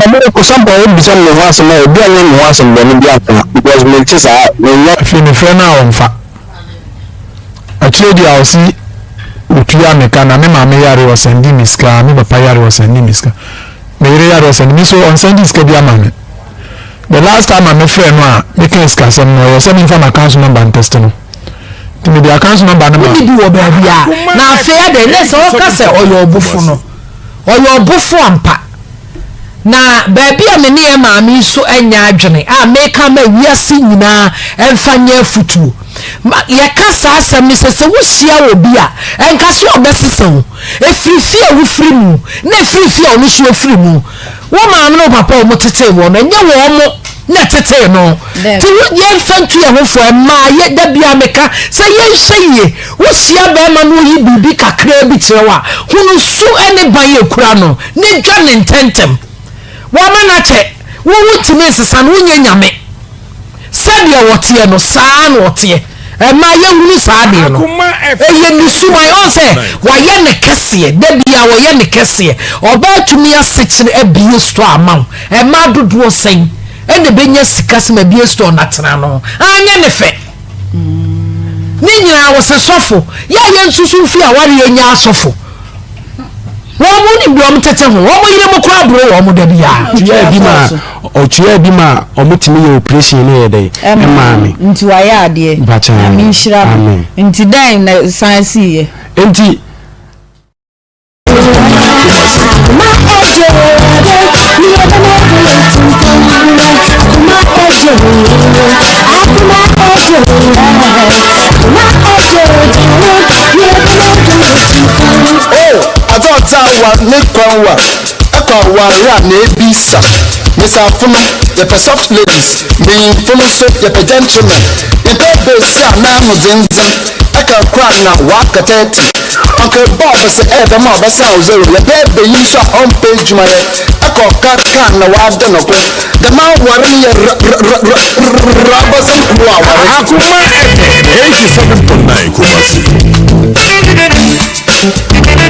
Ɔmo kɔsa mpo a wobisa me ho asɛm a obi anyɛ me ho asɛm bɔne bi anka because mente saa menyɛ. Afei mefrɛ no a ɔmfa. Akyire deɛ a ɔse ɔtua me ka na me maame yare ɔsɛnde me sika, me papa yare ɔsɛnde me sika, me yere yare ɔsɛnde me so ɔnsɛnde sika bi ama me. The last time a mefrɛ no a meka sikasɛm no ɔyɛ sɛ memfa m'account number ntɛste no. Nti mede account number no ma. Wonni bi wɔ baabi a na afei adɛn na sɛ ɔka sɛ ɔyɛ ɔbofo no ɔyɛ ɔbofo ampa. Na baabi a me ne yɛn maame yi so nyɛ adwene a meka ma wiase nyinaa mfa nyɛ afotuo. Ma yɛka saa asɛm no sɛ sɛ wohyia obi a, ɛnka sɛ ɔbɛsesa wo. Ɛfiri fie a wofiri mu na ɛfiri fie a ɔno nso afiri mu. Wo maame ne wo papa a wɔtetee woɔ no, ɛnyɛ wɔn na ɛtetee no. Nti wo yɛmfa ntu yɛn ho fo mmaa yɛ da biara meka sɛ yɛnhwɛ yie. Wohyia barima na ɔyi biribi kakraa bi kyerɛ wo a, hunu su ne ban a ɛkura no na dwane ntɛmntɛm. Wama no akyɛ. Wo wontumi nsesa no, wonyɛ Nyame. Sɛdeɛ ɔteɛ no, saa ara na ɔteɛ. Ɛma yɛhunu saa adeɛ no. Ɛyɛ ne suban. Ɔn sɛ wayɛ ne kɛseɛ. Da biara wɔyɛ ne kɛseɛ. Ɔbaa tumi asekyere abue store ama wo. Mmaa dodoɔ sɛn ɛna ɛbɛnya sika sɛ mabue store na tena ano? Anyɛ ne fɛ. Ne nyinaa wɔ sɛ sɔfo. Yɛ a yɛnsusu mfi awareɛ nyɛ asɔfo. Wɔn mo nim deɛ wɔn tete ho. Wɔn yere mo koraa boro wɔn da biara. Ɔtua bi ma ɔtua bi ma wɔn tumi yɛ operation no yɛ dɛ ɛmaa me. Nti wayɛ adeɛ. Mpakyɛ Nyame nhyira no. Amen. Nti dɛn na san sii yɛ? Nti. Oh, adze a ɔdze awar ne kwan war, ɛkɔ awar a na ebisa. Mbesiafo no, yɛpɛ soft ladies, mbanyimfo no so yɛpɛ gentlemen. Yɛmmpɛ basia a n'ano dzendzen, ɛka kor a na ɔaka 30. Uncle Bob sɛ ɛyɛ dɛm a ɔbɛsan wo zero. Yɛpɛ banyin so a ɔmmpɛ edwuma yɛ, ɛkɔ ɔka ka na ɔada no ko. Dɛm awar no yɛ ra-ra-ra-ra-ra abɔdzen kurow awar. Akoma FM 87.9 Kumasi. Akoma FM 87.9 Kumasi.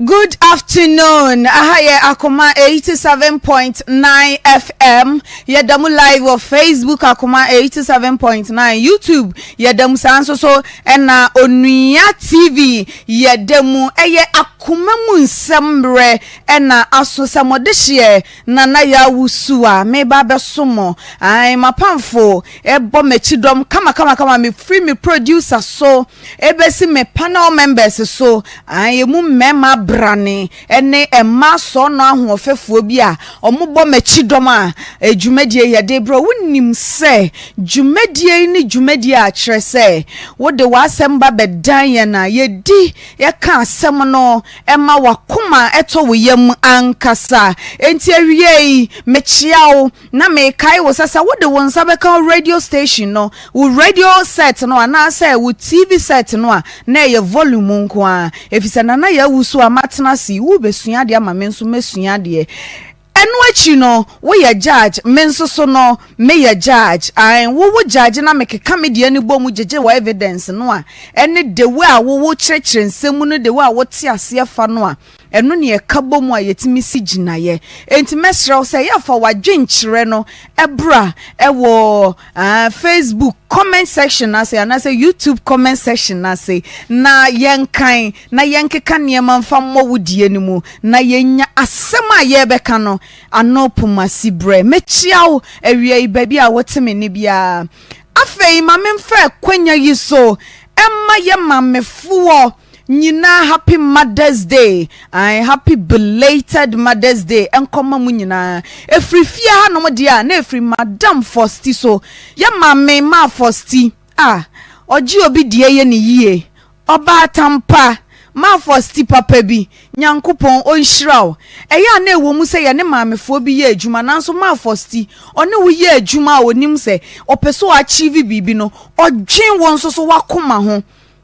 Good afternoon. Aha yɛ Akoma 87.9 FM. Yɛda mu live wɔ Facebook Akoma 87.9, YouTube yɛda mu saa nso so ɛna Onua TV yɛda mu. Ɛyɛ akoma mu nsɛm mmerɛ ɛna aso sɛ mɔde hyeɛ Nana Yaa Wusu a meba abɛso mo. Ae m'apamfo ɛbɔ m'akyi dɔm kama kama kama mefiri me producer so ɛbɛsi me panel members so. Ae emu mmarima abrane ne mmaa sɔɔnɔ ahoɔfɛfoɔ bi a wɔbɔ m'akyi dɔm a dwumadie yi yɛde brɛ. Wonim sɛ dwumadie yi ne dwumadie a kyerɛ sɛ wode w'asɛm ba bɛdan yɛn a yɛdi yɛka asɛm no ma w'akoma tɔ wo yam ankasa. Enti awiei, mekyea wo, na mekae wo sɛ sɛ wode wo nsa bɛka wo radio station no, wo radio set no anaasɛ wo TV set no a, na ɛyɛ volume nko ara, efisɛ Nana Yaa Wusu a matena ase yi, worebɛsua adeɛ ama me nso masua adeɛ. Ɛno akyi no, woyɛ judge, me nso so no, meyɛ judge. Ae, wo wo judge na mekeka me deɛ no bɔ mu gyegye wɔ evidence no a, ɛne the way a wo wo kyerɛkyerɛ nsɛm mu ne the way a wote aseɛ fa no a, ɛno ne ɛka bɔ mu a yɛtumi si gyinaeɛ. Enti mɛsrɛ wo sɛ yɛ fa w'adwenkyerɛ no bra wɔ ah, Facebook comment section ase anaasɛ YouTube comment section ase na yɛnkan na yɛnkeka nneɛma mfa mmɔ wo die no mu na yɛnya asɛm a yɛrebɛka no ano pomasi berɛ. Mɛkyia wo awia yi baabi a wote me nne biara. Afei ma memfa akwanya yi so mma yɛ mamefoɔ. nyinaa happy Mother's Day. Ae, happy belated Mother's Day ɛnkɔma mo nyinaa. Ɛfiri fie hanom deɛ a, na ɛfiri Madam Fosti so. Yɛ maame Maa Fosti a, ɔgye obi deɛ yɛ ne yie. Ɔbaatan pa, Marfos ti papa bi, Nyankopɔn ɔnhyira wo. Ɛyɛ a na ɛwɔ mu sɛ yɛne maamefoɔ bi yɛ adwuma nanso Marfos ti, ɔne wo yɛ adwuma a ɔnim sɛ ɔpɛ sɛ ɔ achieve biribi no, ɔdwen wo nso so w'akoma ho,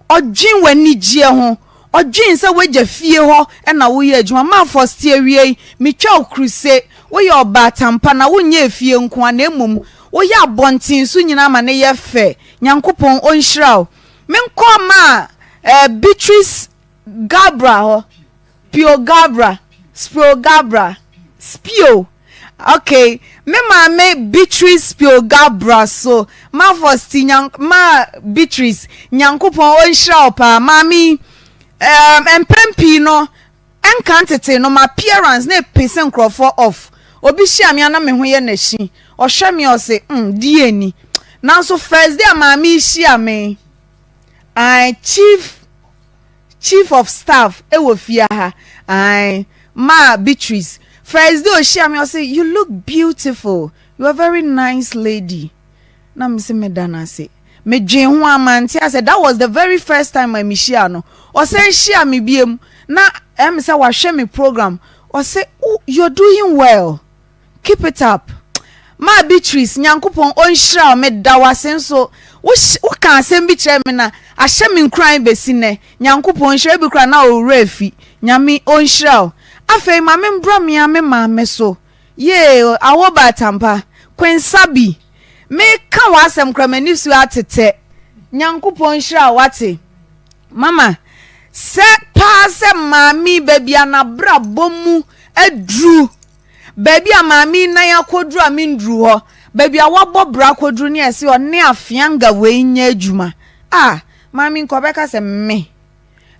ɔdwen w'anigyeɛ ho, ɔdwen sɛ w'agya fie hɔ na woyɛ adwuma. Marfos ti awiei, metwa wo kruse, woyɛ ɔbaatan pa na wonyɛ efie nko ara na mmom woyɛ abɔnten so nyinaa ma no yɛ fɛ. Nyankopɔn ɔnhyira wo. Menkɔ maa eh, Beatrice Gabra hɔ. Pio Gabra, Spio Gabra, Spio. Okay, me maame Beatrice Spio Gabra so. Ma Fosti nyan ma Beatrice, Nyankopɔn ɔnhyira wo paa. Maame yi, um, mpɛn pii no, Nka tete no m'appearance na epese nkorɔfoɔ off, obi hyia me a na me ho yɛ no ahyi, ɔhwɛ me a ɔse mm deɛ ni. Nanso first day a maame yi hyia me, ae chief chief of staff wɔ fie ha, ae maa Beatrice, first day ɔhyia me ɔse you look beautiful, you are very nice lady. Na me se meda no ase. Me dwen ho a mante ase. That was the very first time a me hyia no. Ɔsan hyia me biem na ɛyɛ me sɛ wahwɛ me program. Ɔse oh you're doing well. Keep it up. Maa Beatrice, Nyankopɔn ɔnhyira wo. Meda wo ase nso. Wo ka asɛm bi kyerɛ me na ahyɛ me nkuran besi nnɛ. Nyankopɔn nhyira ebi koraa na wo werɛ afi. Nyame ɔnhyira wo. Afei ma me mbra me ara me maame so. Yee awo ba atampa. Queen-Sabi, me ka w'asɛm koraa m'ani so atetɛ. Nyankopɔn nhyira wo wate. Mama, sɛ paa sɛ maame yi baabi a n'abrabɔ mu aduru, baabi a maame yi nan akɔduru a menduru hɔ, baabi a wabɔ bra akɔduru ne ɛse ɔne afeanga wei nyɛ adwuma. Ah, maame nka ɔbɛka sɛ me.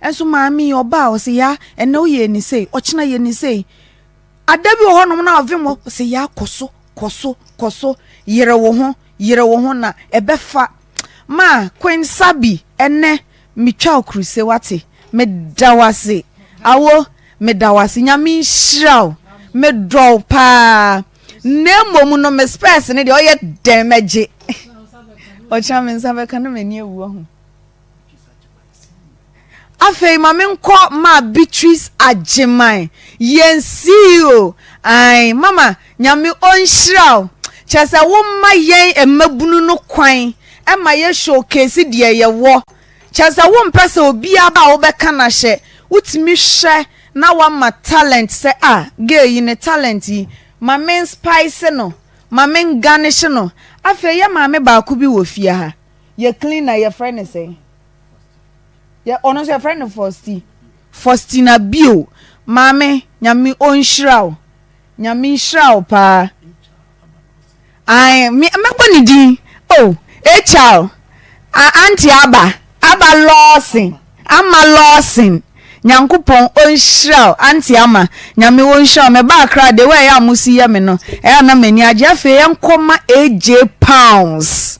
Nso maame yi ɔba a ɔse ya ɛnɛ woyɛ ni sei, ɔkyena yɛ ni sei. Ada bi wɔ hɔnom na ɔvem hɔ, ɔsɛ yaa kɔ so, kɔ so, kɔ so, yere wo ho, yere wo ho na ɛbɛfa. Ma Queen Sabi, ɛnnɛ metwa wo kruse wate, meda wo ase, awo, meda wo ase, Nyame nhyira wo, medɔ wo paa. Na mmom no me spɛs no deɛ ɔyɛ dɛn mɛgye. Ɔkyena me nsa bɛka na m'ani awu ahu. Afei ma menkɔ ma Beatrice Agyeman, yɛn CEO. Ae, mama, Nyame ɔnhyira wo. Kyerɛ sɛ woma yɛn mmabunu no kwan ma yɛ showcase deɛ yɛwɔ. Kyerɛ sɛ wompɛ sɛ obiara ba a wobɛka no ahyɛ. Wotumi hwɛ na woama talent sɛ ah, girl yi ne talent yi, ma me nspice no, ma me ngarnish no. Afei yɛ maame baako bi wɔ fie ha. Yɛ cleaner yɛfrɛ no sɛn? Yɛ ɔno nso yɛfrɛ no Fausti. Faustina bio. Maame, Nyame ɔnhyira wo. Nyame nhyira wo paa. Ae, me mɛbɔ ne din. Oh, HR. Auntie Aba. Aba Lawson. Ama Lawson Nyankopɔn ɔnhyira wo auntie Ama Nyame ɔnhyira wo meba Accra the way ɛyɛ a mo si yɛ me no ɛyɛ a na m'ani agye afei yɛnkɔ ma AJ Pounds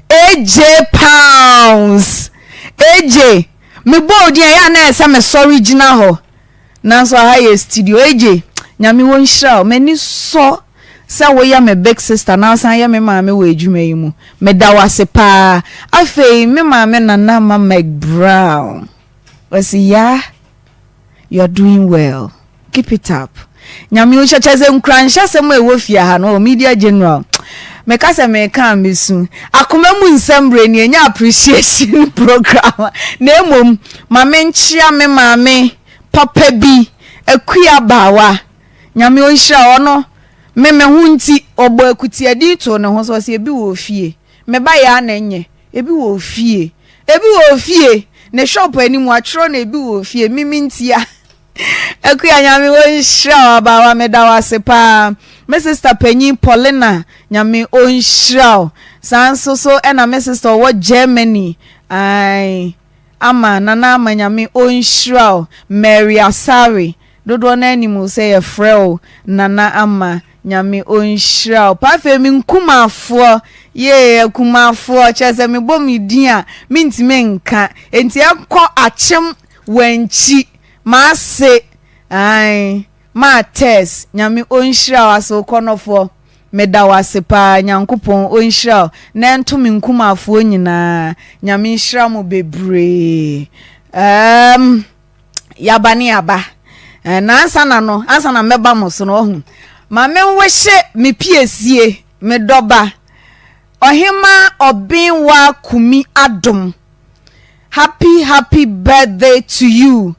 AJ Pounds AJ mebɔ wo din ɛyɛ a na ɛyɛ sɛ mesɔre gyina hɔ Nanso aha yɛ studio. AJ, Nyame wonhyira wo. M'ani sɔ sɛ woyɛ me big sister na wosan yɛ me maame wɔ adwuma yi mu. Meda wo ase paa. Afei me maame Nana Ama McBrown. Ɔse Yaa, you are doing well. Keep it up. Nyame wo kyɛ sɛ nkuranhyɛsɛm a ɛwɔ fie ha no, media general. Meka sɛ meka a mesu. Akoma mu nsɛm berɛ ni, ɛnyɛ appreciation program. Na mmom, ma menkyea me maame papa bi, Akua Baawa. Nyame ɔnhyira wo. Ɔno, me me ho nti, ɔbɔ akutiadin too ne ho so, ɔse ebi wɔ ofie. Me ba yaa na ɛnyɛ, ebi wɔ ofie. Ebi wɔ ofie. Ne shop anim, watwerɛ no ebi wɔ ofie. Me me ntia. Akua Nyame ɔnhyira wo abaawa meda wo ase paa. Me sister panyin Paulina Nyame ɔnhyira wo. Saa nso so ɛna me sister ɔwɔ Germany ae Ama Nana Ama Nyame ɔnhyira wo. Mary Asare dodoɔ no ara nim wo sɛ yɛfrɛ wo Nana Ama Nyame ɔnhyira wo paa. Afei me nkumafoɔ yee akumafoɔ kyerɛ sɛ mebɔ me din a mentumi nka enti ɛnkɔ akyem. Wankyi, m'ase, ae, maa Tess, Nyame ɔnhyira wo, Asewkɔnɔfoɔ, meda wo ase paa, Nyankopɔn ɔnhyira wo, na ɛnto me nkumafoɔ nyinaa, Nyame nhyira mo bebree. Um, yaba ne yaba. Eh, na ansa na no, ansa na mɛba mo so no, ɔhu. Ma menwehye me piesie, me dɔba, Ɔhemaa Ɔbenwa Kumi Adom. Happy happy birthday to you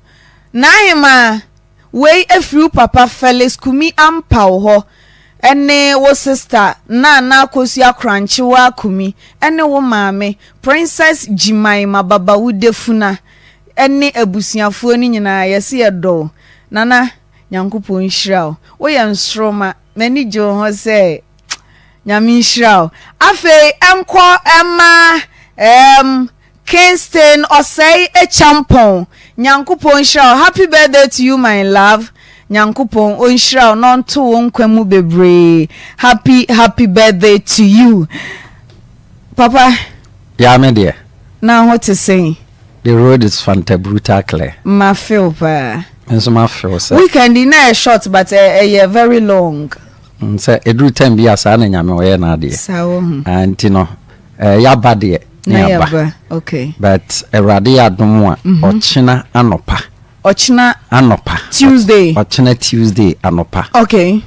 N'ahemaa, wei ɛfiri wo papa Felix Kumi Ampaw hɔ ɛne wo sister Nana Akosua Korankyewaa Kumi ɛne wo maame Princess Gyimai Mababawudefuna ɛne abusuafoɔ no nyinaa yɛse yɛdɔ wo Nana Nyankopɔn nhyira wo woyɛ nsoroma m'ani gye wo ho sɛ Nyame nhyira wo. Afei ɛnkɔ ɛma ɛɛm Kingston Ɔsɛe Akyampɔn Nyankopɔn nhyira wo. Happy birthday to you my love. Nyankopɔn ɔnhyira wo na ɔnto wo nkwa mu bebree. Happy happy birthday to you. Papa. Yaa me deɛ. Na ho te sɛn? The road is fanta brutal clear. Ma feel paa. Me nso ma feel sɛ. Weekend yi na ɛyɛ short but ɛyɛ very long. Sɛ ɛduru time bi a saa na Nyame ɔyɛ n'adeɛ. Saa wɔ ho. Ah, nti no eh, yaba deɛ ne Na yaba. yaba, okay. But Awurade yɛ adom a, ɔkyena anɔpa. Ɔkyena Anɔpa. Tuesday. Ɔkyena Tuesday anɔpa. Okay.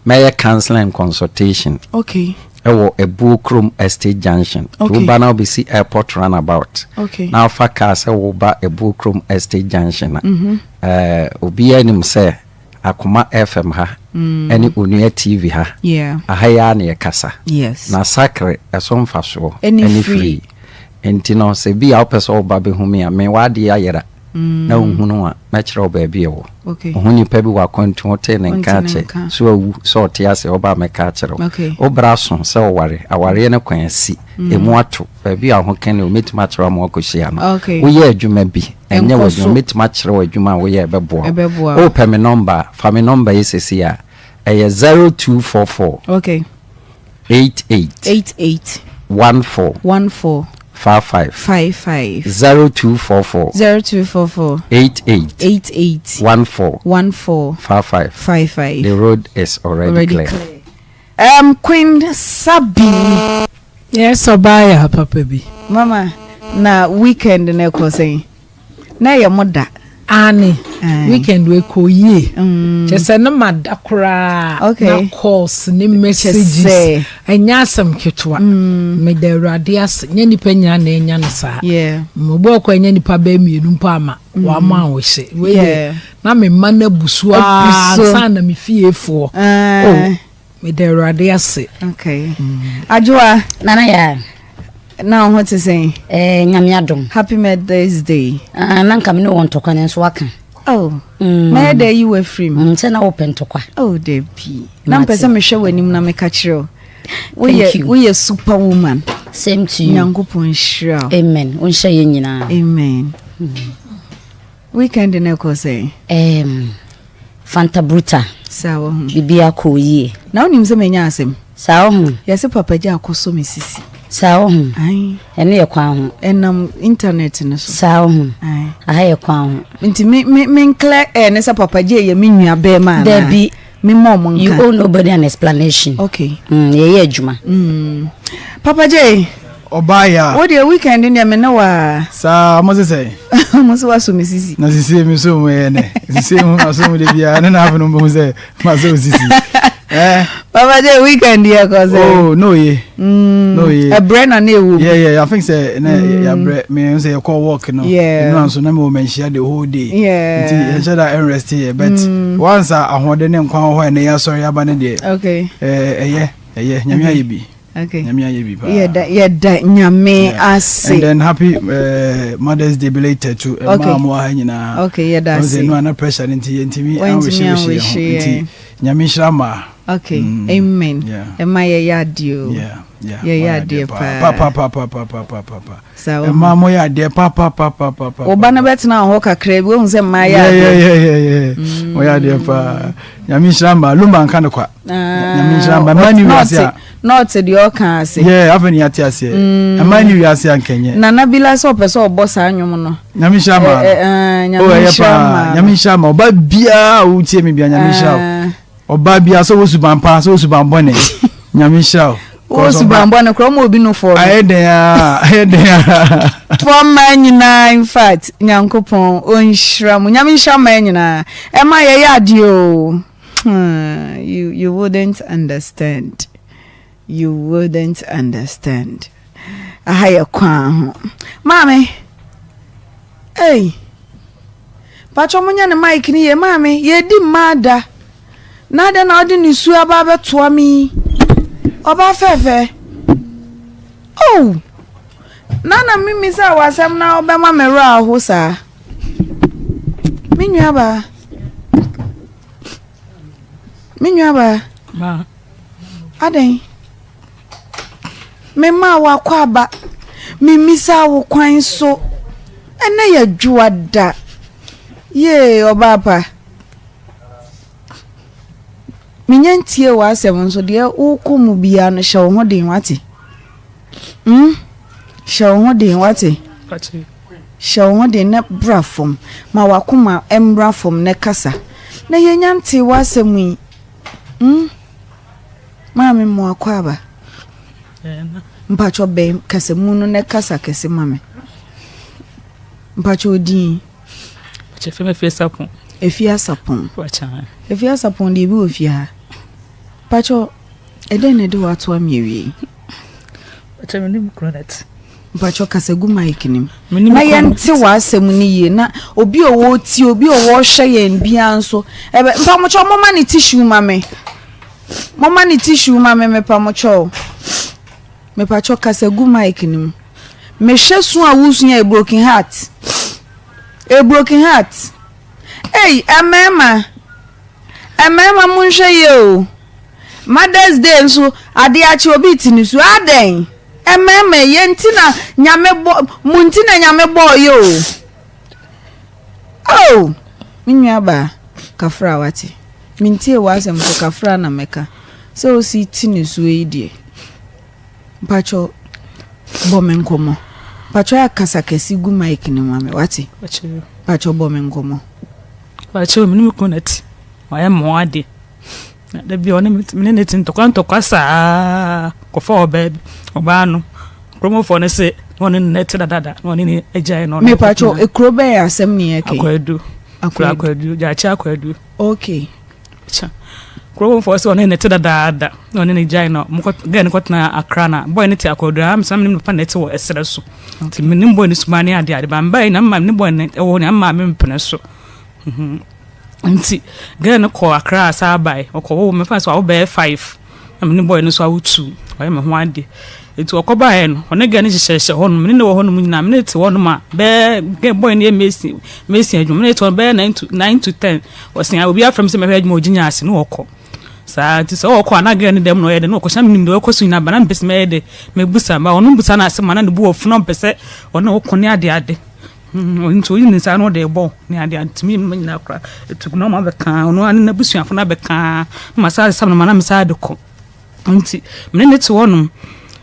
Mɛyɛ counseling and consultation. Okay. Ɛwɔ Abuo Kurom Estate Junction. Nti Okay. woba na wobɛsi airport runabout. Okay. Na wofa car sɛ woba Abuo Kurom Estate Junction a, eh, obiara nim sɛ Akoma FM ha ɛne Onua TV ha, aha yi ara na yɛkasa. Na sakre ɛso mfasoɔ ɛne free. Nti no sɛ bi a wopɛ sɛ woba bɛhu me a, me w'adeɛ ayera na wohunu a, mɛkyerɛ wo baabi ɛwɔ. Wohu nipa bi wɔ akwantu wotee ne nka akyɛ, sɛ wawu, sɛ ɔte ase, woba a mɛka akyerɛ wo. Wo bra so sɛ woware, awareɛ no kwan asi, ɛmu ato, baabi a wo ho kɛne o, mɛtumi akyerɛ wo ama woakɔhyia no. Woyɛ adwuma bi, Ɛnyɛ w'adwuma. Mɛtumi akyerɛ wo adwuma a woyɛ a ɛbɛboa wo. Wopɛ me nɔmba a, fa me nɔmba yi seesei a. Ɛyɛ 0244. Okay. 88. 88. 14. 14. 55. 55. 0244. 0244. 88. 88. 14. 14. 55. 55. The road is already, already clear. clear. Queen Sabi. Yes, ɔbaa yɛ ha papa bi. Mama, na weekend no ɛkɔ sɛn? Na ɛyɛ mo da. Aane, weekend wei kɔ yie. Mm. Kyɛ sɛ ne ma da koraa. Okay. Na calls ne messages. Ɛnyɛ asɛm ketewa. Mm. Meda Awurade ase. Nyɛ nipa nyinaa na ɛnya no saa. Yeah. Obi ɔkɔ ɛnyɛ nipa bɛyɛ mmienu mpo ama. Mm. Wama ahohyɛ. Wei deɛ na me mma no abu so ara ansa na me fiefoɔ. Oh, meda Awurade ase. Okay. Adwoa. Nana ya. Na wo ho te sɛn? Eh, Nyame adom. Happy Mother's Day. Ah, na nka me ne wɔ ntɔkwa nanso waka. Oh. Mm. Mɛyɛ dɛ yi wafiri mu. Mm, sɛ na wopɛ ntɔkwa. Oh, dabi. Na mpɛ sɛ mehwɛ w'anim na meka kyerɛ wo. Woyɛ woyɛ super woman. Same to you. Nyankopɔn nhyira wo. Amen. Wonhyɛ yɛn nyinaa. Amen. Mm. Weekend no ɛkɔ sɛn? Um, Fanta Bruta. Saa wɔ ho. Bibi akɔ yie. Na wonim sɛ manya asɛm? Saa wɔ ho. Yɛse Papa Gya akɔsɔ me sisi. Saa wɔ ho. Ae. Ɛno yɛ kwan ho. Ɛnam internet no so. Saa wɔ ho. Ae. Aha yɛ kwan ho. Nti me me me nclear air ne sɛ Papa Gya yɛ me nua bɛrima anaa? Dabi. Me mɔ ɔmo nka. You owe nobody an explanation. Okay. Mm, yɛyɛ adwuma. Mm. Papa J. Ɔbaa ya. Wo deɛ weekend deɛ me ne wa. Saa ɔmo sɛ sɛ. Ɔmo sɛ waso me sisi. Na sisi mi so mu yɛ nɛ. Sisi mu ma so mu de bia ne na afei no mbɛhu sɛ ma so sisi. Eh. Papa J weekend yɛ kɔ sɛ. Oh no ye. Mm. No ye. Ɛbrɛ na na ewu. Yeah yeah I think sɛ na mm. yɛabrɛ me sɛ yɛkɔ work no. Yeah. Ɛnu anso na me wɔ manhyia the whole day. Yeah. Nti yɛnhyɛ da ɛnrest yɛ but mm. once a ahoɔden ne nkwa wɔ hɔ ɛnɛ yɛasɔre aba ne deɛ. Okay. Ɛyɛ ɛyɛ nyame ayɛ bi. Okay. Nyame ayɛ bi paa. Yɛda yɛda nyame ase. And then happy uh, Mother's Day belated to okay. mmaa mo ha nyinaa. Okay, yɛda ase. Ɔsɛ no ana pressure no nti yɛntumi anwehye wehye yɛn ho nti nyame nhyira mmaa. Okay, amen. Yeah. Ɛma yɛyɛ adeɛ o. Yeah, yeah. Yɛyɛ adeɛ paa. Pa pa pa pa pa pa pa pa pa. Saa Mmaa mo yɛ adeɛ pa pa pa pa pa pa. Wo ba no bɛtena hɔ kakra bi wohu sɛ mmaa yɛ adeɛ. Yeah yeah yeah yeah. Mo yɛ adeɛ paa. Nyame nhyira mmaa. Lumba nka no kwa. Nyame nhyira mmaa. Mmaa ni wiase a. Na ɔte deɛ ɔka ase. Yeah, afei ne yɛate aseɛ. Ɛma ne wiase ankɛnyɛ. Nana Bila sɛ ɔpɛ sɛ ɔbɔ saa nnwom no. Nyame nhyira ma no. Oh, ɛyɛ paa. Nyame nhyira ma ɔba biara a wotie me bia Nyame nhyira wo. Ɔba biara sɛ wɔ suban pa, sɛ wɔ suban bɔne. Nyame nhyira wo. Wɔ suban bɔne korɔ ma obi no fɔ. Ayɛ dɛn a, ayɛ dɛn a. Fɔ mmaa nyinaa in fact Nyankopɔn ɔnhyira mo. Nyame nhyira mmaa nyinaa. Ɛma yɛyɛ adeɛ o. Hmm, you, you wouldn't understand. You wouldn't understand. Aha yɛ kwan ho. Maame, ei, patro mo nyɛ ne mic ni yɛ maame, yɛdi mmaa da. Na adɛn na ɔde ne su aba abɛtoa me yi? Ɔbaa fɛɛfɛ. Oh, na na mimi sɛ wasɛm na ɔbɛma me werɛ aho saa. Me nuabaa. Me nuabaa. Ma. Adɛn? Memaa w'akwaaba. Memmisaa wo kwan so. Ɛnnɛ yɛ dwoada. Yee, ɔbaa pa. Menya ntie w'asɛm nso deɛ wokɔ mu biara no hyɛ wo ho den wate. Hmm? Hyɛ wo ho den wate. Hyɛ wo ho den na bra fam. Ma w'akoma mmra fam na kasa. Na yɛnya ntee w'asɛm yi. Hmm? Maame mo akwaaba. Mpakyɛ bɛn kasamu no na kasa kɛse ma me. Mpakyɛ odin. Mpakyɛ fɛm Efie Asapɔn. Efie Asapɔn. Efie Asapɔn deɛ ebi wɔ fie ha. Mpakyɛ ɛdɛn na ɛde w'ato ame awie yi? Mpakyɛ me ne me kunu na ɛte. Mpakyɛ kasa gu mic no mu. Na yɛnte w'asɛm no yie na obi a ɔwɔ tie obi a ɔwɔ hwɛ yɛn biara nso ɛbɛ mpamokyɛ moma ne tissue ma me. Moma ne tissue ma me mepamokyɛ o. Mepakyɛ kasa gu mic no mu. Mehwɛ su a wosu yɛ a broken heart. A broken heart. Ei, mmarima. Mmarima monhwɛ yie o. Mother's Day nso ade akye obi te ne su. Adɛn? Mmarima yɛ nti na nyame bɔ mo nti na nyame bɔɔ yɛ o. Oh, me nua baa, kafra wate. Mentie w'asɛm so kafra na mɛka. Sɛ osi te ne suo yi deɛ. Mpakyɛw bɔ me nkɔmmɔ. Mpakyɛw yɛ kasa kɛse gu mic no ma me wate. Mpakyɛw bɔ me nkɔmmɔ. Mpakyɛw me ne me kunu na te. Wayɛ mmoa ade. Na da bi ɔne me ne ne te ntɔkwa ntɔkwa saa kɔfa ɔbaa bi ɔbaa no kuromfoɔ no se na ɔne ne te dadada na ɔne ne agyae na ɔne Mepakyɛw ekuro bɛyɛ asɛm ne yɛ kɛ. Akwadu. Akwadu. Gyaakye Akwadu. Okay. Kya. Kurowfoɔ sɛ ɔne ne te dadaada na ɔne ne gyae na ɔmo kɔ gɛɛ no kɔtena Accra na boy no te Akwaduraa me sɛ na me ne me papa na ɛte wɔ ɛserɛ so nti me ne boy no suban ne adeɛ ade ba mbae na mma me ne boy no ɛwɔ hɔ na mma me mpene so nti gɛɛ no kɔ Accra saa bae ɔkɔ wo me fa so awo bɛyɛ 5 Na me ne boy no nso awo tu, wayɛ me ho ade. Nti ɔkɔbaeɛ no, ɔne girl no hyehyɛhyehyɛ hɔnom, me ne no wɔ hɔnom nyinaa, me ne no te hɔnom a, bɛyɛ girl boy no yɛ mason, mason adwuma, me ne no te hɔ bɛyɛ 9 to 9 to 10. Ɔse ah obi afrɛ me sɛ mɛhwɛ adwuma wɔ Ginya ase, na ɔkɔ. Saa nti sɛ ɔkɔ a na girl no dɛm na ɔyɛ dɛ, na ɔkɔ hyɛ na menim deɛ ɔkɔ so nyinaa ba, na mepɛ sɛ mɛyɛ dɛ, mɛbusa, ba ɔno mbusa no asɛm a na ne bo afu na ɔmpɛ sɛ ɔne wo ko ne adeade. Nti oyi ne nsa na ɔde rebɔ ne ade ade tumi mma nyinaa kora etu na ɔmo abɛka ɔno ara ne n'abusuafo no abɛka na ma saa asam no ma na me saa de kɔ nti me ne ne te hɔnom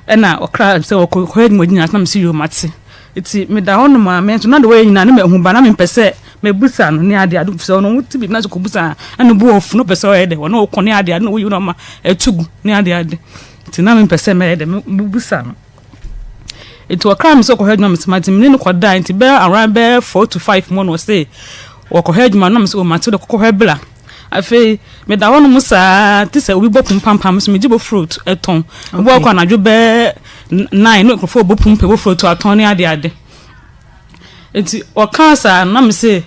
ɛna ɔkra sɛ ɔkɔ kɔ adwuma gyina na me si yoo mate nti meda hɔnom a me nso na de wɔyɛ nyinaa ne mahu ba na mempɛ sɛ mebusa no ne ade ade sɛ ɔno wote biribi na sɛ kɔbusa a na ne bo afu na ɔpɛ sɛ ɔyɛ dɛ ɔno ɔkɔ ne ade ade na ɔyi na ɔma ɛtu gu ne ade ade nti na mempɛ sɛ mɛyɛ dɛ mebusa no. Nti ɔkaa me sɛ ɔkɔhwɛ adwuma mese mate mene no kɔdae nti bɛyɛ around bɛyɛ 4 to 5 mu no ɔse wɔkɔhwɛ adwuma no mese o mate wode kɔkɔhwɛ bla afei meda hɔ nom saa te sɛ obi bɔ pum pampam so megye bofrot ɛtɔn obi wakɔ anadwo bɛyɛ 9 no nkurɔfoɔ bɔ pum pɛ bofrot atɔn ne ade ade nti ɔkaa saa na mese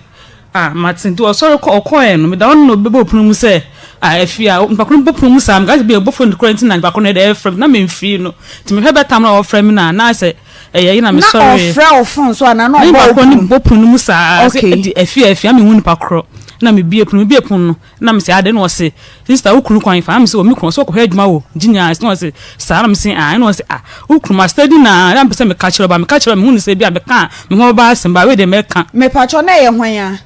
Ah, mate. Nti ɔsɔre kɔ, ɔkɔɔɛ no, meda hɔ no na obi bɛbɔ pono mu sɛ, ah, Afie a, nipa ko no bɔ pono mu saa, meka sɛ bi a ɛbɔ phone koraa nti na nipa ko no ɛde ɛrefrɛ me, na memfii no. Nti mehwɛ bɛ tam na ɔrefrɛ me no a, na ayɛ sɛ ɛyɛ ayi na Na mesɔreeɛ. ɔfrɛ wo phone so anaa na Na ɔbɔ nipa wo korɔ no pono? bɔ pono no mu saa, sɛ Okay. ɛde Afie, Afie, na menhu nipa korɔ. Na mebue pono, mebue pono no, Na mese, Adɛn? Na ɔse, Sista, wo kunu kwan fa? Na mese, O, me kunu, ɔse ɔkɔhwɛ adwuma wɔ Ginya. Na ɔse, Saa? Na mese, Aane. Na ɔse, Ah, wo kunu, mastadi no aa, na mepɛ sɛ meka kyerɛ wo, but meka kyerɛ wo a, mehu no sɛ ebia meka a, me ho bɛba asɛm, but wei deɛ mɛka. Mepakyɛw, na ɛyɛ hwan a?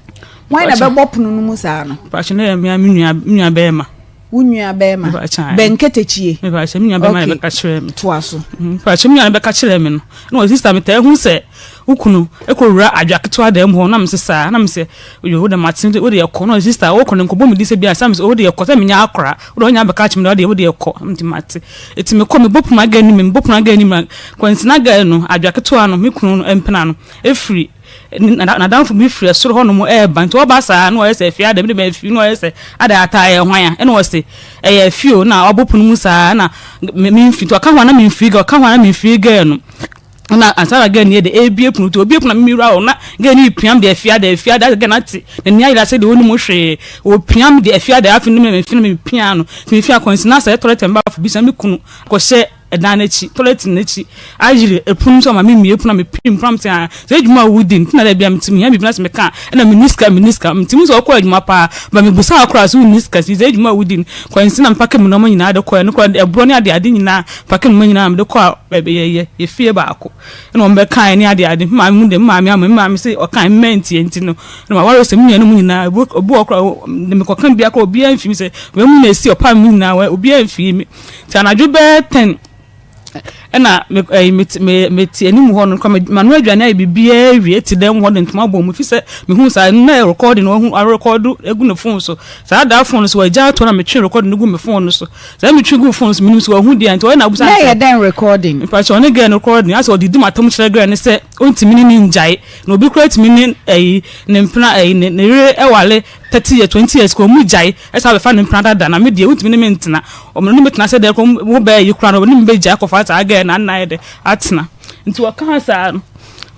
Hwan na ɛbɛbɔ pono no mu saa no? Mepakyɛw, na ɛyɛ me ara me nua, me nua bɛɛma. Wo nua bɛrima bɛnketekyie. Mepakyɛ me nua bɛrima na bɛka kyerɛ me. Toa so. Mepakyɛ me nua na bɛka kyerɛ me no. Na ɔse sister metaa hu sɛ wo kunu kɔ wura adwa ketewa dan mu hɔ na mese saa na mese yo wo de mate wo de kɔ na ɔse sister wo kɔ no nkɔbɔ me din sɛ bia saa mese wo de kɔ sɛ menya akora wo de ɔnya bɛka kyerɛ me na wo de kɔ nti mate eti mekɔ mebɔ pono aga anim mebɔ pono aga anim kwansina aga no adwa ketewa no me kunu no mpena no efiri N'adamfo bi firi soro hɔnom reba, nti ɔba saa na ɔyɛ sɛ afie ada, mede mafi na ɔyɛ sɛ ada ataa ɛyɛ hwan a, ɛna ɔse ɛyɛ afie o, na ɔbɔ pono mu saa na memfi, nti ɔka ho a na memfiri gɛ, ɔka ho a na memfiri gɛɛ no, na ansa na gɛɛ no yɛ de ɛrebie pono, nti obie pono na memewura hɔ, na gɛɛ no repiam de afie ada, afie ada, gɛɛ no ate n'ani ayera sɛ deɛ ɔnnim hwee, ɔpiam de afie ada, afei no memfi na mepia no, nti mefiri akwansi na sɛ tɔlɛt mbaafo bi sɛ me kunu kɔhyɛ Ɛdan no akyi, tɔlɛt no akyi, ayere ɛpono mu sɛ ɔma me mmue pono a mepim pono a mete aa sɛ adwuma a wodi nti na da bia mete mehia biribi na sɛ meka a ɛna menni sika menni sika mete mu sɛ ɔkɔ adwuma paa ba mebusa wo koraa sɛ wonni sika sɛ sɛ adwuma a wodi no kwansi na mepake me nneɛma nyinaa de kɔɛ no koraa ɛborɔ ne ade ade nyinaa pake nneɛma nyinaa mede kɔ a yɛyɛ yɛfie baako ɛna wɔn bɛkae ne ade ade maame mu de maame ama maame sɛ ɔkae mma ntie nti no na ma ware sɛ me nuanom nyinaa obi wɔ koraa mekɔka bia koraa obiara mfimi sɛ wɔn mu na esi ɔpa mu nyinaa obiara mfii me Nti anadwo bɛyɛ ten ɛna me ɛyi me me mete anim hɔ no kora mano aduane ayɛ biribiara awie te dɛm hɔ de ntoma bɔ mu fi sɛ mehu saa na yɛ recording na wahu arekɔdo egu ne phone so saa daa phone no so wagya ato na metwe recording no gu me phone no so saa metwe gu phone so menim so wahu deɛ nti ɔyɛ na abusa na yɛ dɛn recording mpakyɛ ɔne girl no recording asɛ ɔde di matam kyerɛ girl no sɛ ɔntumi ne ne ngyae na obi kora tumi ne ɛyi ne mpena ɛyi ne ne yere ɛwale 30 years 20 years kora ɔmu gyae Ɛsɛ abɛfa ne mpena dada na me deɛ wontumi ne me ntena. Ɔmo ne me tena sɛ dɛ kɔ wo bɛɛ yi koraa no ɔne me bɛgyae akɔfa saa gɛɛ no anna ayɛ dɛ atena. Nti ɔkaa saa no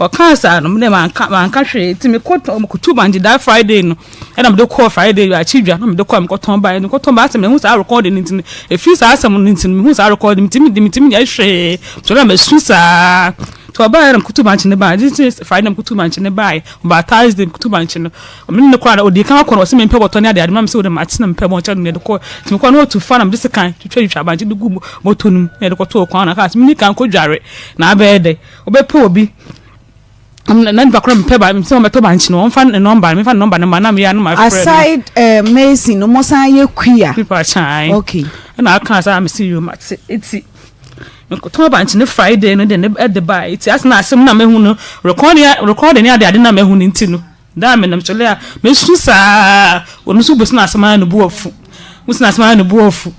ɔkaa saa no me deɛ manka manka hwee nti mekɔ mekɔtu bangye that Friday no ɛna mede kɔɔ Friday akyi dwa na mede kɔɔ mekɔtɔn baeɛ mekɔtɔn baeɛ asɛ mehu saa recording no nti no ɛfiri saa asɛm no nti no mehu saa recording nti mede metumi nyɛ hwee nti ɔna masu saa nti ɔbaeɛ na mekɔtu bankye no baeɛ nti Friday na mekɔtu bankye no baeɛ ɔbaa Thursday mekɔtu bankye no Me ne no kɔɔ a, odii kan kɔ no, ɔse mempɛ bɔtɔ ne adeade ma me sɛ wode mate na mepɛ bɔnkyɛ no na yɛde kɔɔ. Nti mekɔɔ na ɔtu fa na mede sekan twitwatwitwa bankye de guu bɔtɔ no mu na yɛde kɔtoo kwan na kaa sɛ menni kan kɔdware na abɛyɛ dɛ. Wobɛpɛ obi na nipa korɔ mepɛ ba sɛ ɔmmɛtɔ bankye no ɔmfa ne nɔmba no memfa ne nɔmba no ma na meyɛ a na mafrɛ no. Aside eh, Mason no, mosan yɛ kuya? Nipa kyae. Okay. Ɛna aka saa mese yo mate. Eti mekɔtɔn bankye no Friday no de ne de bae. Eti ase na asɛm na mahu no recording recording ne adeade na mahu no nti no. Da a menam sɔle a, mesu saa. Ɔno nso bɛsu n'asɛm ara ne bo afu. Wosu n'asɛm ara ne bo afu.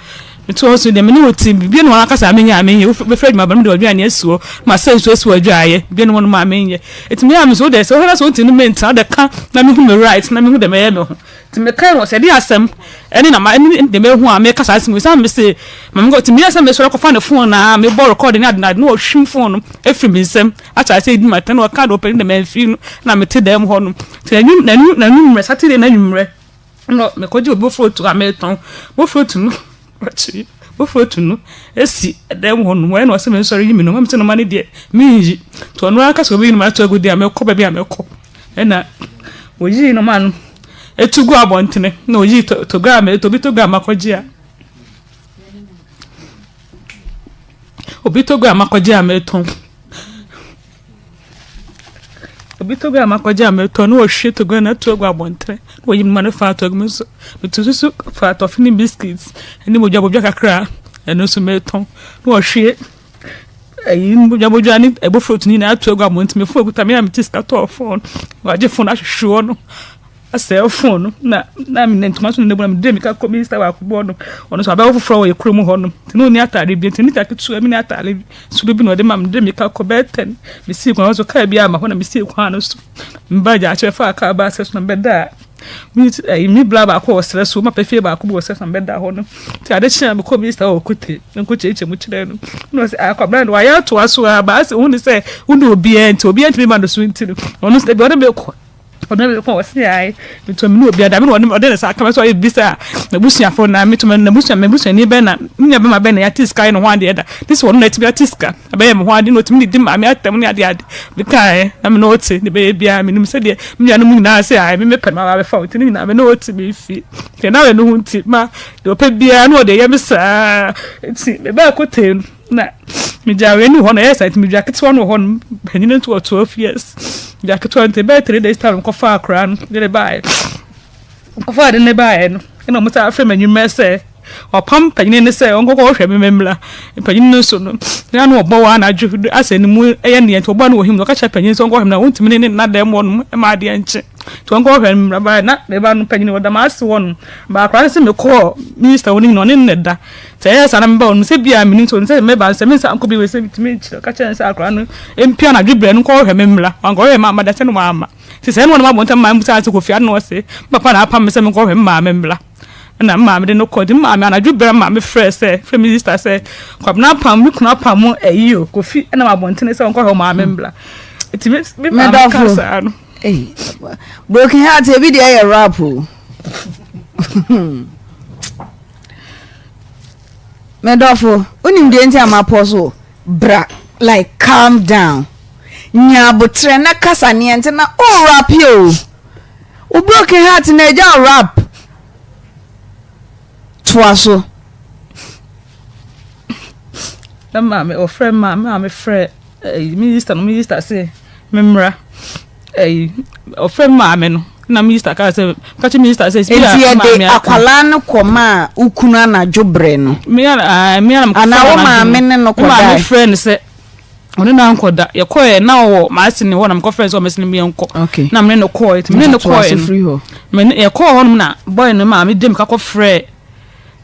Meto hɔ so deɛ me ne wo te, biribi ne wɔn akasa a menyɛ a menyɛ. Wobɛfrɛ adwuma ba no mede w'aduane asi hɔ. Ma sɛ nsuo asi w'adwaeɛ. Biribi ne wɔn a menyɛ. Eti me a me so wode sɛ wohwɛ na sɛ wontumi ne me ntena wode ka na mehu me right na mehu deɛ mɛyɛ me ho. Nti mekae wɔ sɛ ɛde asɛm ɛne na ma ɛne deɛ mehu a meka saa asɛm yi sɛ mese ma mekɔ nti meyɛ sɛ mesɔre kɔfa ne phone na mebɔ record ne ade na ade na ɔhwim phone no afiri me nsam. Akyɛ sɛ edi m'atɛn na ɔka deɛ ɔpɛ ne dɛm amfiri no na mete dɛm hɔ nom. Nti n'anwum n'anwum n'anwummerɛ Saturday n'anwummerɛ na mekɔgye obi bofrootu a meretɔn. Bofrootu no ɔkye bofrootu no esi dɛm hɔ nom ɛna ɔsɛ mensɔre yi me nneɛma mese nneɛma no deɛ menyi. Nti ɔno ara kasa ɔbɛyi nneɛma ato agu deɛ a mɛkɔ baabi a mɛkɔ ɛna oyii nneɛma no etu gu abɔntene na oyii to toga a me tobi toga a makɔgye a Obi tɔ gua a makɔgye a meretɔn. Obi tɔ gua a makɔgye a meretɔn na ɔrehwie to gua no ato agu abɔntene na wayi me ma no fa ato agu me nso metu nso so fa tɔfe ne biscuit ne bodwabodwa kakra a ɛno nso meretɔn na ɔhwie ayi bodwabodwa ne ɛbofrot no nyinaa ato agu abɔntene me fon kuta me a mete sika tɔɔ fon wagye fon ahwehwe hɔ no. Asɛe fon no na na me ntoma so na na mede mmirika kɔ minista baako bi hɔ nom. Ɔno nso abɛwo foforɔ wɔ yɛ kurom hɔ nom. Nti na ɔnni ataade bi nti nika ketewa bi ne ataade soro bi na ɔde ma me. Mede mmirika kɔ bɛyɛ tɛn. Mesii kwan so kaa bi amma hɔ na mesii kwan no so. Mebaa gyaakye bɛfaa kaa baa serɛ so na mebɛdaa me ɛyi me bra baako wɔ serɛ so mapa fie baako bi wɔ serɛ so na mebɛdaa hɔ nom. Nti ade kye a mekɔɔ minista hɔ wɔ Kote na mekɔkyerɛkyerɛ mu kyerɛɛ no. Na ɔse ah Kwabena de wayɛ atoa so ara but asɛ wohu ne sɛ wone obiara nti obiara ntumi mma no so nti no ɔno nso dabi ɔne me kɔ. Ɔno na mekɔ ɔse ae metɔ me ne obi ada me na ɔde ɔde ne nsa aka me sɛ ɔyɛ bisa n'abusuafo na metɔ me n'abusua m'abusuani bɛn na me nua bɛma bɛn na yɛate sika yɛ ne ho adeɛ da ne sɛ ɔno na atumi ate sika abɛyɛ me ho adeɛ na ɔtumi de di maame atɛm ne adeɛ ade mekaeɛ na me na ɔte ne bɛyɛ biara menim sɛdeɛ me nuanom nyinaa sɛ ae me mepɛ no ma bɛfa wo nti ne nyinaa me na ɔte me fie nti na ɛno ho nti ma deɛ ɔpɛ biara na ɔde yɛ me saa nti mebɛɛ kɔtee no Na megyaa wei no wɔ hɔ no ɛyɛ saa nti medwa ketewa no wɔ hɔ no panyin no nso wɔ 12 years medwa ketewa no nti ɛbɛyɛ 3 days time mekɔfaa akwaraa no de ne baeɛ mekɔfaa de ne baeɛ no ɛna wɔn san afrɛ me anwummerɛ sɛ. Ɔpam panyin no sɛ ɔnkɔkɔ hwɛ me mmemmra. Panyin no nso no, na na ɔbɔ wɔ anadwo asɛ ne mu yɛ neɛ nti ɔbɔ no wɔ him no ɔka kyerɛ panyin sɛ ɔnkɔhwɛ me na ɔntumi ne ne nna dɛm hɔ nom ma adeɛ nkye. Nti ɔnkɔhwɛ me mmra baeɛ na me ba no panyin ɔda m'ase hɔ nom. Ba akwadaa no sɛ mekɔɔ minista hɔ no nyina ɔne no na ɛda. Nti ɛyɛɛ saa na meba hɔ nom sɛ bia menim sɛ ɔnim sɛ meba no sɛ mensa nkɔ bio sɛ metumi nkyerɛ ɔka kyerɛ no sɛ akwadaa no mpia anadwo berɛ no nkɔhwɛ me mmra. Wankɔhwɛ me amma da sɛ no wamma. Nti sɛ ɛne wɔn abɔ ntam maa mmusa sɛ Kofi ano ɔse me papa na apam me sɛ menkɔhwɛ me maame mmra. Ɛna me maame de no kɔ nti me maame anadwo berɛ maame frɛ sɛ frɛ me sista sɛ Kwabena apam me kunu apam mo ayi o Kofi ɛnam abɔntene sɛ ɔnkɔhwɛ maame mmra. Nti me maame ka saa no. Broken heart ebi deɛ yɛ rap o. Medɔfo, wonim deɛ nti a mapɔ so bra like calm down. Nya abotrɛ na kasa neɛ nti na o rap o. Wo broken heart na agya rap. Toa so. Na maame ɔfrɛ maame maame frɛ ɛyi minista no minista se memmra ɛyi ɔfrɛ maame no na minista kaa sɛ ka kyerɛ minista sɛ nti yɛde akwalaa no kɔ maa wo kunu anadwo berɛ no anaa wo maame ne no kɔdae maame frɛ no sɛ ɔne no ankɔda yɛkɔɛ na ɔwɔ maase ne hɔ na mekɔfrɛ sɛ ɔmɛsene me yɛnkɔ na mene no kɔɛ nti mene no kɔɛ no yɛkɔɔ hɔ nom na bɔɛ no maame de meka kɔfrɛ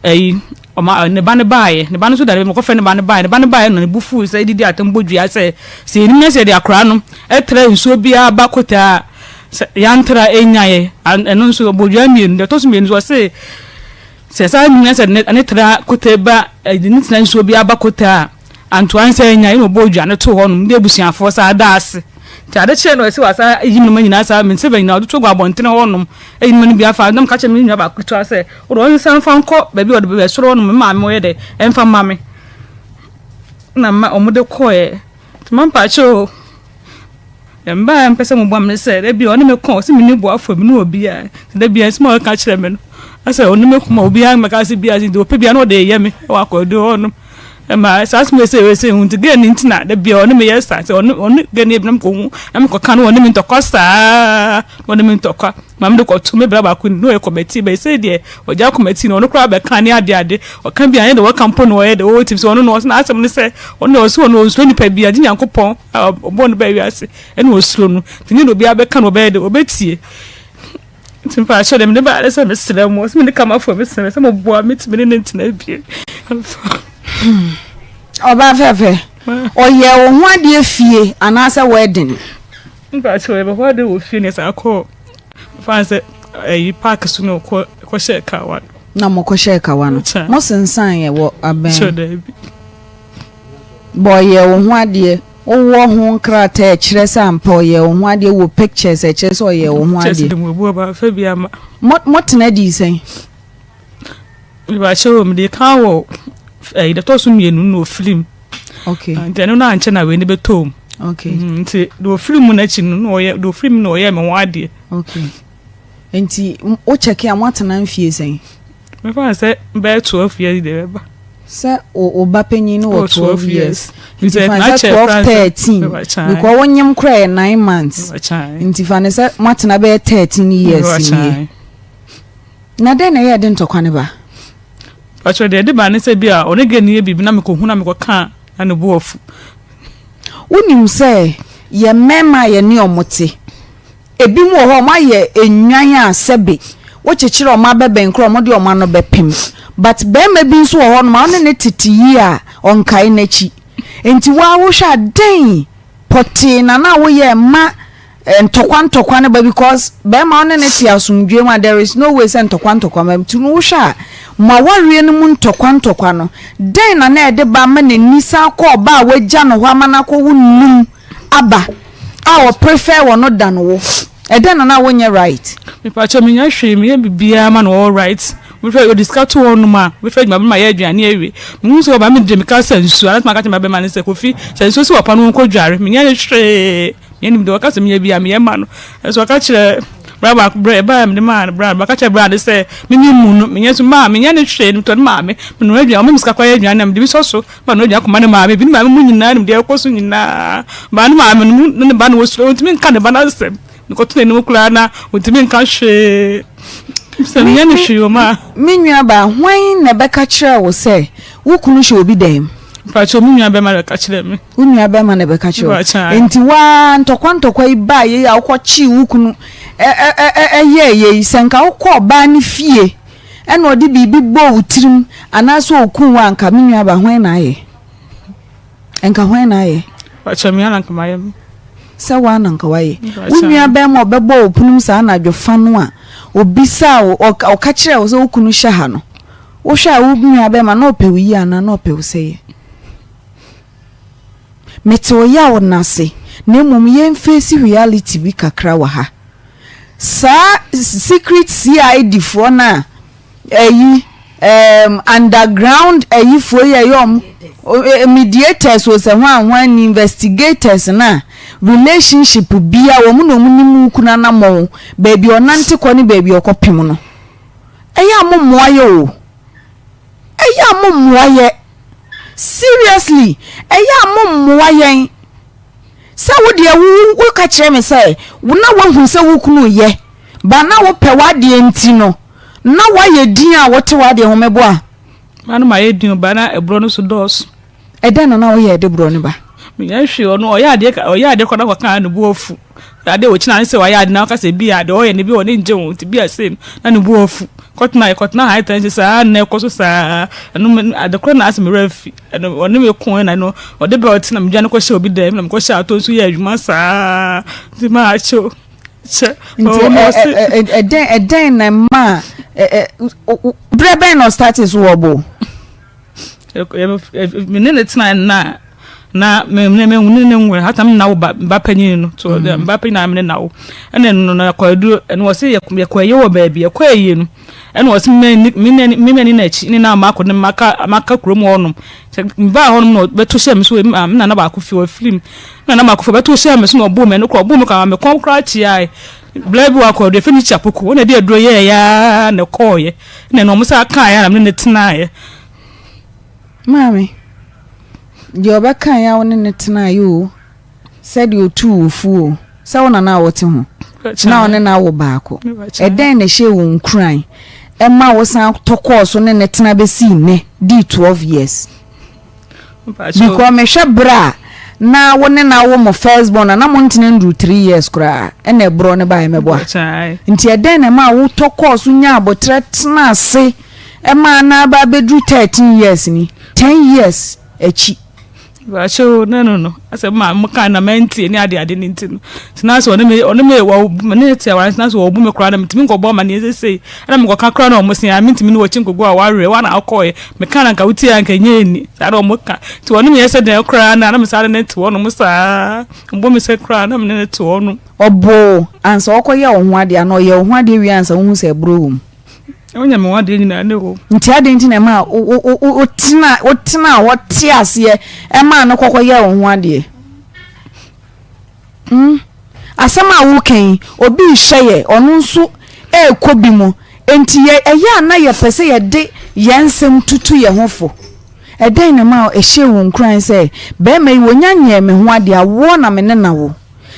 Ɛyi, ɔma ne ba no baeɛ. Ne ba no nso dane, mekɔfrɛ ne ba no baeɛ. Ne ba no baeɛ no, ne bo fuu sɛ didi atɛm bɔ dua sɛ, sɛ yɛnim na sɛ yɛde akwadaa no tra nsuo biara ba kotaa a, sɛ yɛantra ɛnyaeɛ. Ɛno nso, ɔbɔ dua mmienu. Deɛ ɛtɔ so mmienu nso, ɔse sɛ saa nim na sɛ ne tra kotaa ba, ne tena nsuo biara ba kotaa a, antoa nsɛ ɛnyaeɛ. Ɛna ɔbɔɔ dua no too hɔnom de abusuafoɔ saa da ase. Nti ade kyeeɛ no, ɔse wasan ayi me nnoɔma nyinaa saa, me nsɛmma nyinaa ɔde to gu abɔntene hɔnom. Ayi nnoɔma no bi afa, na meka kyerɛ me nua baako ketewa sɛ, Wode ɔnsan mfa nkɔ baabi a ɔde bɛbɛ soro hɔ nom, me maame ɔyɛ dɛ, ɛmfa mma me. Na ma wɔn de kɔɛ. Nti ma mpakyɛ o, mbaa a mpɛ sɛ mo boa me ne sɛ, da bi ɔne me kɔ, ɔse me ni boafoɔ, me ne obiara. Nti da bi nsɛm a ɔka kyerɛ me no, asɛ ɔne me ko ma obiara mmɛka sɛ biara, nti ɔpɛ biara na ɔde yɛ me wɔ akɔdu hɔ nom. Ɛma saa asɛm wei sɛ hu nti gɛɛ ne nti na da biara ɔne me yɛ saa, sɛ ɔne ɔne gɛɛ ne yɛ bi na mekɔ hu, na mekɔka no ɔne me ntɔkwa saa, na ɔne me ntɔkwa. Maame de kɔto me bra baako ni na ɔyɛ kɔmɛtii bɛyɛ sɛ deɛ ɔgya kɔmɛtii no ɔno koraa bɛka ne ade ade ɔka bi anyɛ deɛ wɔka mpo na ɔyɛ deɛ ɔwɔ tim sɛ ɔno no ɔsɛ n'asɛm ne sɛ ɔno deɛ ɔsɛ ɔno ɔnsuro nipa bi agye Nyankopɔn a ɔbɔɔ no baa wiase ɛna ɔsuro no nti nyɛ deɛ obiara bɛka no ɔbɛyɛ deɛ ɔbɛtie nti mpakyɛ deɛ mede baeɛ ne sɛ mesrɛ mo sɛ mene kamafoɔ mesrɛ mo sɛ moboa me tumi ne ne ntena bie. Ɔbaa fɛfɛ ɔyɛ wo ho adeɛ fie anaasɛ wedding? Mpakyɛw yɛbɛhɔ ade wɔ fie ne saa kɔ fa sɛ ɛyi park so na ɔkɔ kɔhyɛ kawa no. Na mo kɔhyɛ kawa no mo sensan yɛ wɔ abɛn. Kyerɛ daabi. Bɔ ɔyɛ wo ho adeɛ wowɔ ho nkrataa ɛkyerɛ sɛ ampa ɔyɛ wo ho adeɛ wɔ pictures ɛkyerɛ sɛ ɔyɛ wo ho adeɛ. Pictures de mo ebu ɔba fɛ bi ama. Mo mo tena dii sɛn. Mepakyɛw o, mede kan wɔ ɛyi deɛ ɛtɔ so mmienu na ofiri mu. Okay. Nti ɛno no ankyɛ na wei no bɛtɔ mu. Okay. Mm, nti deɛ ofiri mu n'akyi no na ɔyɛ deɛ ofiri mu na ɔyɛ me ho adeɛ. Okay. Nti wo kyɛke a moatena mfie sɛn? Mefa no sɛ bɛyɛ 12 years deɛ bɛba. Sɛ wo ba panyin no wɔ 12 years. Nti fa no sɛ 12 13 because wonyem koraa yɛ 9 months. Nti fa no sɛ moatena bɛyɛ 13 years nie. Na dɛn na ɛyɛ a ɛde ntɔkwa no ba? Pakyɛ deɛ ɛde ba ne sɛ bi a ɔne gɛ no yɛ biribi na mekɔhu na mekɔka a na ne bo afu. Wonim sɛ yɛn mmarima a yɛne wɔn te, ebinom wɔ hɔ a wɔayɛ nnwan a sɛbe wokyekyere wɔn abɛbɛn koraa a wɔde wɔn ano bɛpem. But barima bi nso wɔ hɔnom a wo ne no tete yie a ɔnkae n'akyi. Enti wo ara wohwɛ a dɛn pɔtee na na woyɛ ma ntɔkwa ntɔkwa no ba because bɛrima wo ne no te asomdwoe mu a there is no way sɛ ntɔkwa ntɔkwa ba nti no wohwɛ a mo awareɛ no mu ntɔkwa ntɔkwa no dɛn na na ɛde ba ma n'ani san kɔ ɔba a wagya no hɔ ama no akɔwo num aba a ɔprefer wɔ no dan wo ɛdɛn na na wonyɛ right. Mepakyɛ menya hwee meyɛ biribiara ma no all right mefrɛ ɔde sika to hɔ nom a mefrɛ adwuma bɛma yɛ aduane awie mehu sɛ ɔba me de meka sɛ nsuo anasɛ maka kyerɛ me bɛma no sɛ kofi sɛ nsuo si wɔ pa no nkɔ dware menyɛ ne hwee Menim deɛ ɔka sɛ meyɛ bi a meyɛ ma no. Nso ɔka kyerɛ bra baako brɛ ɛbaa mede maa no bra no ɔka kyerɛ bra no sɛ mimi mu no menyɛ nso maa menyɛ ne hwee metɔ ne maame menoa aduane ɔma me sika kɔyɛ aduane na mede bi sɔ so ma no aduane kɔma ne maame bi ne maame mu nyinaa nim deɛ ɛkɔ so nyinaa baa ne maame no mu ne ne ba no wɔsuro ɔntumi nka ne ba no asɛm mekɔto n'anim koraa na ɔntumi nka hwee. Sɛ menyɛ no hwee o ma. Me nuabaa, hwan na ɛbɛka kyerɛɛ wo sɛ wo kunu hyɛ obi dan mu? Mpakyɛw, me nua bɛrima na ɛbɛka kyerɛɛ me. Wo nua bɛrima na ɛbɛka kyerɛɛ wo. Mpakyɛw. Enti wo ara ntɔkwa ntɔkwa yi baa yei a wokɔkyee wo kunu yɛɛ yei, sɛ nka wokɔ ɔbaa no fie ɛna ɔde biribi bɔɔ wo tirim anaasɛ ɔkuu wo a, nka me nuabaa, hwan na ayɛ? Nka hwan na ayɛ? Mpakyɛw, me ara na nka mayɛ me. Sɛ woa na nka woayɛ. Wo nua bɛrima a ɔbɛbɔ wo pono mu saa anadwo fa no a, ɔbisaa wo, ɔka kyerɛɛ wo sɛ wo kunu hyɛ ha no, wohwɛ a wo nua bɛrima na ɔpɛ wo yie anaa na ɔpɛ wo sɛeɛ? Mete wo yaw no ase, na mmom yɛmfeesi reality bi kakra wɔ ha. Saa secret CID foɔ no a ɛyi um, underground ayifoɔ yi a ɛyɛ ɔmo mediators o sɛ hwan hwan ni investigators no a relationship bia wɔn na wɔn nim wo kunu anamɔn baabi ɔnante kɔ ne baabi ɔkɔpem no ɛyɛ a mo mmoa yɛ o ɛyɛ a mo mmoa yɛ seriously ɛyɛ a mo mmoa yɛn sɛ wo deɛ wo woka kyerɛ me sɛ na woahu sɛ wo kunu yɛ ba na wopɛ w'adeɛ nti no Na woayɛ din a wote w'adeɛ ho meboa. Ma no mayɛ din o ba na ɛborɔ no so dɔɔso. Ɛdɛn na na woyɛ de borɔ no ba? Menyɛ hwee ɔno ɔyɛ adeɛ ɔyɛ adeɛ kɔ na kɔka ne bo afu. Adeɛ ɔkyina ne sɛ wayɛ ade na ɔka sɛ bi a deɛ ɔyɛ no bi ɔne ngye ho nti bi a sei na ne bo afu. Kɔtena yɛkɔtena high tension saa na ɛkɔ so saa ɛno ade korɔ na asɛ me werɛ afi ɛno ɔne me ko na ɛno ɔde belt na medwane kɔhyɛ obi dan mu na mekɔhyɛ atɔ nso yɛ adwuma saa nti maa akyɛw. Nti ɛdɛn ɛdɛn na ɛma berɛ bɛn na ɔstarte so wɔ bo? Me ne ne tena nna na me ne me ne ne nwere hata me na wo ba ba panyin no to mm. ba panyin na me ne na wo ɛna no na kɔ aduro ɛna wɔsi yɛ yɛ kɔ ɛyɛ wɔ baabi yɛ kɔ ɛyɛ no ɛna wɔsi me ne me ne me ne n'akyi ne na ma akɔ ne maka maka kurom hɔ nom sɛ mbaa hɔ nom na bɛto hyɛ me so me nana baako fi wɔ firim Me nana baako bɛto hyɛɛ me so na ɔboo me ɛno koraa ɔboo me koraa me kɔn koraa kyeae. Bla bi wɔ akɔ deɛ fɛn kyi apoko wɔn na ɛde aduro yɛɛ ya na ɛkɔɔyɛ na ɛna wɔn sa kaeɛ na me ne tenaeɛ. Maame, deɛ ɔbɛkaeɛ a wo ne ne tenaeɛ o, sɛdeɛ ɔtuu wo fo o, sɛ wo na na wote ho na ɔne no awo baako. Ɛdɛn na ɛhyɛɛ wo nkuran ɛma wo san tɔ kɔɔ so ne ne tena bɛsii nnɛ dii 12 years? Because mehwɛ berɛ a na wo ne no awo mo first born a na montena nduru 3 years koraa ɛna ɛborɔ no baeɛ mɛboa. Nti ɛdɛn na ɛmaa wotɔ kɔɔ so nyaa aboterɛ tena ase ɛmaa na aba abɛduru 13 years ni 10 years akyi. Bàkyɛw ne no no asɛ maa mo kan na mɛntie ne ade ade ne nti no tena ase ɔne me ɔne me wɔ me ne te aware tena ase wɔ ɔbu me koraa na metumi nkɔbɔ amaneɛ sesei ɛna mekɔka koraa na ɔmo se a mentumi ne wɔkyi nkɔgu a wawerɛ wa na akɔɛ meka na nka wotie a nka ɛnyɛ ɛni saa na ɔmo ka nti ɔne me yɛ sɛ dɛn koraa na na me saa ne ne te hɔ nom saa ɔbɔ me sɛ koraa na me ne ne te hɔ nom. Ɔboo ansa ɔkɔyɛ wo ho adeɛ anaa ɔyɛ wo ho adeɛ wie ansa wohu sɛ ɛborɔ wɔ mu? Ɔnyɛ me ho adeɛ nyinaa ne wɔ. Nti adɛn nti na ɛmaa wotena wotenaa hɔ te aseɛ ɛmaa no kɔkɔyɛɛ wo ho adeɛ? Hmm. Asɛm a woreka yi, obi rehwɛ yɛ, ɔno nso rekɔ bi mu. Enti yɛ, ɛyɛ a na yɛpɛ sɛ yɛde yɛn nsɛm tutu yɛn ho fo. Ɛdɛn na ɛma ɛhyɛɛ wo nkuran sɛ, barima yi, wɔnya nyɛɛ me ho adeɛ, awoɔ na me ne no awo.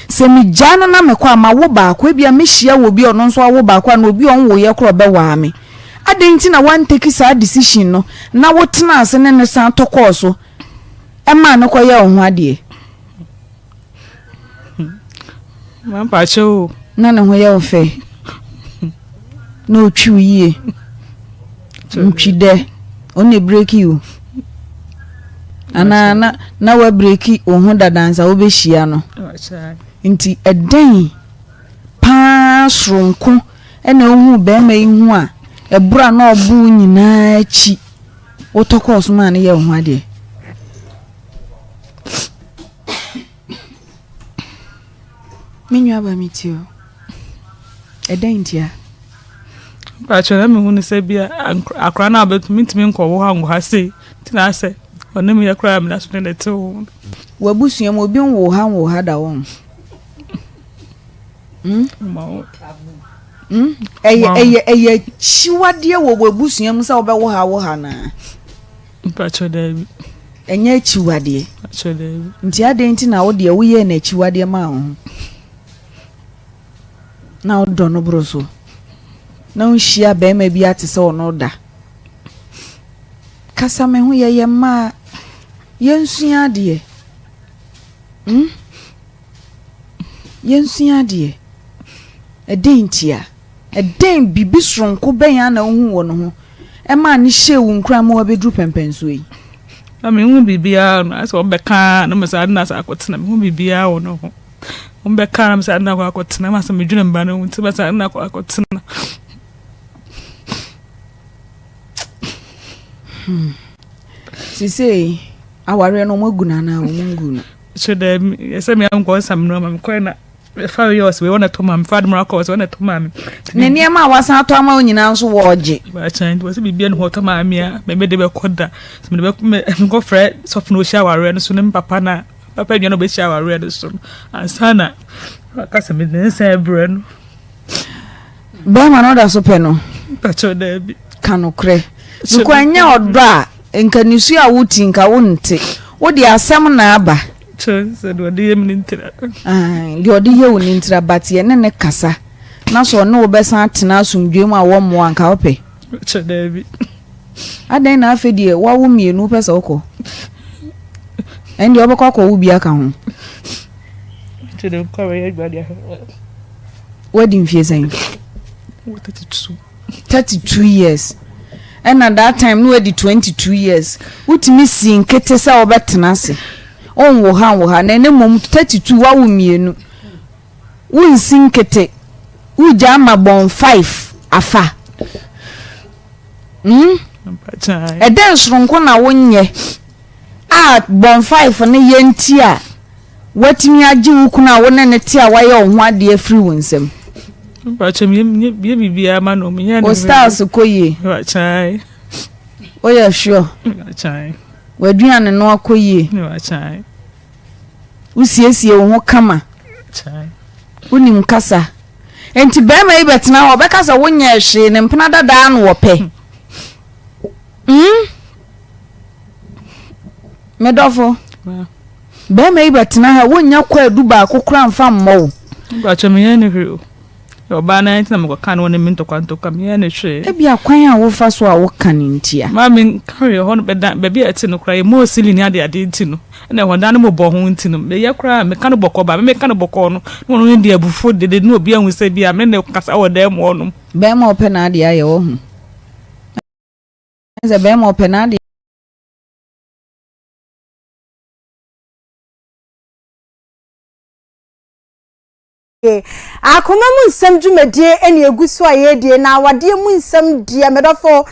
Sɛ megyaa no na mekɔ a, mawo baako. Ebia mɛhyia wɔ obi a ɔno nso awo baako anaa obi a ɔnwoeɛ koraa ɔbɛwaa me. Adɛn nti na woanteki saa decision no na wotenaa ase ne no san tɔ kɔɔ so maa no kɔyɛɛ wo ho adeɛ? Mampakyɛ o. Na ne ho yɛ wo fɛ. Na ɔtwi wo yie. Ntwi dɛ. Ɔno na ɛbreki wo. Anaa na na wabreki wo ho dada ansa wobɛhyia no. Nti ɛdɛn paa soronko ɛna wohuu bɛrima yi ho a ɛberɛ a na ɔbo wo nyinaa akyi wotɔ kɔɔ so maa no yɛ wo ho adeɛ? Me nua ba me ti o. Ɛdɛn ntia? Mpakyɛ na mehu no sɛ bi a akora no a bɛtumi ntumi nkɔwo ha nkɔ ha sei nti na asɛ ɔne me yɛ koraa mena so ne ne te ho. W'abusua mu obi nwo ha nwo ha da wɔn. Hmm? Hmm? Ɛyɛ ɛyɛ ɛyɛ akyiwadeɛ wɔ w'abusua mu sɛ wobɛwo ha wo ha naa. Mpakyɛ daabi. Ɛnyɛ akyiwadeɛ. Mpakyɛ daabi. Nti adɛn nti na wo deɛ woyɛɛ no akyiwadeɛ maa wo ho? Na wodɔ no boro so. Na wonhyia barima bi ate sɛ ɔno da. Kasa me ho yɛyɛ mmaa yɛnsua adeɛ hmm yɛnsua adeɛ ɛdɛn ntia ɛdɛn biribi soronko bɛn a na wohu wɔ ne ho ɛmaa ne hyɛɛ wo nkuran ma wabɛduru pɛmpɛnsoɔ yi. Na mehu biribiara no asɛ wɔbɛka na mesa ade na asa akɔtena mehu biribiara wɔ ne ho wɔbɛka na mesa ade na akɔ akɔtena ma sɛ medwene mba no ho nti mesa ade na akɔ akɔtena. Hmm. Sisei awareɛ no wɔn agu no anaa wɔn ngu no. So dɛ ɛsɛ mi ankɔ nsam no ma mekɔɛ na ɛfa wei ɔsɛ wei wɔn ɛtɔ maa mi fa adumra kɔ ɔsɛ wɔn ɛtɔ maa mi. Ne nneɛma a wasan atɔ ama wo nyinaa nso wɔɔgye. Baakyɛn nti wɔsɛ biribi ɛna hɔ ɔtɔ maa mi a mɛmɛ de bɛkɔ da sɛ mɛ de bɛ mɛ nkɔ frɛ sɔfo na ohyia awareɛ no so ne papa na papa nua na ɔbɛhyia awareɛ no so ansa na akasɛ mɛ de nsa ɛbrɛ no. Bɛrima no ɔda so pɛ no. Mpakyɛw daabi. Ka nokorɛ. Nokwa ɛnyɛ ɔdɔ a nka nisuo a woti nka wonte. Wode asɛm na aba. Kyerɛ sɛ deɛ ɔde yɛ me ne ntira. Deɛ ɔde yɛ wo ne ntira but yɛne ne kasa na sɛ ɔne wo bɛsan atena asomdwoe mu a wɔmmoa nka wopɛ? Kyerɛ daabi. Adɛn na afei deɛ wawo mmienu wopɛ sɛ wokɔ? Ɛndeɛ wobɛkɔ akɔwo bi aka ho. Kyerɛ dɛ nkɔ a wɔyɛ adwuma deɛ. Wadi mfie sɛn? 32 years. Ɛna that time no wadi 22 years. Wotumi si nkete sɛ wobɛtena ase. Wonwo ha nwo ha. Na ɛnɛ mmom 32 wawo mmienu. Wonsi nkete. Wogya ama bɔn 5 afa. Hmm? Ɛdɛn soronko na wonyɛ a bɔn 5 no yɛ nti a Woatumi agye wo kunu a wo ne no te a wayɛ wo ho adeɛ afiri wo nsam? Mpakyɛ meyɛ biribiara ma no. Wo styles kɔ yie? Mpakyɛ. Woyɛ sure? Mpakyɛ. W'aduane no akɔ yie? Mpakyɛ. Wosiesie wo ho kama? Mpakyɛ. Wonim kasa? Enti barima yi bɛtena hɔ ɔbɛka sɛ wonyɛɛ hwee ne mpena dadaa na wɔpɛ. Mm? Me dɔfo, bɛrima yi bɛtena ha, wonnya kwaadu baako koraa mfa mmɔ wo. Mpakyɛ menyɛ ne hwee o. Ɔbaa no nti na mekɔka ne wɔne me ntɔkwa ntɔkwa menyɛ ne hwee. Ebi akwan a wofa so a woka no ntia. Maa me nka hwee hɔ no bɛda baabi a ɛte no koraa yɛ sili ne ade ade nti no ɛna ɛhɔ dan no mu bɔ ho nti no meyɛ koraa meka no bɔkɔɔ ba me meka no bɔkɔɔ no na wɔn de abufuo dede na obi ahu sɛ bi a me ne kasa wɔ dan mu hɔ nom. Bɛrima ɔpɛ n'adeɛ ayɛ wɔ ho. Sɛ bɛrima ɔpɛ n'adeɛ. Akoma mu nsɛm dwumadie ɛna egu so a yɛredie na awadeɛ mu nsɛm deɛ medɔfo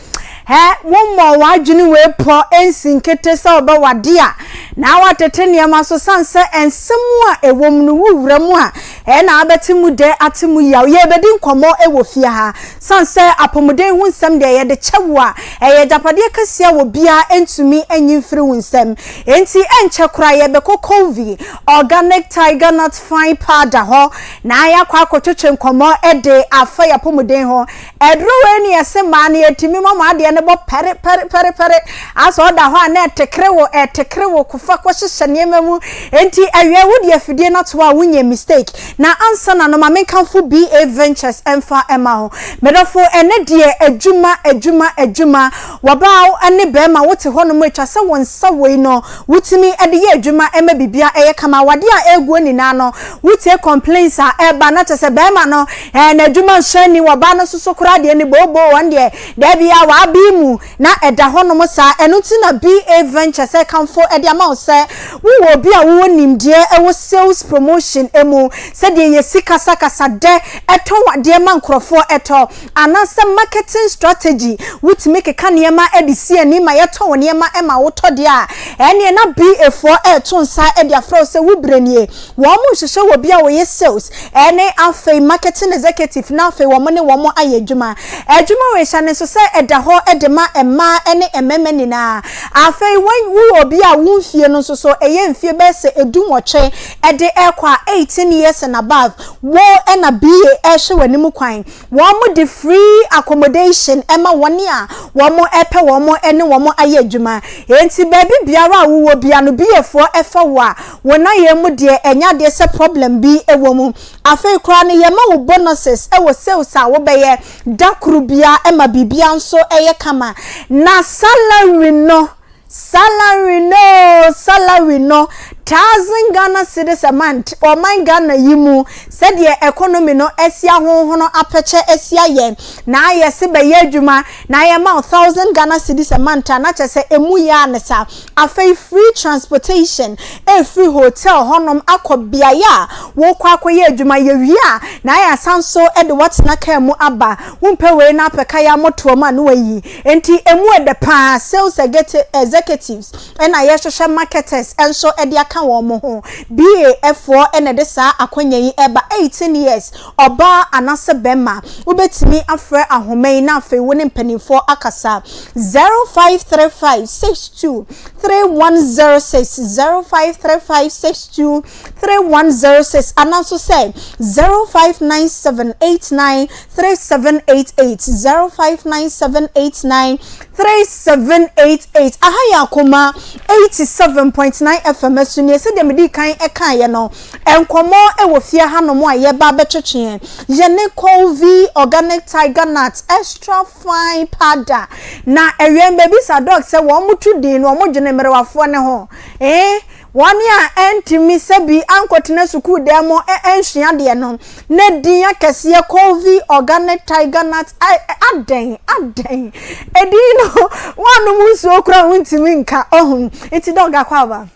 hɛ wo mmɔ w'adwene wei pɔ ɛnsi nkete sɛ wobɛwade a na watete nneɛma so sane sɛ nsɛm a ɛwɔ mu no wo wura mu a ɛna abɛte mu dɛ ate mu yaw yɛrebɛdi nkɔmmɔ ɛwɔ fie ha sane sɛ apɔmuden ho nsɛm deɛ yɛde kyɛ wo a ɛyɛ agyapadeɛ kɛseɛ a obiara ntumi nyi mfiri wo nsam enti ɛnkyɛ koraa yɛrebɛkɔ Covey Organic Tiger Nut Fine Powder hɔ na yɛakɔ akɔtwetwe nkɔmmɔ de afa yɛn apɔmuden ho. Aduro wei ne yɛse mmaa no yɛtumi ma mo adeɛ no bɔ pɛre pɛre pɛre pɛre. Asɛ ɔda hɔ a na ɛtekere wo ɛtekere wo kofa kɔhyehyɛ nneɛma mu. Enti awia wode afidie no ato hɔ a wonyɛ mistake. Na ansa na no ma menkamfo BA Ventures mfa mma wo. Medɔfo ɛnɛ deɛ adwuma adwuma adwuma. Wɔbaa ne bɛrima wote hɔnom atwa sɛ wo nsa wei no Wotumi de yɛ adwuma ma biribiara yɛ kama. Awadeɛ a ɛreguo nyinaa no, wotie complaints a ɛreba na kyerɛ sɛ barima no eh, n'adwuma nsɔ ani, ɔbaa no nso so koraa deɛ ne booboo wɔn deɛ daabi a wabee mu na ɛda hɔnom saa. Ɛno nti na BA Ventures rekamfo de ama wo sɛ wowɔ obi a wowɔ nimdeɛ wɔ sales promotion mu, sɛdeɛ yɛsi kasakasa dɛ tɔn adeɛ ma nkurɔfoɔ tɔ. Anaasɛ marketing strategy, wotumi keka nneɛma de si ani ma yɛtɔ wo nneɛma ma wotɔ deɛ a, ɛnneɛ na BA foɔ reto nsa de afrɛ wo sɛ wo berɛ nie. Wɔn nhwehwɛ obi a ɔyɛ sales ne afei marketing executive na afei wɔn ne wɔn ayɛ adwuma. Adwuma wei hyɛ no nso sɛ ɛda hɔ. de ma mmaa ne mmarima nyinaa. Afei woyɛ obi a wo mfie no nso so ɛyɛ mfie bɛyɛ sɛ dunwɔtwe de rekɔ a, 18 years and above, wo na BA rehwɛ w'anim kwan. Wɔde free accommodation ma wɔn a wɔpɛ wɔn ne wɔn ayɛ adwuma. Enti baabi biara a wowɔ biara no BA foɔ fa wo a, wo nan mu deɛ ɛnyɛ adeɛ sɛ problem bi wɔ mu. Afei koraa no yɛma wo bonuses wɔ sales a wobɛyɛ da koro biara ma biribiara nso yɛ kama. Na salary no, salary no oo, salary no, thousand Ghana cedis a month, ɔman Ghana yi mu sɛdeɛ economy no asi ahonhono apɛkyɛ asi ayɛ na yɛse bɛyɛ adwuma na yɛma wo thousand Ghana cedis a month a na kyerɛ sɛ ɛmu yɛ ara ne saa. Afei free transportation ɛfiri hotel hɔnom akɔ beaeɛ a worekɔ akɔyɛ adwuma. Yɛwie a, na yɛasan nso de wo atena kaa mu aba. Wompɛ wei na apɛ kaya motoa mu a na wayi. Enti ɛmu ɛdɛ pa ara. Sales executives ɛna yɛrehwehwɛ marketers nso de aka wɔn ho. BA foɔ na ɛde saa akwanya yi reba. 18 years, ɔbaa anaasɛ bɛrima, wobɛtumi afrɛ ahoma yi na afei wo ne mpanimfoɔ akasa. 0535 62 3106 0535 62 3106 anaa nso sɛ 0597 89 3788 0597 89 3788 Aha yɛ Akoma 87.9 FM so nie sɛdeɛ mede kan ɛkaeɛ no nkɔmmɔ wɔ fie hanom a yɛba abɛtwetweɛ yɛne Colvi Organic Tiger Nut Extra Fine powder na awia mbɛbisa doc sɛ wɔn mo to din no wɔn dwene mmerewafoɔ no ho eh wɔn a ɛntumi sɛbi ankɔtena sukuu dan mu ɛnsua adeɛ no na din akɛseɛ Colvi organic tiger nut adɛn adɛn edin no wɔanom nsuo koraa wontumi nka ɔho nti doc akɔ aba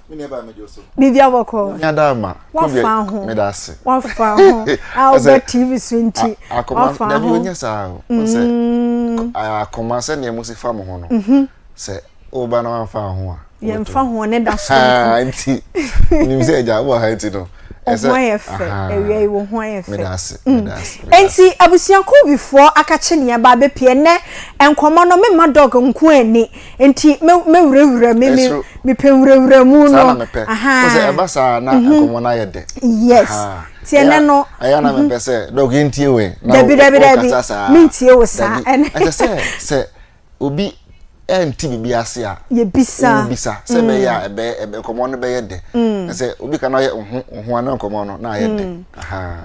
biribi abɔkɔ wafa ho wafa ho a wobɛ tv so nti wafa ho dabi onye saa o sɛ mm. akoma sɛ nea mo si fa mo ho no mhm. sɛ woba na wamfa ho a yɛmfa ho ne da so nti nim sɛ agya wowɔ ha nti no ho ayɛ fɛ awia yi wo ho ayɛ fɛ mm. nti abusuakuo bifoɔ akakye nea ba abɛpie nnɛ nkɔmmɔ no memma dɔg nko ani Nti me me wurawura me me mepɛ wurawura mu no. Saa na mepɛ. Wo sɛ ɛba saa na mhm. nkɔmɔ no ayɛ dɛ. Yes. Ti ɛnɛ no. Ɛyɛ na mepɛ sɛ dɔg yɛntie wei. Dabi dabi dabi. Mentie wo saa. Ɛsɛ sɛ sɛ obi ɛnti biribi ase a. Yɛbisa. Wobisa sɛ ɛbɛyɛ a ɛbɛyɛ nkɔmɔ no bɛyɛ dɛ. Mm. Sɛ obi ka na ɔyɛ ho ho ana nkɔmɔ no na ayɛ dɛ. Mm.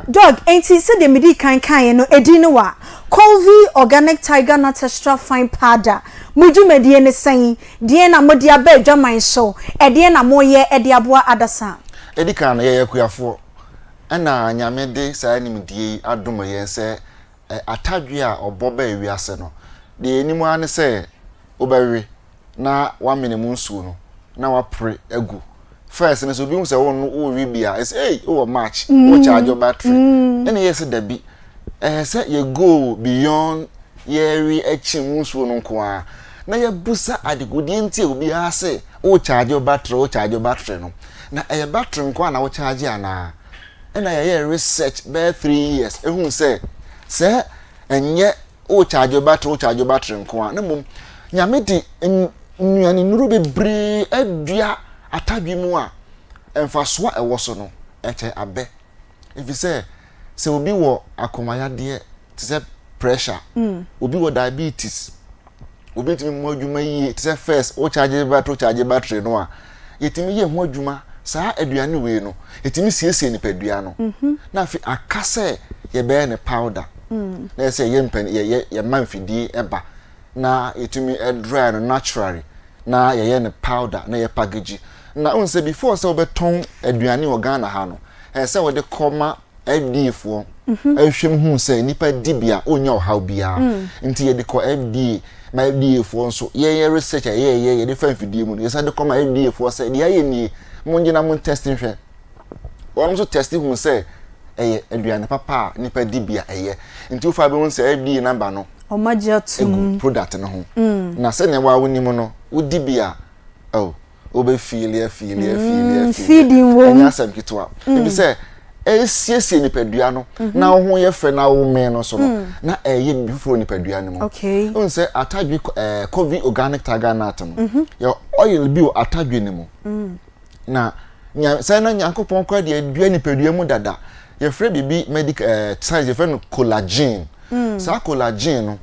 Dɔg nti sɛdeɛ medi kan kaeɛ no edin no wa Colvi Organic Tiger Nut Extra Fine Powder. Mo dwumadie ne sɛn? Deɛn na mode aba adwaman so? Ɛdeɛn na moreyɛ de aboa adasa? Edi kan no, yɛyɛ akuafoɔ, ɛna Nyame de saa nimdeɛ yi adom yɛn sɛ atadwe a ɔbɔ baa wiase no, deɛ yɛnim ara ne sɛ wobɛwe na woamene mu nsuo no na woapore agu. First no sɛ obi hu sɛ wo no worewe bi a, ɛsɛ ei wowɔ match, wo charge wo battery. Ɛna yɛyɛ sɛ dabi, ɛsɛ sɛ yɛ go beyond yɛrewe akyi mu nsuo no nko ara na yɛbusa adekodeɛ nti a obiara se wo charge wo battery, wo charge wo battery no. Na ɛyɛ battery nko ara na wo charge anaa? Ɛna yɛyɛɛ research bɛyɛ 3 years ehuu sɛ sɛ ɛnyɛ wo charge wo battery, wo charge wo battery nko ara na mmom Nyame de nnuane nnuro bebree adua atadwe mu a mfasoɔ a ɛwɔ so no ɛkyɛn abɛ. Ɛfiri sɛ sɛ obi wɔ akomayadeɛ te sɛ pressure, obi wɔ diabetes, obi ntumi mmɔ adwuma yie te sɛ first wo charge battery wo charge battery no a yɛtumi yɛ ho adwuma saa aduane wei no yɛtumi siesie nipadua no mhm. na afei aka sɛ yɛbɛyɛ ne powder mm. na yɛ sɛ yɛ mpɛn yɛ yɛma mfidie ɛba na yɛtumi dry no naturally na yɛyɛ no powder na yɛ package na wohu sɛ before sɛ wobɛtɔn aduane wɔ Ghana ha no ɛsɛ sɛ wode kɔma FDA foɔ ɛhwɛ mu hu sɛ nipa di bi a ɔnnya ɔhaw biara mm. nti yɛde kɔ FDA ma FDA foɔ nso yɛyɛ research a yɛyɛ yɛde fa mfidie mu no yɛsan de kɔma FDA foɔ sɛ deɛ ayɛ nie mo ngyina mo test nhwɛ wɔn nso test hu sɛ ɛyɛ aduane papa a nipa di bi a ɛyɛ nti wofa bɛhu sɛ FDA number no egu product no ho mm. na sɛnea waa wonim no wodi bi a oh wobɛ feeli afiili afiili afiili ɛnyɛ asɛm ketewa mm. ebi sɛ. ɛresiesie nipadua no mhm. na wo ho yɛ fɛ na wo mmɛn no so no mm. na ɛyɛ biribi foforɔ nipadua no mu. Wohu sɛ atadwe ɛɛ eh, Kovi organic tiger nut no mhm. yɛ oil bi wɔ atadwe no mu mm. na nya sɛ na Nyankopɔn koraa deɛ adua nipadua mu dada yɛfrɛ biribi medical ɛɛ eh, science yɛfrɛ no collagen mm. saa collagen no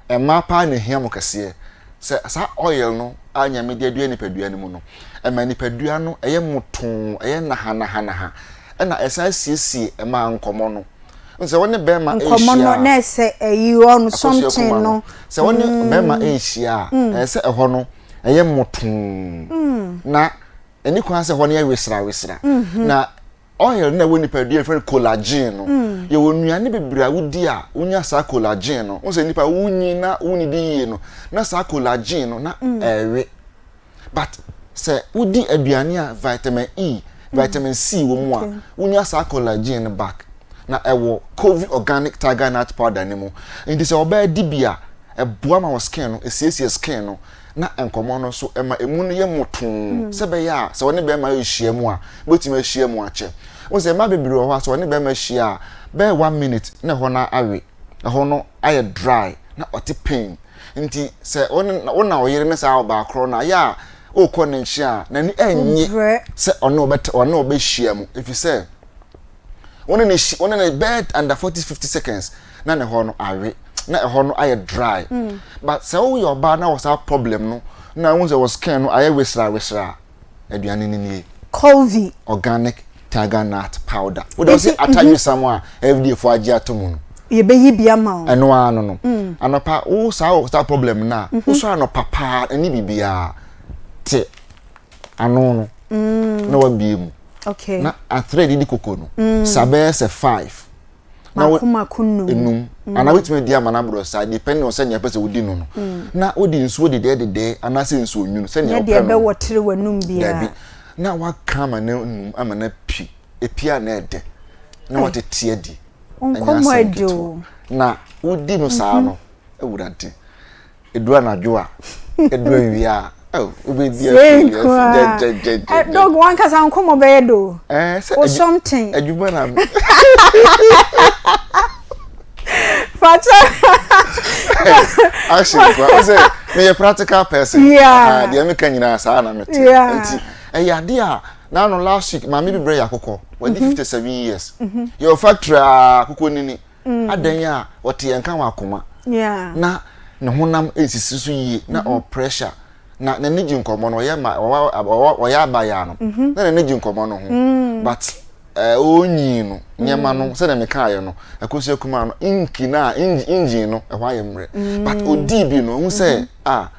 Mmaa paa na ɛhia mo kɛseɛ. Sɛ saa oil no a Nyame de adua nipadua no mu no, ɛma nipadua no ɛyɛ motoo, ɛyɛ nahanahanaha, ɛna ɛsan siesie mmaa nkɔmmɔ no. Sɛ wo ne bɛrima Nkɔmmɔ no ɛrehyia a, na ɛsɛ ɛyi ɔno akosua something kuma no, no. sɛ wo ne bɛrima ɛrehyia a, ɛyɛ sɛ ɛhɔ no ɛyɛ motoo, na ɛni kwan sɛ ɛhɔ no yɛ wesrawesra. Na Oil no a ɛwɔ nipadua yɛfrɛ no collagen no. Mm. Yɛwɔ nnuane bebree a wodi a wonya saa collagen no. Wo sɛ nipa wonyi na wonnidi yie no, na saa collagen no na mm. ɛwe. But sɛ wodi aduane a vitamin E, mm. vitamin C wɔ mu a, wonya saa collagen no back. Na ɛwɔ Covey organic tiger nut powder no mu. Nti sɛ ɔbaa di bi a, ɛboa ma wɔ skin no, esiesie skin no. na nkɔmmɔ no nso ɛma emu no yɛ mmotoo sɛ ɛbɛyɛ a sɛ ɔne bɛrima rehyia mu a wobɛtumi ahyia mu akyɛ. Wohu sɛ mmaa bebree wɔ hɔ a sɛ ɔne bɛrima hyia a bɛyɛ one minute na ɛhɔ no awe, ɛhɔ no ayɛ dry na ɔte pain. Nti sɛ wo ne wo na ɔyere ne saa ɔbaa korɔ no a yɛ a wokɔ ne nkyɛn a n'ani nnye sɛ ɔne ɔbɛte ɔne ɔbɛhyia mu ɛfiri sɛ wo ne no hyi wo ne no bɛyɛ under 40 50 seconds na ne hɔ no awe na ɛhɔ no ayɛ dry mm. but sɛ woyɛ ɔbaa na wɔ saa problem no na wohu sɛ wɔ skin no ayɛ wesra wesra a aduane no nie Colvi organic tiger nut powder wode wo sɛ atadwe mhm. sam a FDA fo agye ato mu no yɛbɛyi bi ama wo ɛno ara no no mm. anɔpa wo saa wɔ saa problem no a mhm. wosɔ anɔpa paa ɛne biribiara te ano no mm. na wabie mu na atrɛ didi koko no mm. sa bɛyɛ sɛ five na wo mako num enum mm. anaa wotumi di ama no aborɔ saa depending on sɛnea ɛpɛ sɛ wodi no no mm. na wode nsuo dedɛɛ dedɛɛ anaasɛ nsuo nwunu sɛnea wopɛ no ɛbɛwɔ tere w'anum biara dabi na waka ama no num ama no api epi a na ɛdɛ na watete adi ɛnyɛ asɛm ketewa na wodi no saa mhm. no awurade Edu anadwo a, edu awia a, oh, wobɛdi afiri gyɛgyɛgyɛgyɛ. Dog wankasa nkɔmmɔ bɛyɛ do. Eh, sɛ o something. Adwuma na. Fakyɛ. Action kura, o sɛ meyɛ practical person. Yeah. Deɛ meka nyinaa saa na mete. Yeah. Nti ɛyɛ adeɛ a n'ano last week maame bi brɛ yɛ akokɔ. Wadi 57 years. Yɛ wɔ factory a akokɔ nini. Mm. Adɛn a ɔte yɛn nka wɔ akoma. Na ne honam nsisi so yie na mm-hmm. ɔwɔ pressure na n'ani gye nkɔmɔ no ɔyɛ ma ɔyɛ abayaa no mm-hmm. na n'ani gye nkɔmɔ no ho mm. but ɔnyi no nneɛma no mm. sɛdeɛ mekaeɛ no ɛkɔsi akuma no inki no a engine no ɛhɔ ayɛ mmerɛ but ɔdii bi no ɔhu sɛ mm-hmm. ah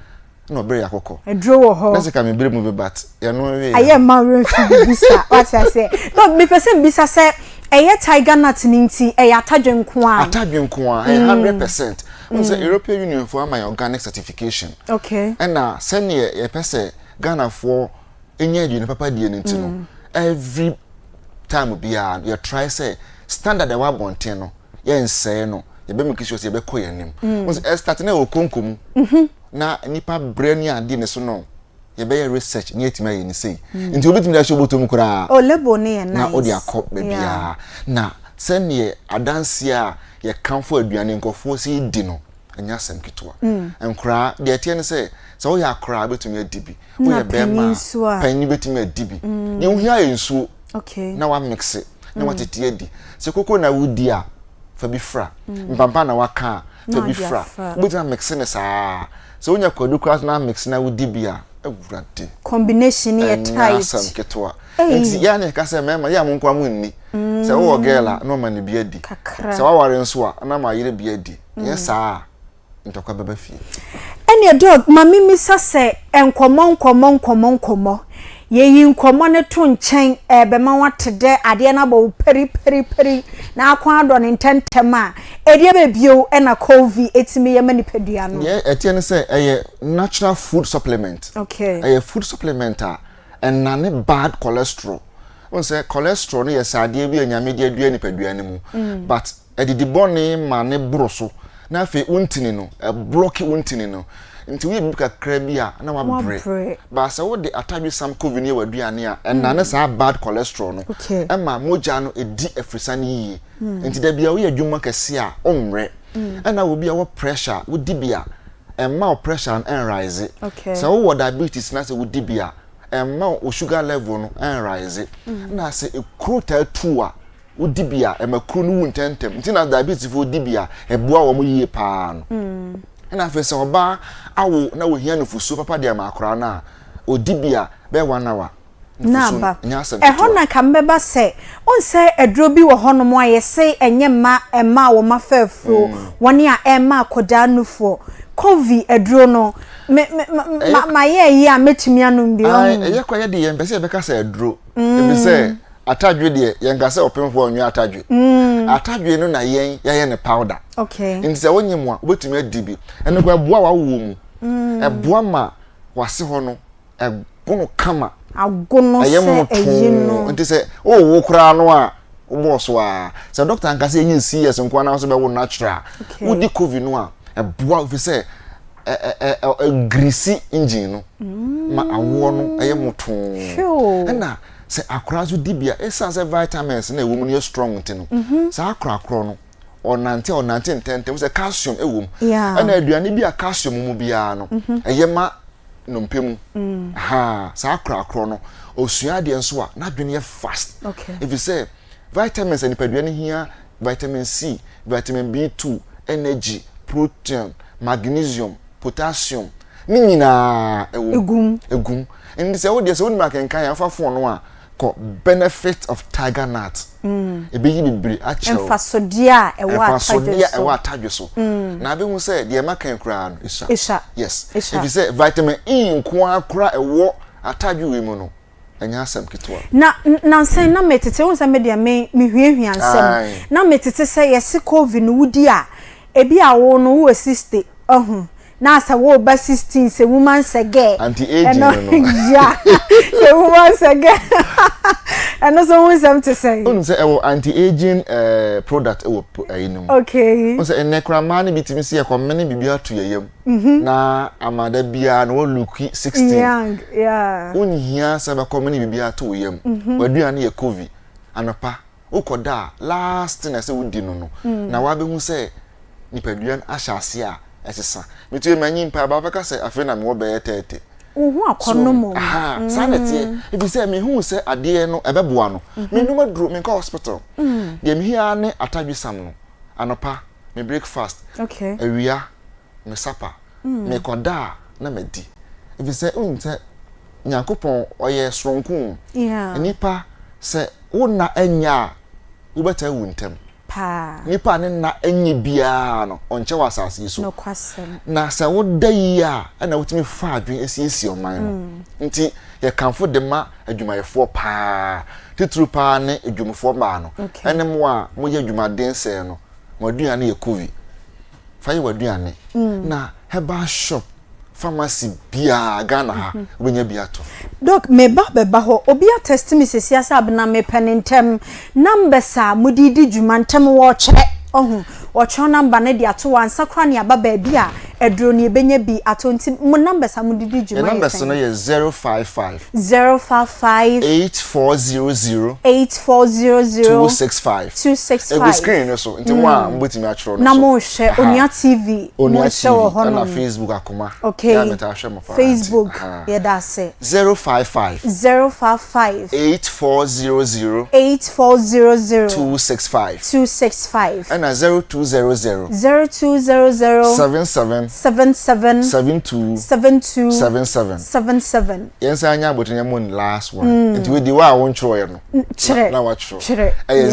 na ɔbere yɛ akɔkɔ. Aduro wɔ hɔ. Na sɛ ka me bere mu bi but yɛno awie. Ayɛ mma werɛ mfi biribi sa wate aseɛ. No mepɛ sɛ mbisa sɛ ɛyɛ tiger nut no nti ɛyɛ atadwe nko ara? Atadwe nko ara ɛyɛ 100%. Wohu sɛ European Union foɔ ama yɛn organic certification. Okay. Ɛna sɛdeɛ yɛpɛ sɛ Ghanafoɔ nya aduane papa die no nti no every time biara yɛ try sɛ standard a ɛwɔ abɔnten no yɛnsɛe no yɛbɛ make sure sɛ yɛbɛkɔ yɛn anim mm. wɔn sɛ ɛstart na ɛwɔ konko mu mm-hmm. na nipa brɛ ne adeɛ ne so no yɛbɛyɛ research ne yɛtumi ayɛ ne sei mm. nti obetumi de ahyɛ obotom koraa oh label ne yɛ nice na ɔde akɔ baabiara na sɛdeɛ adanseɛ a yɛkamfo aduane nkurɔfoɔ sɛ di no ɛnyɛ asɛm ketewa mm. nkoraa deɛ ɛteɛ ne sɛ sɛ woyɛ akoraa bɛtumi adi bi woyɛ bɛrima a panyin bɛtumi adi bi deɛ wohia yɛ nsuo na wamekse na watete adi. Sɛ koko na wodi a, fa bi fra. Mm. Mpampa na waka a, fa bi fra. Wobɛtumi amekse ne saa. Sɛ wonya kwadu koraa na amekse na wodi bi a, awurade. Combination yɛ tight. Ɛnyɛ asɛm ketewa. Nti yɛ a na yɛka sɛ mmarima yɛ a mo nkoa mo nni. Sɛ wowɔ girl a na ɔma no bi adi. Sɛ waware nso a na ma yere bi adi. Nyɛ saa a ntɔkwa bɛba fie. Ɛneɛ Dog, ma me mmisa sɛ nkɔmmɔ nkɔmmɔ nkɔmmɔ nkɔmmɔ, yɛyi nkɔmmɔ no to nkyɛn ɛrebɛma woate dɛ adeɛ no abɔ wo peri peri peri na akɔn adɔ no ntɛntɛm a, ɛdeɛ bɛ bio na Colvi tumi yɛ ma nipadua no? Deɛ ɛteɛ ne sɛ ɛyɛ natural food supplement. Okay. Ɛyɛ food supplement a ɛnane bad cholesterol. Wohu sɛ cholesterol no yɛ sradeɛ bi a Nyame de adua nipadua no mu but Adidi bɔne ma no boro so, na afei wo ntini no, ɛblɔke wo ntini no. Nti woyɛ biribi kakra bi a na wabrɛ. But sɛ wode atadwesam covid no yɛ w'aduane a, ɛnane saa bad cholesterol no ɛma mogya no ɛdi afirisan yie. Nti da biara woyɛ adwuma kɛse a, wommerɛ. Ɛna obi a ɔwɔ pressure a, wodi bi a, ɛmma wo pressure no ɛnrise. Sɛ wowɔ diabetes na sɛ wodi bi a, ɛmma wo sugar level no ɛnrise. Ɛna sɛ ekuro taa tu wo a, wodi bi a, ɛma kuro no wu ntɛmntɛm. Nti na diabetes foɔ di bi a, ɛboa wɔn yie paa no. Ɛna afei sɛ ɔbaa awo na ohia nufusuo papa de ama akwadaa no a, ɔdi bi a, bɛyɛ one hour, Na nufusuo no, aba. ɛnyɛ asɛm Ɛhɔ ketewa. na nka mɛba sɛ, wohu sɛ aduro bi wɔ hɔnom a yɛse ɛnyɛ mma mmaa a wɔn afa afuro, wɔn a ɛrema akwadaa nufoɔ. Covi aduro no, me, me, ma, Ɛyɛ mayɛ ayi a mɛtumi anom bi, Ae, ɔho. ɛyɛ koraa yɛde yɛmpɛ sɛ yɛbɛka sɛ aduro. Efisɛ atadwe deɛ yɛnka sɛ ɔpemfoɔ nwe atadwe. Atadwe no na yɛn yɛayɛ no powder. Okay. Nti sɛ wonye mu a, wobɛtumi adi bi. Ɛno koraa ɛboa w'awoɔ mu. Ɛboa ma w'ase hɔ no ɛgono kama. Agono Ɛyɛ sɛ ɛyi no. mmotoo. Nti sɛ worewo koraa no a, wobɔɔ so ara. Sɛ dɔkta anka sɛ yɛnyɛ CS nko ara na wo nso bɛwo natural a, Okay. wodi covid no a, ɛboa wo efisɛ ɛ ɛ ɛ ɛgirisi engine no ma awoɔ no ɛyɛ mmotoo. Hwɛ o. Ɛna sɛ akwadaa nso di bi a, ɛsiane sɛ vitamins na ɛwɔ mu no yɛ strong nti no, saa akwadaa korɔ no, ɔnante a ɔnante ntɛmntɛm sɛ calcium ɛwɔ mu. Ɛna aduane bi a calcium mu biara no, ɛyɛ ma nnompe mu. Ahaa, saa akwadaa korɔ no, ɔsua adeɛ nso a, n'adwene yɛ fast. Ɛfiri sɛ vitamins a nipadua no hia, vitamin C, vitamin B2, energy, protein, magnesium, potassium, ne nyinaa ɛwɔ mu. Ɛgu mu. Nti sɛ wo deɛ sɛ wonim akenkan a, wofa phone no a, kɔ benefit of tiger nut. Ɛbɛyi bebree akyerɛ wo. Mfasodeɛ a ɛwɔ atadwe so. Mfasodeɛ a ɛwɔ atadwe so. Na abɛhu sɛ deɛ maka yi koraa no, ɛsua. Ɛsua. Yes. Ɛsua. Ɛfiri sɛ vitamin E nko ara koraa ɛwɔ atadwe wei mu no, ɛnyɛ asɛm ketewa. Na nansa yi na metete, wohu sɛ me deɛ me mehuahua nsɛm. Na metete sɛ yɛse covid no wodi a, ebi a wo no wowɔ 60, ahu, na sɛ woreba 16 sɛ woman sɛ girl. Anti aging no no. Yeah, sɛ woman sɛ girl. Ɛno nso ho nsɛm te sɛn? Wonim sɛ ɛwɔ anti aging eh, product ɛwɔ ɛyi no mu. Okay. Wohu sɛ ɛnnɛ koraa mmaa no bi tumi sɛ yɛkɔmene biribi ato yɛn yam. Na ama da biara no wɔluki 16. Young, yeah. Wonhia sɛ bɛkɔmene biribi ato wo yam. W'aduane yɛ kovi. Anɔpa, wokɔda a, last thing a ɛsɛ wodi no no, na woabɛhu sɛ nipadua no ahyɛ aseɛ a ɛsesa. Metue manyin paa, but wobɛka sɛ afei na mewɔ bɛyɛ 30. Wo ho akɔnnɔ mmom. Aha, saa na ɛteɛ. Ɛfiri sɛ mehuu sɛ adeɛ no ɛbɛboa no. Mennom aduro, menkɔ hospital. Deɛ mehia ara ne atadwesam no. Anɔpa, me breakfast, awia, me supper. Mekɔda a, na madi. Ɛfiri sɛ wonim sɛ Nyankopɔn ɔyɛ soronko o. Nnipa, sɛ wo nna nyɛ a, wobɛtaa awu ntɛm. Paa. Nipa a ne nna nye biara no, ɔnkyɛ wɔ asase yi so. Nokwasɛm. Na sɛ woda yie a, ɛna wotumi fa adwene siesie ɔman no. Nti yɛkamfo de ma adwumayɛfoɔ paa, titiriw paa ne adwumfoɔ mmaa no, ɛne mo a moyɛ adwumaden sɛɛ no, mo aduane yɛ kovi. Fa yɛ w'aduane. Na herbal shop pharmacy biaa Ghana ha wobɛnya bi atɔ. Doc me ba bɛba hɔ obi a test me sesia sɛ abena me pɛ no ntɛm numbers a mode di dwuma ntɛm wɔkyerɛ ɔho wɔkyerɛw number no de ato hɔ ansa koraa ne aba baabi a aduro no yɛbɛnya bi atɔ nti mo numbers a mode di Yɛn dwuma yɛ numbers no sɛn? yɛ 055. 055. 8400. 8400. 265. 265. Egu screen no so nti mo a mobɛtumi atwerɛ no Na so. mohwɛ Aha. Onua TV Onua mohwɛ TV wɔ ɛna hɔnom. Facebook Akoma. Okay. Yɛ a metaa hwɛ mo paa nti. Facebook Aha. yɛda ase. 055. 055. 8400. 8400. 265. 265. Ɛna 0200. 0200. 77. 77. 72. 72. 77. 77. Yɛn san nya abotire yɛn mo last one. Nti wei di wa a wɔntwerɛeɛ no. Kyerɛ. Na watwerɛ. Kyerɛ. Ɛyɛ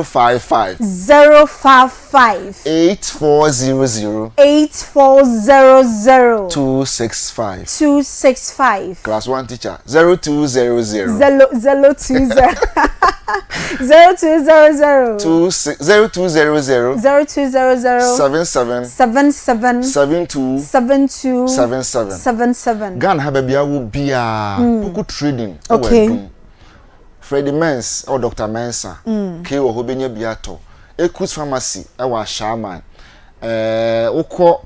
055. 055. 8400. 8400. 265. 265. Class 1 teacher 0200. 0 020. 0200. 26 0200. 0200. 77. 77. 72. 72. 77. 77. Ghana ha baabi a wɔ biara. Poku trading. Ɛwɔ Okay. Adum. Freddie Mens ɛwɔ Doctor Mensah. K wɔ hɔ bɛnya bi atɔ. Ekus Pharmacy ɛwɔ Ashaiman. Ɛɛ wokɔ.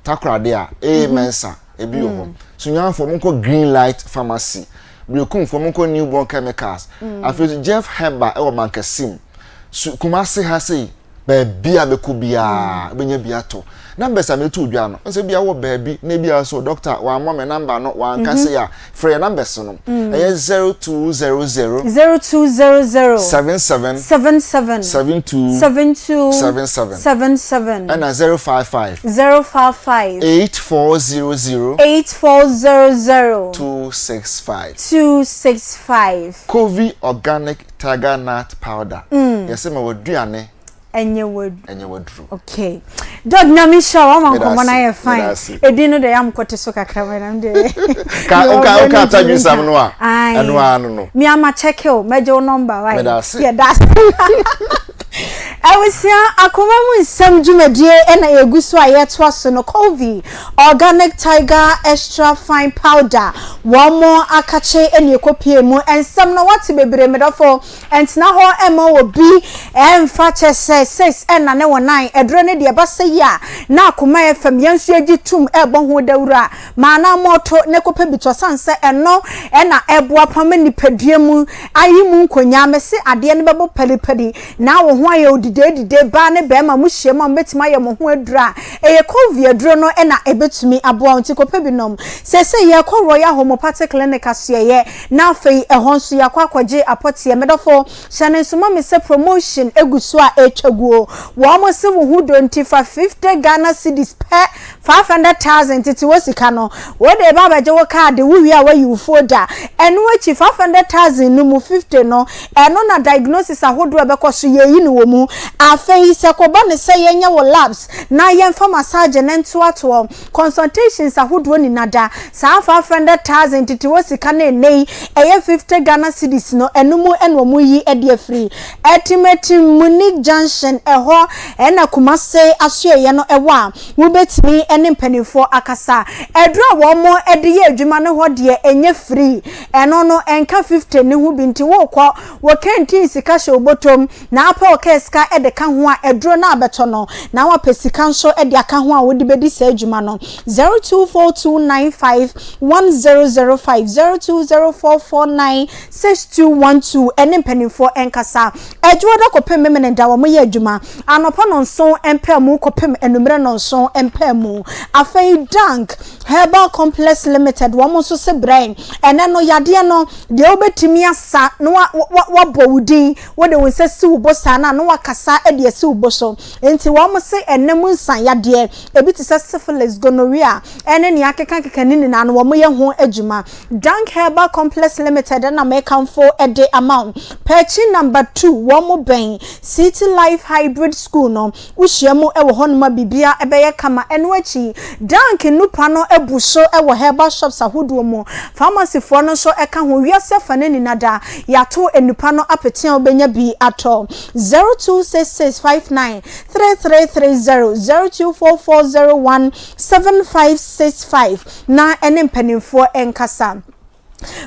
Takoradi a, AA Mensa, ebi wɔ hɔ. Sunyanfoɔ monkɔ Green Light Pharmacy. Berekumfoɔ monkɔ Newborn Chemicals. Afei nso Jeff Herbal wɔ Mankasim. Su Kumasi ha sei, baabi a bɛkɔ biara wobɛnya bi atɔ. Numbers a meto dwa no, sɛ bia wɔ baabi na ebia so doctor wammɔ me number no, wanka sei a, frɛ yɛn numbers no. Ɛyɛ 0200. 0200. 77. 77. 72. 72. 77. 77. Ɛna 055. 055. 8400. 8400. 265. 265. Kovi Organic Tiger Nut Powder. Yɛsɛ ma w'aduane. Ɛnyɛ w'aduru. Ɛnyɛ w'aduru. Okay. Doc Nyame nhyira wo ama nkɔmmɔ no ayɛ fine. Edin no deɛ yam kɔte so kakra mɛ nam deɛ. Ka woka woka atadwisam no a. Ɛno ara no no. Me ama check o mɛgye wo number why. Meda ase. Yɛda ase. Abusua akoma mu nsɛm dwumadie ɛna yɛgu so a yɛtoa so no Colvie Organic Tiger Extra Fine Powder wɔn mo akakye ɛna ɛkɔpie mu nsɛm no wate bebree medɔfo Ɛntena hɔ mma obi mfa kyɛ sɛ sex nnane wo nan. Aduro no deɛ ɛba sɛ yi a, na akoma yɛ fam. Yɛn nso yɛgye tom rebɔ ho dawuro a, ma anammɔn to na kɔpɛ bi tɔ sane sɛ ɛno na ɛboa pa ma nipadua mu ayi mu nkonyaa. Mese adeɛ no bɛbɔ paripari na wo ho ayɛ wo didee-didee. Baa ne barima mohyia mu a mobɛtumi ayɛ mo ho aduro a, ɛyɛ Colvie aduro no na ɛbɛtumi aboa wo nti kɔpɛ bi nom. Seesei yɛrekɔ Royal Homeopathic Clinic asoɛeɛ. Na afei ɛhɔ nso yɛakɔ akɔgye apɔteɛ. Me dɔfo, hyɛ no nso ma me sɛ promotion gu so a ɛretwa guo. Wɔn se wo ho dɔ nti fa 50 Ghana cedis pɛ, 500,000 tete hɔ sika no, wode reba abɛgye wo kaade, wo wie a woayi wo folder. Ɛno akyi 500,000 no mu 50 no, ɛno na diagnosis ahodoɔ a ɛbɛkɔ so yɛyi no wɔ mu. Afei sɛ ɛkɔba no sɛ yɛnyɛ wo labs na yɛmfa massage no ntoatoɔ, Consultations ahodoɔ nyina da saa 500,000 tete hɔ sika no ɛnnɛ yi ɛyɛ 50 Ghana cedis no ɛno mu ɛna ɔmo yi ɛde afiri Atimatim Munich Junction ɛhɔ ɛna Kumase asoɛeɛ no ɛwɔ a wobɛtumi ɛne mpaninfoɔ akasa. Aduro a wɔn ɛde yɛ adwuma no hɔ deɛ ɛnyɛ free ɛno no ɛnka 50 no ho bi nti wokɔ wɔ canteen sika hyɛ wo bɔtɔm Na apɛ ɔkaa sika de ka ho a aduro no a bɛtɔ no, na wapɛ sika nso de aka ho a wode bɛdi saa adwuma no. 0242951005, 0204496212 ɛne mpanimfoɔ nkasa. Adwuada kɔpem Memeneda wɔyɛ adwuma anɔpa nnɔnson mpaamu kɔpem anummerɛ nnɔnson mpaamu. Afei Dank Herbal Complex Limited wɔn nso se brɛ ɛnɛ no yadeɛ no deɛ wobɛtumi asa na wabɔ wo din Wode wo nsa si wo bo saa no a, na woakasa de asi wo bo so. Enti wɔn se ɛna mu nsa yadeɛ, ebi te sɛ syphilis, gonorrhea, ne nea akekakeka ne nyinaa no, wɔyɛ ho adwuma. Dank Herbal Complex Limited na mekamfo de ama wo. Pɛɛkyi number two, wɔn bɛn City Life Hybrid School no. Wohyia mu wɔ hɔnom a biribiara bɛyɛ kama. Ɛno akyi, Dank nnupa no abu so wɔ herbal shops ahodoɔ mu. Pharmacyfoɔ no nso ka ho. Wiase afa no nyina da, yɛato nnupa no apete a wobɛnya bi atɔ. 026659 3330, 024401 7565 na ɛne mpanimfoɔ nkasa.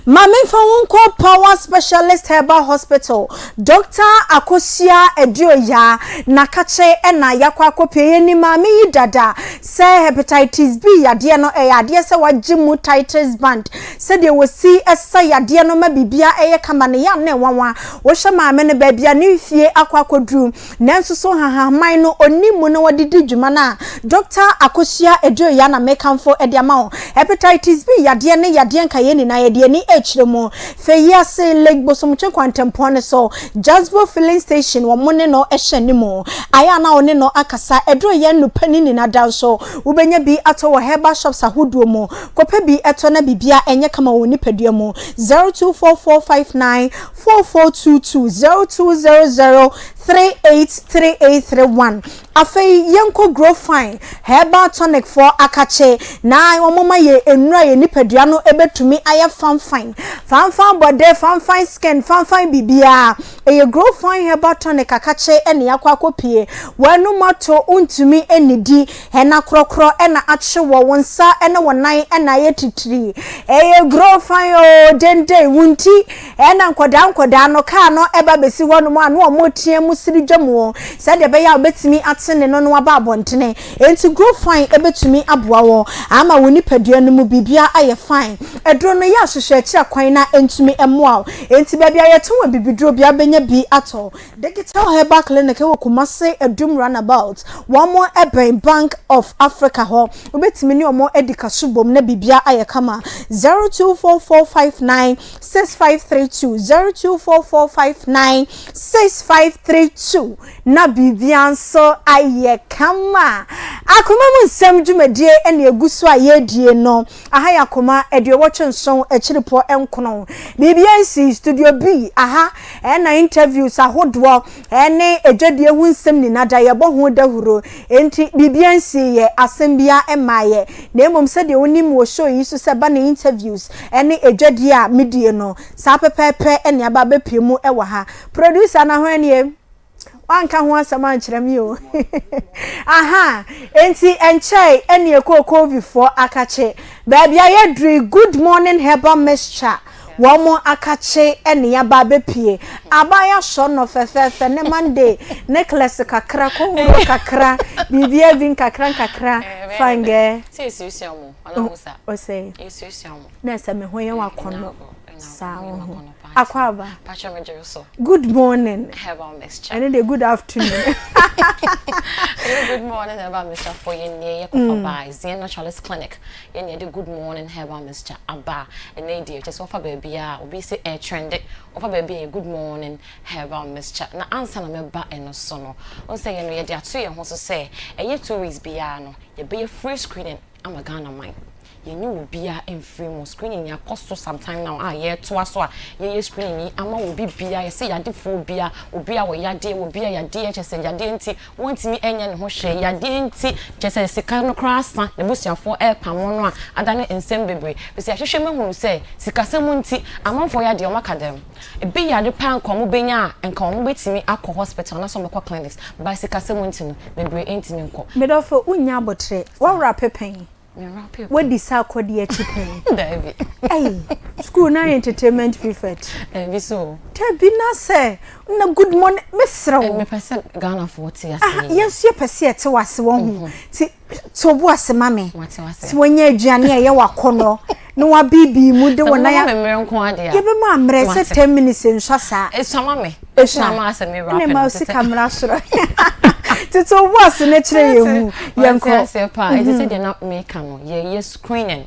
Ma memfa wo nkɔ Power Specialist Herbal Hospital, Dɔkta Akosua Aduoyaa Nakakye na yɛakɔ akɔpue. Yɛnim maame yi dada sɛ Hepatitis B yadeɛ no, ɛyɛ adeɛ sɛ wagye mu Titus band. Sɛdeɛ wɔsi sa yadeɛ no ma biribiara yɛ kama no, yɛ a na ɛnwanwa. Wohwɛ maame no, baabi a ne mfie akɔ akɔduru, Nanso so nhahamman no onni mu na wɔde di dwuma no a Dɔkta Akosua Aduoya na mekamfo de ama wo. Hepatitis B yadeɛ ne yadeɛ nkaeɛ nyinaa yɛde ani rekyerɛ mu. Fɛ yi ase, Lake Bosomtwe kwantempɔn no so, Jasbo filling station wɔn ne no hyɛ anim. Ayɛ a na wo ne no akasa. Aduro yɛ nnupɛ ne nyina da nso wobɛnya bi atɔ wɔ herbal shops ahodoɔ mu. Kɔpɛ bi tɔ na biribiara ɛnyɛ kama wɔ wo nipadua mu. 024459 4422 0200 383831 Afei yɛnkɔ Grow Fine Herbal Tonic foɔ akakye na wɔn ma yɛ nnuro a yɛ nipadua no bɛtumi ayɛ fanfan fanfan bɔdɛ fanfan skin fanfan biribiara ɛyɛ Grow Fine Herbal Tonic akakye ɛna yɛakɔ akɔ pie wɔanum ato wontumi nnidi ɛna korɔkorɔ ɛna akye wɔ wo nsa ɛne wo nan ɛna ayɛ titiri ɛyɛ Grow Fine oo denden wo nti Ɛna nkwadaa nkwadaa no, kaa no ba bɛsi hɔnom a, na wɔretea mu siri dwa mu sɛdeɛ ɛbɛyɛ a wobɛtumi ate ne no na waba abɔntene. Enti Grow Fine bɛtumi aboa wo ama wo nipadua no mu biribiara ayɛ fine. Aduro no yɛ ahwehwɛ akyiri akwan na ɛntumi mmoa wo. Enti baabi a yɛtɔn abibiduro biara wobɛnya bi atɔ. Digital Herbal Clinic wɔ Kumasi Adum Runabout. Wɔn bɛn Bank of Africa hɔ. Wobɛtumi ne wɔn adi kaso bom na biribiara ayɛ kama. 024459 6532 024459 6532 na biribiara nso ayɛ kama. Akoma mu nsɛm dwumadie na ɛgu so a yɛredie no. Aha yɛ Akoma 87 akyiripɔ nkono. Biribiara nsi Studio B aha na interviews ahodoɔ ne adwadie ho nsɛm nyinaa da yɛbɔ ho dahuro. Enti biribiara nsiiɛ, asɛm biara mmaeɛ. Na mmom sɛdeɛ wonim wɔ show yi so sɛ ɛba ne interviews ne adwadie a medie no, saa pɛpɛɛpɛ na aba abɛpue mu wɔ ha. Producer no hwan nie? Wanka ho asɛm ankyerɛ me o. Aha, enti ɛnkyɛe ɛne ɛkɔɔ Kovifoɔ akakye. Baabi a yɛaduru yi, Good Morning Herbal Mixture, wɔn akakye ɛne aba abɛpue. Aban asɔ no fɛfɛɛfɛ ne Monday, necklace kakra, kɔhuro kakra, biribiara bi nkakra nkakra, fine girl. Ɔsɛ, na ɛsɛ me ho yɛ wakɔnnɔ saa wo ho. Akwaaba. Pacho me gye so. Good morning. Herbal mixture. Ɛne de good afternoon. Good morning herbal mixture for yɛn nie yɛ kɔfa baa Zen Naturalist Clinic yɛn nie de good morning herbal mixture aba ɛnɛ deɛ kyɛ sɛ wɔfa baabi a obi sɛ ɛtrende wɔfa baabi a yɛ good morning herbal mixture na ansa na mɛba ɛno so no wɔn sɛ yɛn no yɛde ato yɛn ho so sɛ ɛyɛ 2 weeks biara no yɛbɛyɛ free screening ama Ghana man. Yɛnyi obiara mfiri mu. Screening yi akɔ so some time now a yɛretoa so a yɛyɛ screening yi ama obi biara. Yɛsɛ yadefoɔ biara, obi a wɔ yadeɛ, obi a yadeɛ kyɛ sɛ yadeɛ nti wɔntumi nyɛ ne ho hwee, yadeɛ nti kyɛ sɛ sika no koraa asa, n'abusuafoɔ repamo no a adane nsɛm bebree. Firi sɛ yɛahwehwɛ mu ahunu sɛ sikasɛm nti amanfoɔ yadeɛ wɔaka dɛm. Ebi yare paa nka wɔbɛnya a nka wɔbɛtumi akɔ hospital anaasɛ wɔbɛkɔ clinics but sikasɛm nti no bebree ntumi nkɔ. Medɔfo, wonnya aboterɛ, woawura pɛpɛn. Wadi saa akɔdeɛ akyi pɛn? Dabi. Ɛyi, school na entertainment prefect. Dabi so. Dabi na sɛ, na good morning, mesrɛ wo. Mepɛ sɛ Ghanafoɔ te ase. Ah, yɛn nso yɛpɛ sɛ yɛte wo ase wɔn ho. Ti, to bo ase ma me. Sɛ wɔnyɛ aduane a ɛyɛ w'akɔnnɔ na wabiibii mu de wɔn nan. Sɛ nko adeɛ a. Yɛbɛma mmerɛ sɛ 10 minutes nsua saa. Esua ma me. Esua ma asɛ me wrap. Ɛna ma sika mmra soro. Tete wo bo ase ne kyerɛ yɛn mu. Yɛn kɔ. Wɔte aseɛ paa. Ɛti sɛ deɛ na meka no, yɛyɛ screening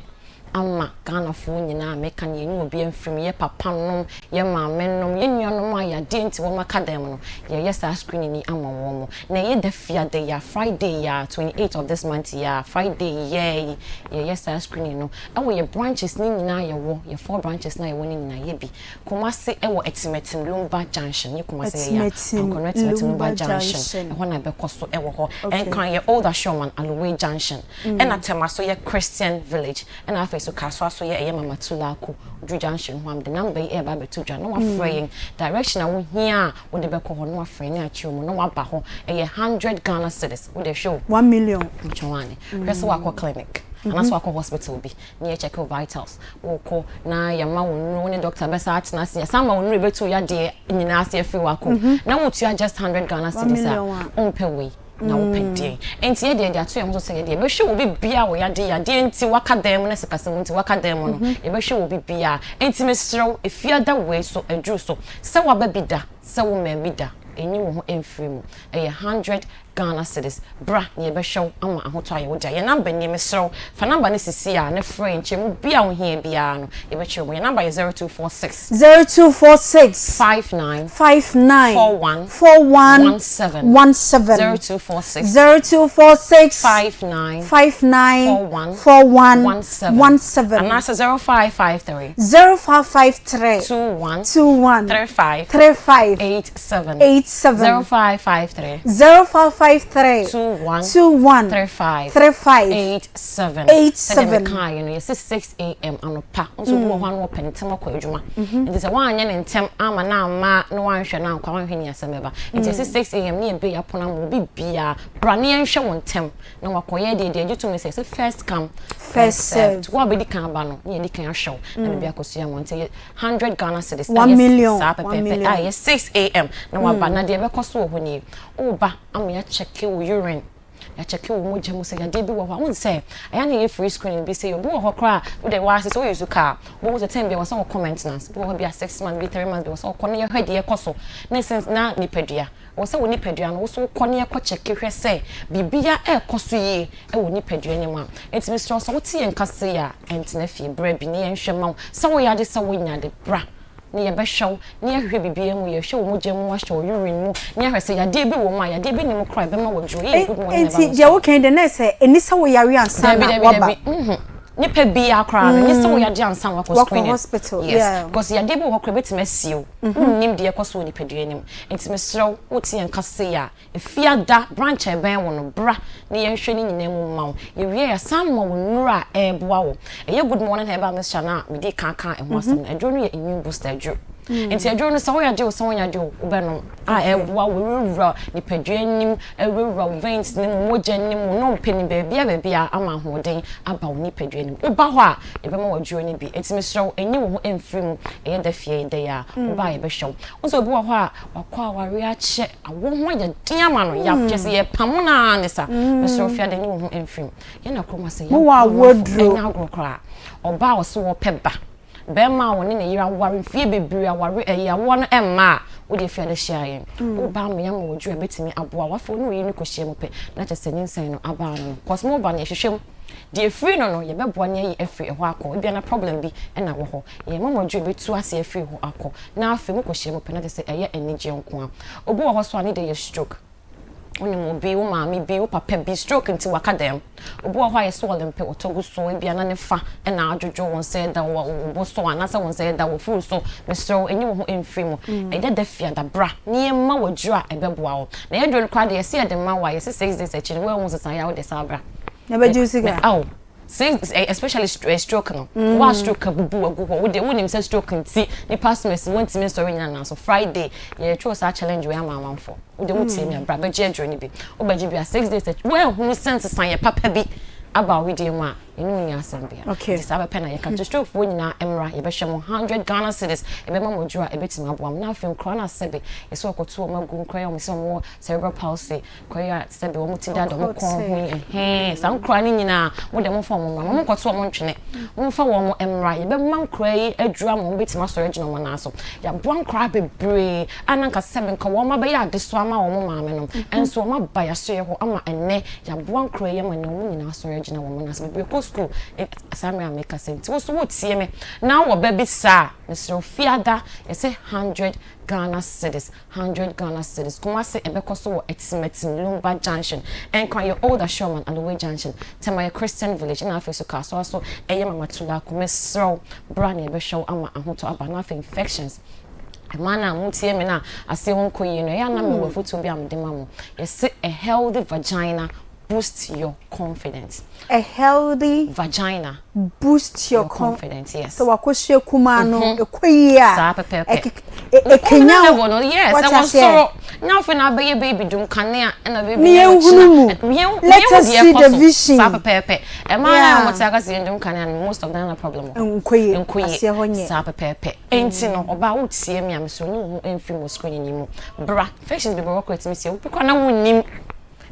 ama Ghanafoɔ nyinaa. Meka no yɛnyi obi amfiri mu. Yɛ papa nom, yɛ maame nom, yɛ nuanom a yadeɛ nti wɔn aka dan mu no, yɛyɛ saa screening yi ama wɔn mo. Na ɛyɛ da fiada yi a, Friday yi a, 28 of this month yi a, Friday yɛ yi, yɛyɛ saa screening no. Ɛwɔ yɛ branches ne nyinaa yɛwɔ, yɛ four branches na yɛwɔ ne nyinaa yɛ bi. Kumasi ɛwɔ Atimatim Lumba Junction, nye Kumasi yɛ ya. Ankɔnɔ Atimatim Lumba Junction, ɛhɔ na ɛbɛkɔ so ɛwɔ hɔ. Ɛnkran yɛ Old Ashoman Aloway Junction, ɛna Tema so yɛ Christian Village, ɛna afei so Kasoa so yɛ ɛyɛ Mama Tulaku Dru Junction hɔ a mede number yi ɛreba abɛto dwa na wafrɛ yɛn direction a wohia a wode bɛkɔ hɔ na wafrɛ ne akyerɛ mu na waba hɔ. Ɛyɛ 100 Ghana cedis. Wode hwɛ o. 1 million. Ntwɔane. Hwɛ sɛ wakɔ clinic anaasɛ wakɔ hospital bi na yɛ check wo vitals, wokɔ na yɛma wo nnuro, wo ne doctor bɛsa atena ase, yɛsan ma wo nnuro ɛbɛtu yadeɛ nyinaa ase afiri w'akɔ na wotua just 100 Ghana cedis a, wompɛ wei na wopɛ deɛn? Nti yɛdeɛ yɛde ato yɛn ho so sɛ yɛdeɛ yɛbɛhwɛ wɔ bibiara wɔ yadeɛ yadeɛ nti waka dan mu na sikasɛm nti waka dan mu no, yɛbɛhwɛ wɔ bibiara. Nti mesrɛ wo, efiada wei so aduru so sɛ waba bi da sɛ wo mmaa bi da, ɛnyi wo ho mfiri mu. Ɛyɛ 100 Ghana cedis. Bra na yɛbɛhwɛ wo ama ahotɔ ayɛ wo dea. Yɛn number nie, mesrɛ wo fa number no sisi a na frɛ yɛn. Nkyerɛmu biara a wohia biara no yɛbɛkyerɛ mu. Yɛn number yɛ 0246. 0246. 59. 59. 41. 41. 17. 17. 0246. 0246. 59. 59. 41. 41. 17. 17. Anaasɛ 0553. 0553. 21. 21. 35. 35. 87. 87. 0553. 0553. 21. 21. 35. 35. 87. 87. Sɛdeɛ mekaeɛ no, yɛsi 6 a.m. anɔpa. Nso obi wɔ hɔ a na wɔpɛ ne ntɛm akɔ adwuma. Nti sɛ woanyɛ ne ntɛm ama na amma na woanhwɛ no ankɔ a, woanhwɛ ni asɛm bɛba. Nti yɛsi 6 a.m. ne yɛbue yɛapono ama obi biara. Bra na yɛnhwɛ wo ntɛm na wakɔyɛ deɛ deɛ gye tom ne sɛ yɛsɛ first come. first served. Wo a wobɛdi kan aba no, ne yɛdi kan ahwɛ wo na biribi akɔso ama wo. Nti ɛyɛ 100 Ghana cedis. One million. Saa pɛpɛɛpɛ a ɛyɛ 6 am na waba. Na deɛ ɛbɛkɔ so wɔ hɔ nie, woba ama yɛakyɛke wo urine. Yɛakyɛke wo mogya mu sɛ yadeɛ bi wɔ hɔ a, wohu sɛ ɛyɛ a na yɛyɛ free screening bi sei, obi wɔ hɔ koraa a, wo deɛ woara sɛ wo use car a, wobɛhu sɛ time bi a ɛwɔ sɛ wokɔ maintenance, bi wɔ hɔ bi a six months bi three months bi ɛwɔ sɛ wokɔ na yɛhwɛ deɛ ɛkɔ so, na ɛsɛ na nipadua, ɛwɔ sɛ wo nipadua no wo nso wokɔ na yɛkɔ kyɛke hwɛ sɛ biribiara ɛrekɔ so yie wɔ nipadua no mu a. Nti mesrɛ wo sɛ wote yɛn nka sei a, ɛntena fie, bra bi na yɛnhwɛ ma wo, sɛ woyɛ ade sɛ wonya ade, bra. na yɛbɛhwɛ wo, na yɛahwehwɛ biribiara mu, yɛhwɛ wo mogya mu, ahwɛ wo urine mu, na yɛahwɛ sɛ yadeɛ bi wɔ mu a, yadeɛ bi nni mu koraa a, ɛbɛma woaduro. Yɛyɛ good morning Enti deɛ woka yi deɛ na ɛsɛ ɛni sɛ woyare ansa na Dabi, waba. dabi, mhm. Nipa biara koraa no, ɛnyɛ sɛ woyare ansa na wakɔ Wakɔ screening. hospital, Yes, yeah. because yadeɛ bi wɔ hɔ koraa ɛbɛtumi asie wo. Wonnim deɛ ɛkɔ so wɔ nipadua no mu. Nti mesrɛ wo, wote yɛn nka sei a, Efiada, branch a ɛbɛn wo no, bra na yɛnhwɛ ne nyinaa mu mma wo. Yɛwie a, yɛasan ma wo nnuro a ɛreboa wo. Ɛyɛ Good Morning Herbal Mixture no a medii kan kaa ɛho asɛm no. Aduro no yɛ immune booster aduro. Nti aduro no, sɛ woyɛ ade o, sɛ wonyɛ ade o, wobɛnom a ɛreboa wo, ɛwurawura nipadua no mu, ɛwurawura wo veins no mu, mogya no mu, nnompe no mu, baabiara baabiara ama ahoɔden aba wo nipadua no mu. Woba hɔ a, yɛbɛma wo aduro no bi. Nti mesrɛ wo, nyi wo ho mfiri mu. Ɛyɛ da fie yi da yi ara, woba a yɛbɛhwɛ wo. Wohu sɛ obi wɔ hɔ a, wakɔ awareɛ akyɛ, Awo ho ayɛ den ama no yap kyerɛ sɛ yɛpamo no ara ne sa. Mesrɛ wo Fiada nyi wo ho mfiri mu. Yɛn na kurom ase Mowɔ awo aduro. Ɛnyɛ agorɔ koraa. Ɔbaa a ɔse ɔpɛ ba. Bɛrima a ɔne ne yere aware mfie bebree aware ɛyi awoɔ no ɛmma a wo deɛ Fiada hyia yɛn. Wo ba ama yɛama wo aduro a ɛbɛtumi aboa wo. Afei wo ne wo yere no kɔhyia mu pɛ na kyerɛ sɛ nyinsɛn no aba ano no. Cause mo ba no yɛhwehwɛ mu. Deɛ ɛfiri no no yɛbɛboa no ayi afiri ɛhɔ akɔ. Ebia na problem bi na ɛwɔ hɔ. Yɛma mo aduro a ɛbɛtu aseɛ afiri hɔ akɔ. Na afei mokɔhyia mu pɛ na kyerɛ sɛ ɛyɛ anigyeɛ nko ara. Obi wɔ hɔ nso a ne deɛ yɛ stroke. Wonim obi, wo maame bi, wo papa bi, stroke nti waka dɛm. Obi wɔ hɔ a yɛsɛ ɔlempe, ɔtɔ gu so, ebia na ne fa na adwodwo, wo nsa ɛda wo bo so anaasɛ wo nsa ɛda wo furu so. Mesrɛ wo, nyi wo ho mfiri mu. Ɛyɛ da fiada, bra na yɛmma wo aduro a ɛbɛboa wo. Na yɛn aduro no koraa deɛ yɛse yɛde ma wo a, yɛse six days akyi no woanhu nsesaeɛ a wode san bra. Na bɛgye wo sika? Ao. Sɛ especially eh, stroke no. Mm. Wa stroke abubu agu hɔ. Wo de wonim sɛ stroke nti nipa asomasi wontumi nsɔre nyina nan so. Friday yɛtwerɛ saa challenge wei ama amanfo. Wo de wotie me abra bɛgye aduro no bi. Wobɛgye bi a six days akyi woanhunu sɛ nsesaeɛ papa bi aba wo wedeɛ mu a ɛne wo nni asɛm bia. Okay. Nti saa bɛpɛ na yɛka. Nti stroke foɔ nyinaa mmra yɛbɛhwɛ mo 100 Ghana cedis yɛbɛma mo aduro a ɛbɛtumi aboa mo. Na afei nkoraa no asɛbe yɛsɛ wɔkɔto wɔn agu nkoraa yi a wɔn sɛ wɔn wɔ cerebral palsy Kɔ yi a sɛbi wɔn ti dada wɔn kɔn ho yi ɛhɛn saa nkura no nyinaa mo deɛ momfa wɔn mmra mo nkɔto wɔn ntwene momfa wɔn mmra yɛbɛma nkura yi aduru ama wɔn bɛtumi asɔre agyina wɔn nan so yɛaboa nkura bebree a na nka sɛbi nka wɔn abɛyɛ adesoa ama wɔn maame nom ɛnso wɔn aba yɛasoɛ hɔ ama ɛnnɛ yɛaboa nkura yi ama ɛnnɛ wɔn nyinaa asɔre agyina wɔn nan so bebree kɔ sukuu saa mmerɛ a meka sɛ nti wo so wotie me na wɔ ba bi saa mesrɛ wo fiada yɛsɛ 100 Ghana cedis 100 Ghana cedis Kumasi ɛbɛkɔ so wɔ Atimatim Lumba Junction, Nkran yɛ Old Ashorman Aloway Junction, Tema yɛ Christian Village ɛna afei so Kasoa so ɛyɛ Mama Tulaku. Mesrɛ wo bra na yɛbɛhwɛ wo ama ahotɔ aba na afei infections mmaa no a motie me no a aseɛ ho nkɔ yie no ɛyɛ a na mewɔ afotuo bi a mede ma mo. Yɛse a healthy vagina boosts your confidence. A healthy vagina boosts your, your confidence. Yes. So wakosua kumaa no mhm. ɛkɔ yie a. Saa pɛpɛɛpɛ. Ɛkenya level no yes ɛwɔ soro. Na afei na abɛyɛ baby dum kanea ɛna baby. Ne yɛn hunu mu. Let us see the vision. Saa pɛpɛɛpɛ. Ɛmaa na wɔn te aka sɛ yɛn dum kanea no most of them na problem. Nkɔ yie. Nkɔ yie. Aseɛ hɔ nyɛ. Saa pɛpɛɛpɛ. Enti no ɔbaa wotie mi a mesoro ne wo ho mfiri mo screen ni mu. Bra infections bebree wɔ kɔ etimi sie obi kɔ na wonnim.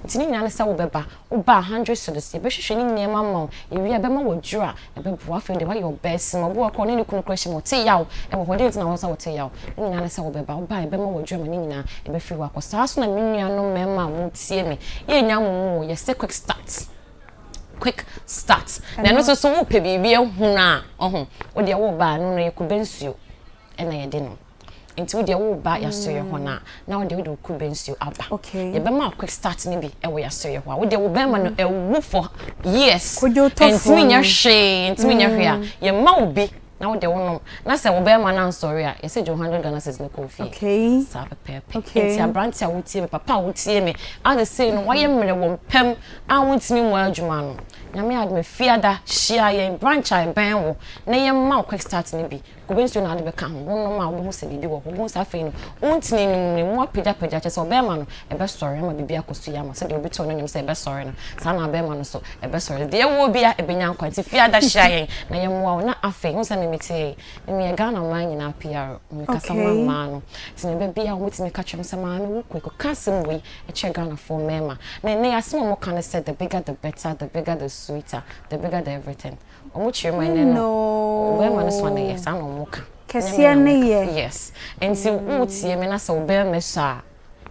Nti ne nyinaa ne sɛ wobɛba. Woba a, hundred cedis, yɛbɛhwehwɛ ne nneɛma ama wo. Yɛwie a, yɛbɛma wo aduro a ɛbɛboa. Afei deɛ woayɛ ɔbaasim. Obi wɔ hɔ koraa a, ɔne ne kunu koraa hyia mu a, ɔte yaw wɔ hɔ. Deɛn nti na ɛwɔ sɛ wote yaw? Ne nyinaa ne sɛ wobɛba. Woba a, yɛbɛma wo aduro ama ne nyinaa ɛbɛfiri hɔ akɔ. Saa ara nso na me nuanom mmarima a motie me, yɛnnya mo mu o, yɛse quick start. Quick start. Na ɛno nso so wopɛ biribi ahunu a, ɔho, wo deɛ woba a, ɛno no yɛ kube nsuo ɛna yɛde nom. Nti wo deɛ wo ba yɛasoeɛ hɔ no a, na wo deɛ wode wo kube nsuo aba. Yɛbɛma wo quick start no bi wɔ yɛasoeɛ hɔ a, wo deɛ wo bɛrima no awu for years. Ɛntumi nyɛ hwee, ɛntumi nyɛ hwee a, yɛma wo bi na wo deɛ wonom. Na sɛ wo bɛrima no ansɔre a, yɛsɛ gye wo 100 Ghana cedis no kɔ fie. Saa pɛpɛɛpɛ. Nti aberante a wotie me, papa a wotie me, a sesei no woayɛ mmerɛ wɔ mpam a wontumi mmɔ adwuma no, Nyame adom a, Fiada, hyia yɛn branch a ɛbɛn wo na yɛmma wo quick start no bi. Kube nsuo na wode bɛka ho. Wonom a wobɛhu sɛ biribi wɔ hɔ. Wobɛhu sɛ afei no wo ntini no mu no emu apagyapagya kyerɛ sɛ ɔbarima no ɛbɛsɔre ama biribi akɔ so yie ama wo. Sɛdeɛ obi to no nnwom sɛ ɛbɛsɔre no, saa na ɔbarima no nso ɛbɛsɔre. Deɛ ɛwɔ biara ɛbɛnya nkwa. Nti Fiada hyia yɛn na yɛmmoa wo. Na afei wohu sɛ me mete ha yi, me meyɛ Ghana mmaa nyinaa PR. Mekasa ma mmaa no. Nti meba biara wɔtumi ka kyerɛ me sɛ maame wokɔ yi kɔka asɛm wei kyerɛ Ghanafoɔ mmarima. Na ɛnnɛ yi asɛm a wɔka ne sɛ the bigger the better, the bigger the sweeter, the bigger the everything. Wɔn kyerɛ mu ɛnɛ no, bɛrima no sɔ ne yɛ, saa na wɔn ka. Kɛseɛ ne yɛ. Yes. Nti wo tie me na sɛ wo bɛrima sɔ a,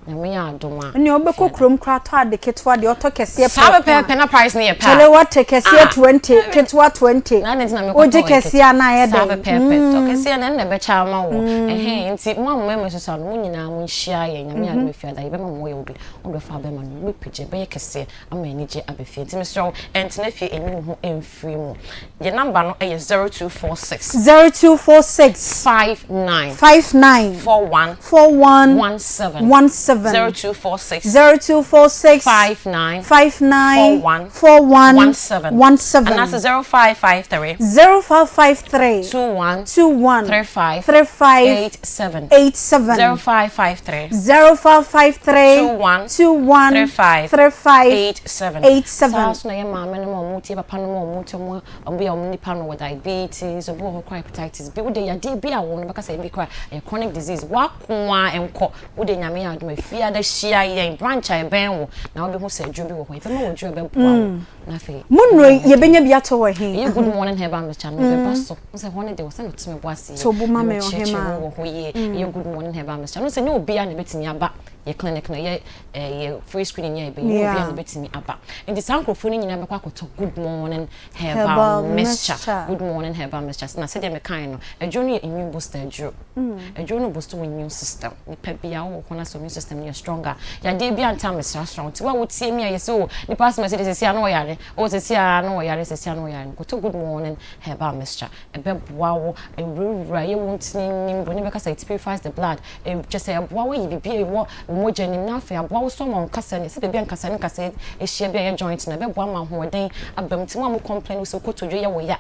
Nyame yɛ adom a. Ɛnna ɔbɛkɔ kurom koraa tɔ ade ketewa deɛ ɔtɔ kɛseɛ pɛ. Saa pɛpɛɛpɛ na price no yɛ pɛ a. Kyale wate kɛseɛ 20 ketewa 20. Na adɛn nti na mekɔtɔ Wogye kɛseɛ a na ayɛ dɛn. Saa pɛpɛɛpɛ tɔ kɛseɛ no ɛno na ɛbɛkyɛ ama wo. Ɛhɛn nti mo a mo mmarima susua no mo nyinaa mo nhyia yɛn Nyame yɛ adom a Fiada yɛbɛma mo yɛ obi wobɛfa abɛma no wobɛpagya ɛbɛyɛ kɛseɛ ama anigye aba fie. Nti mesrɛ wo, ntena fie nyi wo ho mfiri mu. Yɛn number no yɛ 0246. 0246. 59. 59. 41. 41. 17. 17. 0246. 0246. 59. 59. 41. 41. 17. 17. Anaasɛ 0553. 0553. 21. 21. 35. 35. 87. 87. 0553. 0553. 21. 21. 35. 35. 87. 87. Saa nso na yɛ maame nom a wɔn tie papa nom a wɔn tie wɔn wɔn bi a wɔn nipa no wɔ diabetes obi wɔ hɔ koraa hepatitis bi wode yadeɛ bi a wɔn no bɛka sɛ ebi koraa ɛyɛ chronic disease wakoa nkɔ wode nyame yɛ adom afiada hyia yɛn branch a ɛbɛn wo na wobɛhu sɛ aduro bi wɔ hɔ yɛbɛma wɔ aduro a ɛbɛboa wo na afei Mo nnuro yi yɛbɛnya bi atɔ wɔ he? Ɛyɛ good morning herbal mixture no bɛba so sɛ hɔ no deɛ wɔ sɛ metumi bɔ ase yie To bo ma me na mekyerɛkyerɛ ɔhemaa. mu wɔ hɔ yie ɛyɛ good morning herbal mixture no sɛ nyɛ obiara na ɛbɛtumi aba yɛ clinic no yɛ eh, yɛ free screening yɛ ɛbɛyɛ nyɛ obiara na ɛbɛtumi aba nti saa nkurɔfoɔ no nyinaa bɛkɔ akɔtɔ good morning herbal Herbal mixture mixture. good morning herbal mixture na sɛdeɛ mekae no aduro no yɛ immune booster aduro aduro no boost wo immune system nipa biara wowɔ hɔ na sɛ immune system no yɛ strong a yadeɛ bi anta mesrasra wo nti wo a wotie mi a yɛsɛ o nipa asɛm ɛsɛ de sɛsi a na ɔyare o sɛsi a na ɔyare sɛsi a na ɔyare no kɔtɔ good morning herbal mixture ɛbɛboa wo ɛwurawura yɛ wo ntini nim broni bɛka sɛ it purifies the blood kyerɛ sɛ ɛboa wo yi biribi a ɛwɔ wo mogya nim na afei aboa wo so ama wo nkasa ne sɛ baabi a nkasa ne nkasa ahyia bi a ɛyɛ joint no ɛbɛboa ma ahoɔden aba mu nti mo a mo complain wo sɛ wo kotodwe yɛ wo ya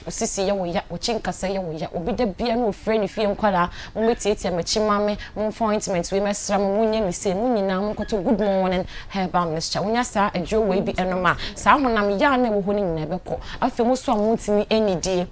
wo sisi yɛ wo ya wo kyi nkasa yɛ wo ya obi da bia na ofrɛ ne fie nkwadaa mo mɛtiatia m'akyi ma me momfa ointment wei mɛsra mo monyɛ me sei mo nyinaa monkɔtɔ good morning herbal mixture wonya saa aduro wei bi ɛnom a saa honam ya na ɛwɔ hɔ no nyinaa ɛbɛkɔ afei mo so a montumi nnidie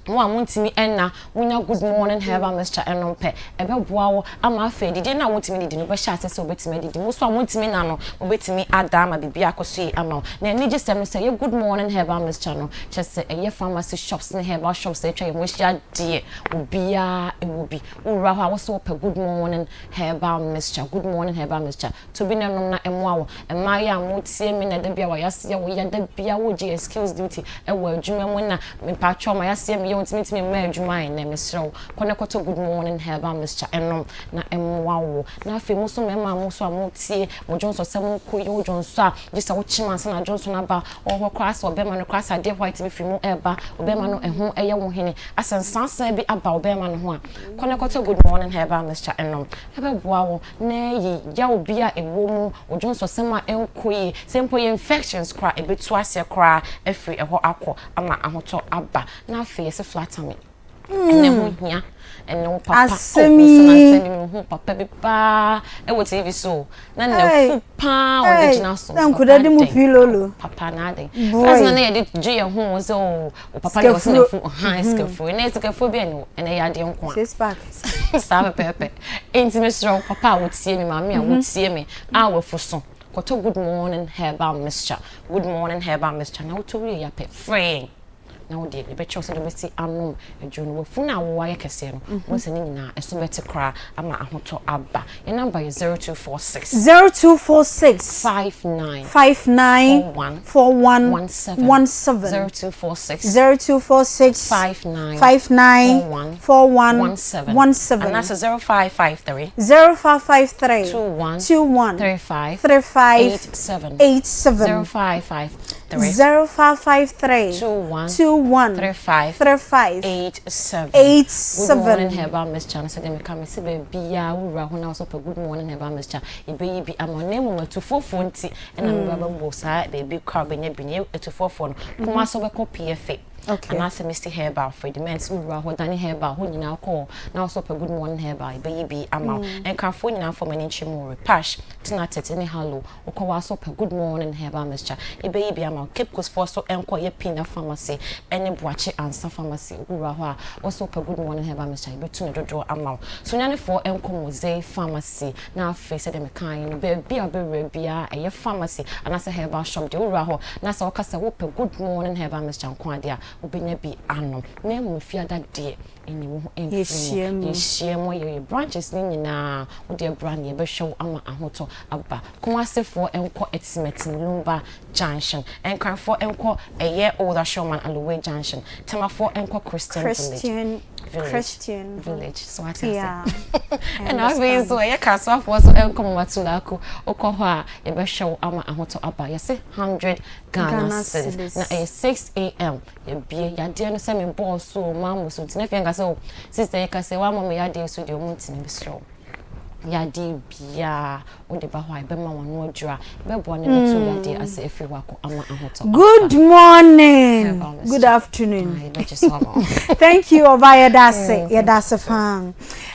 mo a montumi nna monya good morning herbal mixture ɛnom pɛ ɛbɛboa wo ama afei didie no a wontumi didi no wobɛhyɛ ase sɛ wobɛtumi adidi mo so a montumi nna no mobɛtumi ada ama biribi akɔ so yie ama wo na anigye sɛm no sɛ ɛyɛ good morning herbal mixture no kyerɛ sɛ ɛyɛ pharmacy shops ne herbal shops a atwa yɛn ho ahyia deɛ obiara ɛwɔ bi wowura hɔ a wo sɛ wopɛ good morning herbal mixture good morning herbal mixture To bi na nom na ɛmoa wo. Mmayewa a motie me na da bi a wayaseɛ wo ya da bia wogye excuse duty wɔ adwuma mu na mepakyɛw mayaseɛ me ya wo nti mentumi mma adwuma ɛnɛ mesrɛ wo kɔ na kɔtɔ good morning herbal mixture nom na ɛmoa wo. Na afei mo nso mmarima a mo nso a motie mo dwonsɔ sɛ mokɔ yi wo dwonsɔ a gye sɛ wokyem ansa na dwonsɔ no aba wɔ hɔ koraa sɛ ɔbɛrima no koraa sɛ adeɛ white bi firi mu ɛreba ɔbɛrima no ɛho ɛyɛ wo hene asɛ nsansan bi aba ɔbɛrima no ho a kɔ na kɔtɔ good morning herbal mixture nom ɛbɛboa wo na ayi yaw bi a ɛwɔ mu, wo dwonsɔsɛm a ɛnkɔ yie, sɛ mpo ɛyɛ infections koraa a, ɛbɛtu aseɛ koraa afiri ɛhɔ akɔ ama ahotɔ aba. Na afei yɛsɛ flat tummy. Ɛnna ɛho hia. Ɛnna wo papa, oh, Asɛm mesɛ yi. nansa bi mehu papa bi paa ɛwɔ TV so, na Hey. n'afu paa a ɔde Hey. gyina so. Na Papa nkoda de mu adɛn? pii lolo. Papa na adɛn? Boy. First na na yɛde gye yɛn ho sɛ oh, wo papa deɛ ɔsɛ Sikafuro. n'afu, ɔhan sikafuro. Ɛnna sikafuro bi ɛne ɛnna ɛyɛ adeɛ nko a. Six pack. Saa pɛpɛɛpɛ. Enti mesrɛ wo, papa a wotie me, maame a wotie me, a wafu so, kɔtɔ Good Morning Herbal Mixture, Good Morning Herbal Mixture, na wotɔ wie a pɛ, frɛ yɛn na wo deɛ yɛbɛkyerɛ wo sɛdeɛ wobɛsi anom aduro no. Wafunu a wowɔ ayɛ kɛseɛ no, wohu sɛ ne nyinaa ɛso bɛte koraa ama ahotɔ aba. Yɛn number yɛ 0246. 0246. 59. 59. 41. 41. 17. 17. 0246. 0246. 59. 59. 41. 41. 17. 17. Anaasɛ 0553. 0553. 21. 21. 35. 35. 87. 87. 0553. 0553. 21. 21. 35. 35. 87. 87. Good morning herbal mixture no sɛdeɛ meka me sɛ baabiaa wowura ho na wo sɛ wopɛ good morning herbal mixture yɛbɛyi bi ama wo na mmom atufoɔfoɔ nti ɛna meba bɛbɔ saa baabi kɔ a wobɛnya bi no atufoɔfoɔ no Kumasi wobɛkɔ PFA. Anaasɛ Misty Herbal, Freddie Mens, wowura hɔ, Danny Herbal, hɔ nyinaa kɔ hɔ na wo nso wopɛ Good Morning Herbal, yɛbɛyi bi ama wo. Nkranfoɔ nyinaa mfa wɔn ani nkyerɛ mu wɔ Repash, Tinatet ne Hallo. Wokɔ hɔ a nso wopɛ Good Morning Herbal Mixture, yɛbɛyi bi ama wo. Cape Coast foɔ nso nkɔ yɛ Pina Pharmacy ne Boakye Ansah Pharmacy, wowura hɔ a wo nso wopɛ Good Morning Herbal Mixture, yɛbɛtu no dodoɔ ama wo. Sunyanifoɔ nkɔ Mosaic Pharmacy na afei sɛdeɛ mekaeɛ no, baabi a wobɛwura biara, ɛyɛ pharmacy anaasɛ herbal shop deɛ, wowura hɔ na sɛ woka sɛ wopɛ Good Morning Herbal Mixture nko ara deɛ a, wobɛnya bi anom. Na mmom Fiada deɛ, nyi wo ho mfiri mu. Yɛhyia mu. Yɛyɛ branches no nyinaa. Wo deɛ bra na yɛbɛhwɛ wo ama ahotɔ aba. Kumasefoɔ nkɔ Atimatim Lumba Junction. Nkranfoɔ nkɔ ɛyɛ Old Ashorman Aloway Junction. Temafoɔ nkɔ Christian Village. Village. Christian. Village. So wate ase. Yeah. Ɛna afei nso ɛyɛ Kasoafoɔ nso nkɔ Mama Tulako. Wokɔ hɔ a yɛbɛhwɛ wo ama ahotɔ aba. Yɛse 100 Ghana cedis. Na ɛyɛ 6am yɛbie yadeɛ no sɛ mebɔɔ so o mammɔ so nti na afei nka sɛ o sister yi ka sɛ woammɔ me yadeɛ so deɛ ɔmo ntumi mesrɛ wo yadeɛ biara wode ba hɔ a ɛbɛma w'ano aduru a ɛbɛboa no bɛtu yadeɛ ase afiri hɔ akɔ ama ahotɔ. Good morning, good afternoon. Thank you ɔba yɛda ase yɛda ase paa.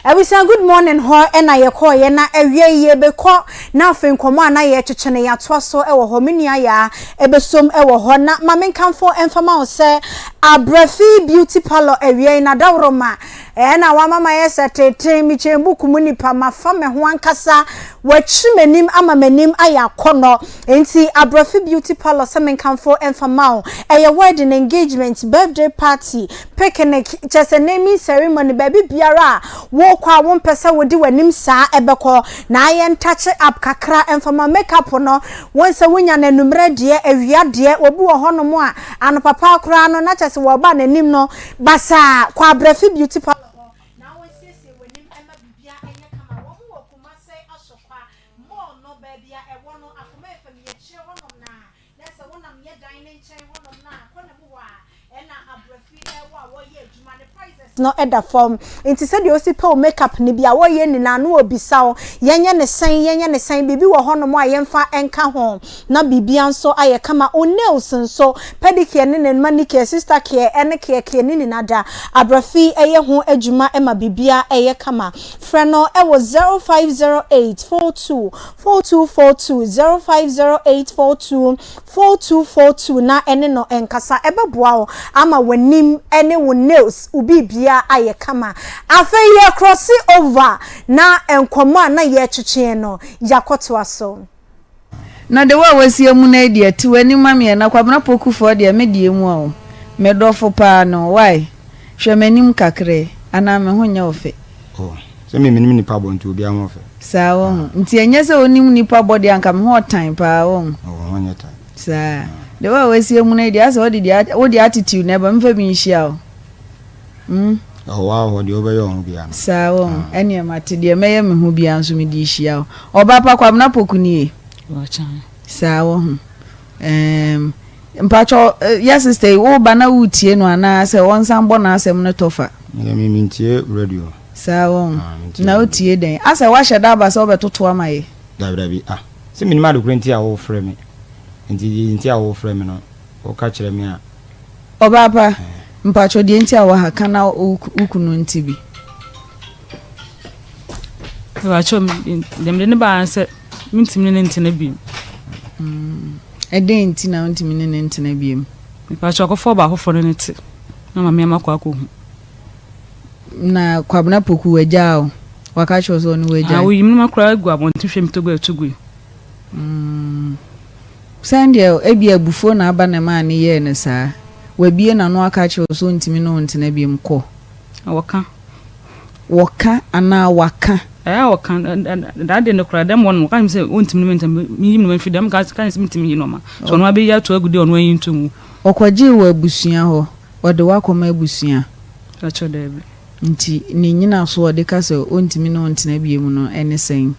Abusua good morning hɔ na yɛkɔɔeɛ na awia yi yɛbɛkɔ na afei nkɔmmɔ a na yɛretwetwe no yɛatoa so wɔ hɔ me nua Yaa ɛbɛsom wɔ hɔ na ma menkamfo mfa ma wo sɛ Abrafi beauty parlour awia yi n'adaworoma ɛna wama mayɛ sɛ teten mekyɛn book mu nipa mafa me ho ankasa wakyiri m'anim ama m'anim ayɛ akɔnnɔ enti Abrafi beauty parlour sɛ menkamfo mfa ma wo ɛyɛ wedding engagement birthday party Picnic, kyerɛ sɛ naming ceremony, baabi biara a worekɔ a wompɛ sɛ wode w'anim saa bɛkɔ na ayɛ ntouch up kakra mfa ma make up no, wohu sɛ wonya no anwummerɛ deɛ, awia deɛ, obi wɔ hɔnom a anɔpa paa koraa no na kyerɛ sɛ wɔreba n'anim no basaa, kɔ Abrafi Beauty Parlour hɔ na wɔnsiesie w'anim mma biribiara nyɛ kama. Wɔn wɔ Kumase Asokwa Mall no baabi a ɛwɔ no, Akoma FM yɛkyerɛ hɔnom na Na sɛ wonam yɛ dan no nkyɛn hɔnom no a, kɔna mu hɔ a ɛna abrafi wɔ a wɔyɛ adwuma no prices no da fam. Nti sɛdeɛ wosi pɛ wo makeup no bi a wɔyɛ nyinaa no wɔbisa wo yɛnyɛ no sɛn yɛnyɛ no sɛn biribi wɔ hɔnom a yɛmfa nka ho na biribia nso ayɛ kama. Wo nails nso pedicure ne ne manicure sister care ne care care ne nyinaa da abrafi yɛ ho adwuma ma biribia yɛ kama. Frɛ no wɔ 0508 42 4242, 0508 42 4242 na ɛne no nkasa. Ɛbɛboa wo ama w'anim ne wo nails, wo biribiara ayɛ kama. Afei yɛ cross over na nkɔmmɔ a na yɛretwetwe no, yɛakɔtoa so. Na de wo a wasi amuna yi deɛ te w'ani ma me ɛ na Kwabena Poku foɔ deɛ me deɛ mu a o me dɔfo paa no why hwɛ m'anim kakra yi anaa me ho nyɛ wo fɛ. Oh sɛ me menim nipa bɔ nti obiara ho ɔfɛ. Saa wohu nti ɛnyɛ sɛ wonim nipa bɔ deɛ anka me ho ɔtan paa wohu. Oh wo ho nyɛ tan. Saa de wo a wasi amuna yi deɛ asɛ wode deɛ wode attitude na ɛba memfa bi nhyia wo. Hmm. Ɛhɔ waa hɔ deɛ wobɛyɛ wo ho biara no. Saa wɔ ho. Ɛneɛ mate deɛ mɛyɛ me ho biara nso mede rehyia wo. Ɔba pa Kwabena Poku nie? Saa wɔ ho. Ɛɛm, mpakyɛ yɛ sister yi woba na woretie no anaa sɛ ɔnsan bɔ n'asɛm no tɔfa? Medeɛ me mentie radio. Saa wɔ ho. Ah, mentie Na radio. wotie dɛn? Asɛ woahyɛ da aba sɛ wobɛtoto ama yɛ? Dabi dabi ah, sɛ menim ade korɔ nti a wofrɛ me. Nti deɛ nti a wofrɛ me no woka kyerɛ me a. Ɔbaa pa, mpakyɛw deɛ nti a wɔ ha ka na wo kunu nte bi. Mpakyɛw deɛ mede ne baa sɛ mentumi ne ne ntena bio. Ɛdɛn nti na wontumi ne ne ntena bio? Mpakyɛw akɔfa ɔbaa foforɔ ne ne te na ma me ama kɔ akɔhu. Na Kwabena Poku wagyaa wo? Waka kyerɛ wo sɛ ɔne wo agyae? Ah, oyi me ma koraa agu abɔnten hwɛ me togo atu gui. Sɛndeɛ ebia abufuo na aba na ɛmaa no yɛɛ no saa. Wabue n'ano aka akyerɛ wo sɛ ɔntumi ne wo ntena biom, kɔ. Wɔka. Wɔka anaa waka? Ɛɛ wɔka. That day no koraa, dɛm hɔ no, wɔka kyerɛ me sɛ ɔntumi ne me ntena, menyi me nnoɔma mfiri dɛm, meka kyerɛ no sɛ mentumi nyi nnoɔma. So ɔno abɛyi ato agu deɛ ɔno ayi nto ngu. Ɔkɔgyee wo abusua hɔ, ɔde wo akɔma abusua? Pakyɛ daabi. Nti ne nnyinasoɔ a ɔde ka sɛ ɔntumi ne wo ntena biom no ne sɛn?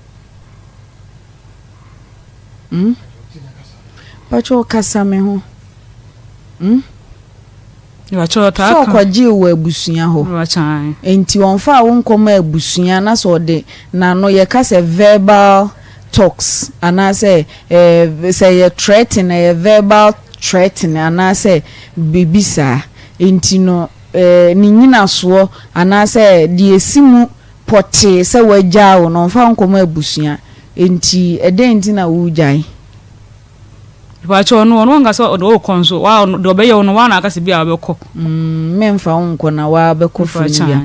Hmm? Pacho kasa me ho. Hmm? Sɛ ɔkɔgyee wɔ abusua hɔ. Nti ɔmfaa wo nkɔma abusua na sɛ ɔde n'ano yɛka sɛ verbal talks anaasɛ eh, sɛ yɛ threaten ɛyɛ verbal threaten anaasɛ biribi saa. Enti no, ne nnyinasoɔ anaasɛ deɛ ɛsi mu pɔtee sɛ wagyaa wo no, ɔmfa wo nkɔma abusua. Enti ɛdɛn nti na woregyae? Mepakyɛw, ɔno ɔno ɔnka sɛ ɔde wo rekɔ nso, wa deɛ ɔbɛyɛ wo no, wa na aka sɛ bi a wobɛkɔ. Mm, memfa wo nkɔ na wa bɛkɔ fie no bia.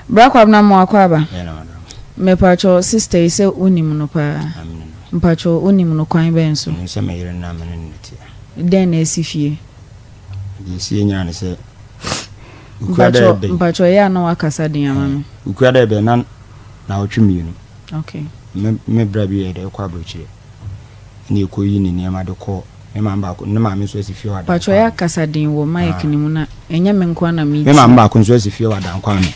Bra Kwabena mo akɔ aba. Mepakyɛw, sister yi sɛ wonim no paa? Mpakyɛw, wonim no kwan bɛn so? Menim sɛ me yere no na me ne no teɛ. Dɛn na asi fie? Deɛ ɛsi nyinaa ne sɛ, Ukua dɛ ɛbɛn. Mpakyɛw, ɛyɛ a na wakasa den ama me. Ukua dɛ ɛbɛn na naawɔtwe mmienu. Okay. Me me bra bi yɛ dɛ ɛkɔ aburokyire. Ɛna ɛkɔ yi ne nneɛma de kɔ me maame baako ne maame nso asi fie wɔ Adankwame. Mpakyɛw ɛyɛ a kasa den wɔ mic no mu na ɛnyɛ me nko ara na metie. Me maame baako nso asi fie wɔ Adankwame.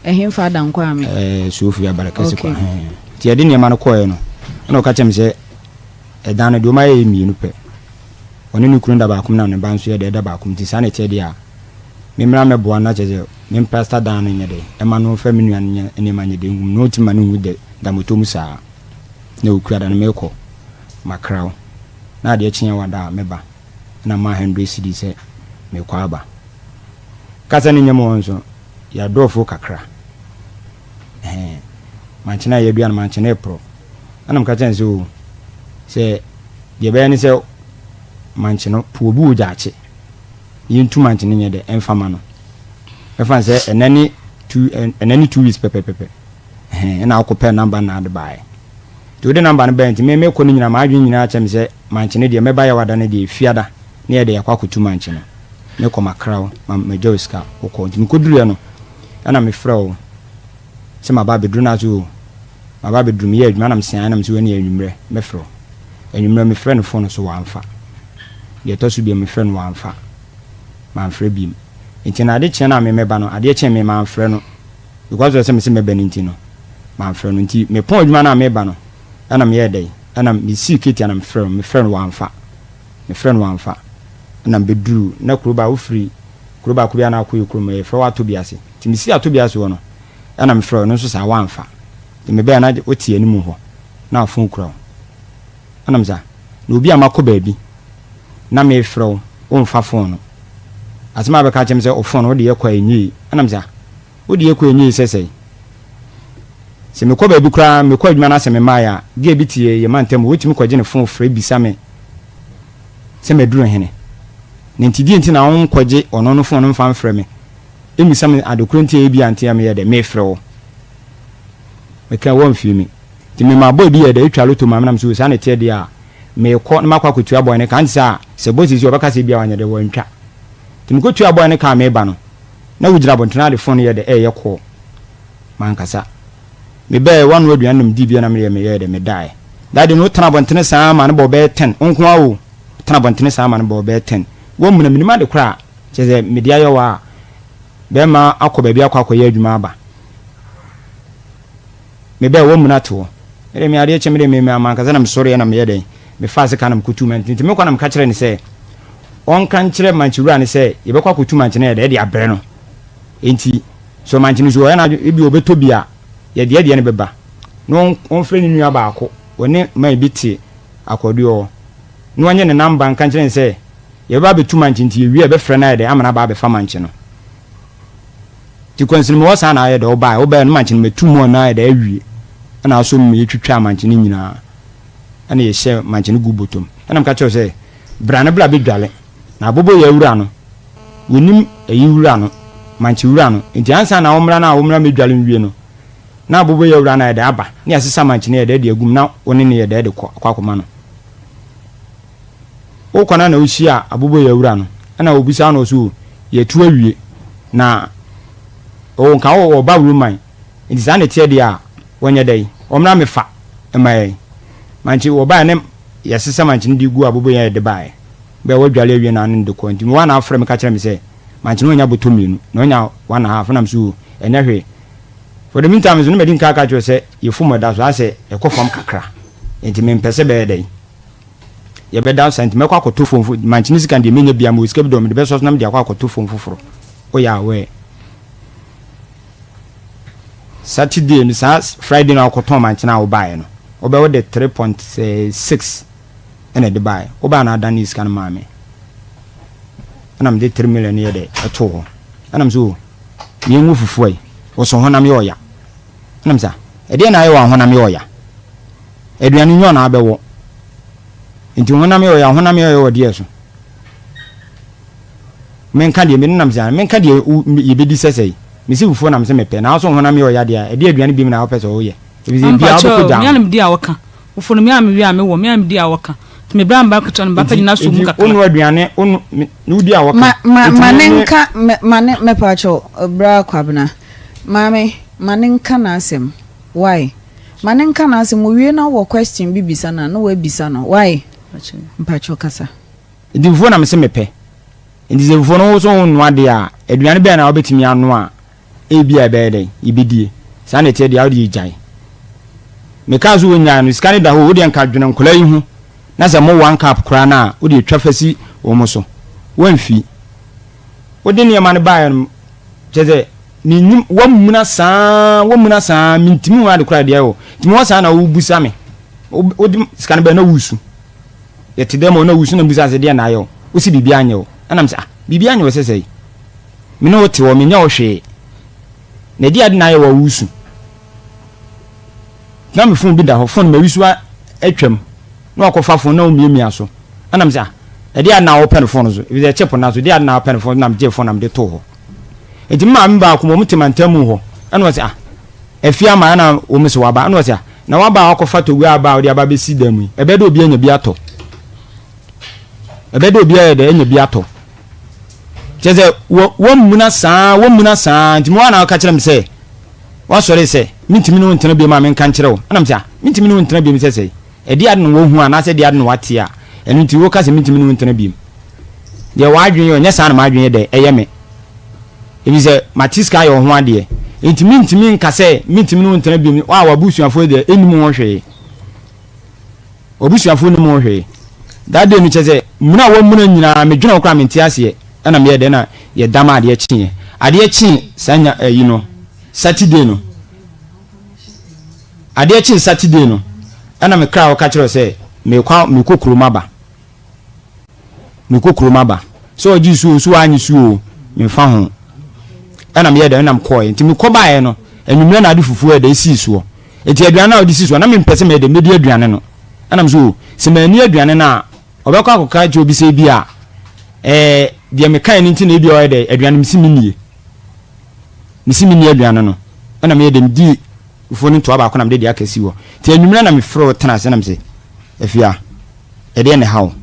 Ɛhenfa Adankwame? Ɛɛ Suofie Abarekɛse kwan. Okay. Nti yɛde nneɛma no kɔɛ no ɛna ɔka kyerɛ me sɛ ɛdan no deɛ wɔn ayɛ yɛ mmienu pɛ. Ɔne ne kunu da baako mu na ne ba nso yɛ dɛ da baako mu nti saa na ɛteɛ deɛ a, memmra mmɛboa no na kyerɛ sɛ memplasta dan no nyɛ dɛ ɛma no mfa me nua no nyɛ nneɛma nyɛ dɛ ngu mu na ɔntumi ma no ngu dɛ da moto mu saa na ɔkura da no merekɔ makra wo na adeɛ kye a wada a mɛba na ma hundred cedis sɛ merekɔ aba kasa no nyɛ mu hɔ nso yɛadɔɔfo kakra ɛhɛn mankyene a yɛadua no mankyene reporɔ ɛna meka kyerɛ no sɛ o sɛ deɛ ɛbɛyɛ ne sɛ mankye no po obi wɔ gyaakye na yɛntu mankye no nyɛ dɛ ɛmfa ma no ɛfa no sɛ ɛnɛ ne two ɛnɛ ne 2 weeks pɛpɛpɛpɛ ɛhɛn ɛna akɔpɛ namba na ade baeɛ nti wode namba no baeɛ nti me mekɔ no nyinaa m'adwene nyinaa kyɛ me sɛ mankye no deɛ mɛba yɛ wada no deɛ fiada ne yɛde yɛakɔ akɔtu mankye no mekɔ makra wo ma magya wo sika wokɔ nti mekɔduruiɛ no ɛna mefrɛ wo sɛ maba abɛduru no ase o Maba abɛduru, meyɛ adwuma na meseaeɛ na mese wei ne anwummerɛ mɛfrɛ wo. Anwummerɛ mefrɛ no phone so wamfa. Deɛ ɛtɔ so biom mefrɛ no wamfa. Mamfrɛ biom. Nti no ade kyeɛ no a me mɛba no, adeɛ kyee me mamfrɛ no. Because of sɛ mese mɛba no nti no, mamfrɛ no. Nti mepɔn adwuma no a meba no, ɛna meyɛɛ dɛn? Ɛna mesii Ketia na mefrɛ no, mefrɛ no wamfa. Mefrɛ no wamfa. Ɛna mebɛduru, na kuro baako, wofiri kuro baako bi a na akɔ yɛ kurom, yɛfrɛ hɔ Atobiase. Nti mesii Atobiase hɔ no, Ɛna mefrɛɛ ɔno nso saa wamfa. Nti mebɛɛ na wote anim hɔ na fon kura wo. Ɛna mese ah na obi a makɔ baabi na mefrɛ wo womfa fon no. Asɛm a bɛka akyerɛ me sɛ wo fon no wode yɛ kɔ a ɛnyɛ yie. Ɛna mese ah wode yɛ kɔ a ɛnyɛ yie sɛ sɛn? Sɛ mekɔ baabi koraa mekɔ adwuma na sɛ memaeɛ a girl bi te yɛn mantam hɔ ɔtumi kɔgye ne fon frɛ bisa me sɛ maduru hene. Na nti deɛ nti na wonkɔgye ɔno no fon no mfa mfrɛ me Mmisa me ade koro nti a ebia nti a meyɛ dɛ mefrɛ wo. Meka wɔmfii me. Nti mema boy bi yɛɛ dɛ etwa lotto maa me na mese o saa na ɛteɛ deɛ a meekɔ na makɔ akɔtua boy no ka ante saa a sɛ bɔ sisi ɔbɛka sɛ ebia wanyɛ dɛ wantwa. Nti mekɔtuaa boy no ka a meba no na wogyina abɔntene ade phone yɛ dɛ ɛɛyɛ call. Mankasa. Mebɛɛ wanoa aduane na medii bia na meyɛ meyɛɛ dɛ medaeɛ. That day no wotena abɔntene saa ma no bɔ bɛyɛ ten wo nko ara o wotena abɔntene saa ma no bɔ bɛyɛ ten woamuna menim ade koraa. Kyerɛ sɛ, mede ayɛ wo a, bɛrima akɔ baabi akɔ akɔyɛ adwuma aba. Mebɛɛ wɔn te hɔ. Mede me adeɛ kyɛ mede me mankasa na mesɔreɛ na meyɛ dɛn mefaa sika na mekɔtu mante. Nti mekɔ na meka kyerɛ no sɛ ɔnka nkyerɛ mankye wura no sɛ yɛbɛkɔ akɔtu mankye no yɛ dɛ ɛde abrɛ no. Nti sɛ mankye no so ɔyɛ n'adwene ebi ɔbɛtɔ bi a yɛde ɛdeɛ no bɛba na ɔmfrɛ ne nua baako ɔne man bi te akɔdeɛ hɔ na ɔnyɛ ne namba nka nkyerɛ no sɛ Yɛbɛba abɛtu mankye nti yɛwie a yɛbɛfrɛ no ayɛ dɛ ama no aba abɛfa mankye no. Nti kwansini mewɔ saa na ayɛ dɛ wobaeɛ wobaeɛ no mankye no matu mu ɔno ayɛ dɛ awie ɛna asɔ mu yɛtwitwaa mankye no nyinaa ɛna yɛhyɛ mankye no gu bɔtɔm ɛna meka kyerɛ sɛ bra no bra bɛdwale na abobo yɛ wura no wɔnim ɛyi wura no mankye wura no nti ansa na wɔmmra no a wɔmmra mɛdwale nwie no na abobo yɛ wura no ayɛ dɛ aba ne yɛasesa mankye no yɛ dɛ de agum na wo ne ne yɛ dɛ de kɔ akɔ akɔma no. Wokɔ na na wohyia aboboyaa wura no ɛna obisa no ɔse o yɛtu awie na o nka wo ɔba Roman nti saa na ɛteɛ deɛ a wɔnyɛ dɛn wɔmmra mefa ma yɛn mankye wɔbaeɛ ne yɛsesa mankye no de gu aboboyaa yɛde baeɛ bɛɛ wɔdwale awie na ne de kɔ nti mewɔ na afrɛ me ka kyerɛ me sɛ mankye no ɔnya bɔtɔ mmienu na ɔnya one and a half na me so ɛnyɛ hwee for the meantime nso ne madi nka aka kyerɛ sɛ yɛfom ɛda so asɛ ɛkɔ fam kakra nti mempɛ sɛ bɛyɛ dɛn Yɛbɛda saa nti mɛkɔ akɔtɔ phone fo mankyene sika deɛ menya bia mewɔ sika bi dɔ mede bɛsɔ so na mede akɔ akɔtɔ phone foforɔ woyɛ aware Saturday no saa Friday no akɔtɔn mankyene a wobaeɛ no wobɛ wode 3.6 ɛna ɛde baeɛ wobaeɛ na adane sika no maa me ɛna mede 3 million yɛ dɛ ɛtoo hɔ. Ɛna me sɛ o, meɛnwo fufuo ai, wɔsɔ honam yɛ ɔya. Ɛna me sɛ ah, ɛdeɛn na ayɛ wɔ ahonam yɛ ɔya? Aduane nyɛ ɔna abɛwɔ. Nti honam yɛ ɔya, honam yɛ ɔya wɔ deɛ so? Menka deɛ, me nenam sɛ ah, menka deɛ yɛbɛdi sɛsɛi. Mese fufuo na mese mepɛ, na wo so honam yɛ ɔya deɛ a, ɛdeɛ aduane biom na wopɛ sɛ woyɛ? Ɛfiri sɛ biaa wobɛkɔ gya ho. Medi a wɔka. Fufuo no me a mewie a mewɔ, me a medi a wɔka. Nti me bra mba ketewa no meba panyin aso mu kakra. Nti wonoa aduane, wono, me, wodi a wɔka. Ma, ma, ma ne nka, ma ne, mepaakyɛw, bra Kwabena. Maame, ma ne nka n'asɛm. Why? Ma ne nka n'asɛm, owie na wowɔ question bi bisa no a, na woabisa no. Why? Mpakyɛw kasa. Nti fufuo na mese mepɛ. Nti sɛ fufuo no wo so wonnoa deɛ a, aduane bɛn na wobɛtumi anoa a ebia ɛbɛyɛ dɛn? Yɛbɛdie. Saa na ɛteɛ deɛ a, wo deɛ gyae. Mekaa sɛ wɔnnyae no, sika no da hɔ o, wo deɛ nka dwene nkwadaa yi ho na sɛ mo one cup koraa no a, wo deɛ twa fa si wɔn so. Woamfi. Wode nneɛma no baeɛ no, kyerɛ sɛ mennim, woamuna saa, woamuna saa, mentumi hu ade koraa deɛ o. Nti mewɔ saa na wobisa me. Wode sika no baeɛ na woresu. Yɛte dɛm o, na woresu na mebisa sɛ deɛn na ayɛ wo? Wose biribiara nyɛ wo. Ɛna mesɛ ah, biribiara nyɛ wo sɛ sɛn? Me ne wo te hɔ, menyɛ wo hwee. Na ɛdeɛn ade na ayɛ wo a woresu? Na me phone bi da hɔ, phone mawi so atwam. Na wakɔfa phone na ɔmiamia so. Ɛna mesɛ ah, ɛdeɛn ade na wopɛ no phone so? Efisɛ chip nna so, ɛdeɛn ade na wopɛ no phone so? Na megyee phone na mede too hɔ. Nti me maame baako wɔn te mantam hɔ. Ɛna ɔsɛ ah, afie ama ɛna wɔn sɛ waba. Ɛna ɔsɛ ah, na waba a wakɔfa towia aba a wode aba abɛsi dan mu yi, ɛbɛyɛ dɛ obi anya bi atɔ. Ɛbɛyɛ dɛ obi ayɛ dɛ anya bi atɔ. Kyerɛ sɛ wɔ wɔmuna saa wɔmuna saa nti mo ara na ɔka kyerɛ me sɛ wasɔre sɛ mentumi ne wo ntena biom a menka nkyerɛ wo ɛna me sɛ ah mentumi ne wo ntena biom sɛ sɛe ɛde ade na wahu anaasɛ ɛde ade na wate a ɛno nti woka sɛ mentumi ne wo ntena biom deɛ w'adwene yɛ ɔnyɛ saa na m'adwene yɛ dɛ ɛyɛ me ebi sɛ mate sika ayɛ wo ho adeɛ nti mentumi nka sɛ mentumi ne wo ntena biom a w'abusuafoɔ deɛ ɛnnim ho hwee W'abusuafoɔ nnim ho hwee. That day no kyerɛ sɛ muna a wɔamuna nyinaa medwene ho koraa mente aseɛ ɛna meyɛɛ dɛn na yɛdam a adeɛ kyeeɛ. Adeɛ kyee saa nya ayi no Saturday no adeɛ kyee Saturday no ɛna me kra ɔka kyerɛ sɛ mekɔ mekɔ kurom aba. Mekɔ kurom aba. Sɛ ɔgye su o, sɛ wannye su o, memfa ho. Ɛna meyɛɛ dɛn? Ɛna mekɔeɛ. Nti mekɔ baeɛ no, anwummerɛ na ade fufuo yɛ dɛn? Ɛsii soɔ. Nti aduane no a ɔde sii soɔ, na mempɛ sɛ mɛyɛ dɛn? Mɛdi aduane no. Ɛna me sɛ o, sɛ manni aduane no a, ɔbɛkɔ akɔka akyerɛ obi sɛ ebia ɛɛ deɛ mekaeɛ no nti na ebia ɔyɛ dɛn? Aduane mese mennie. Mese menni aduane no. Ɛna meyɛ dɛn? Medii fufuo no ntoa baako na mede deɛ aka sii hɔ. Nti anwummerɛ na mefrɛ wo tena ase na mese, Afia, Ɛdeɛn na ɛha wo?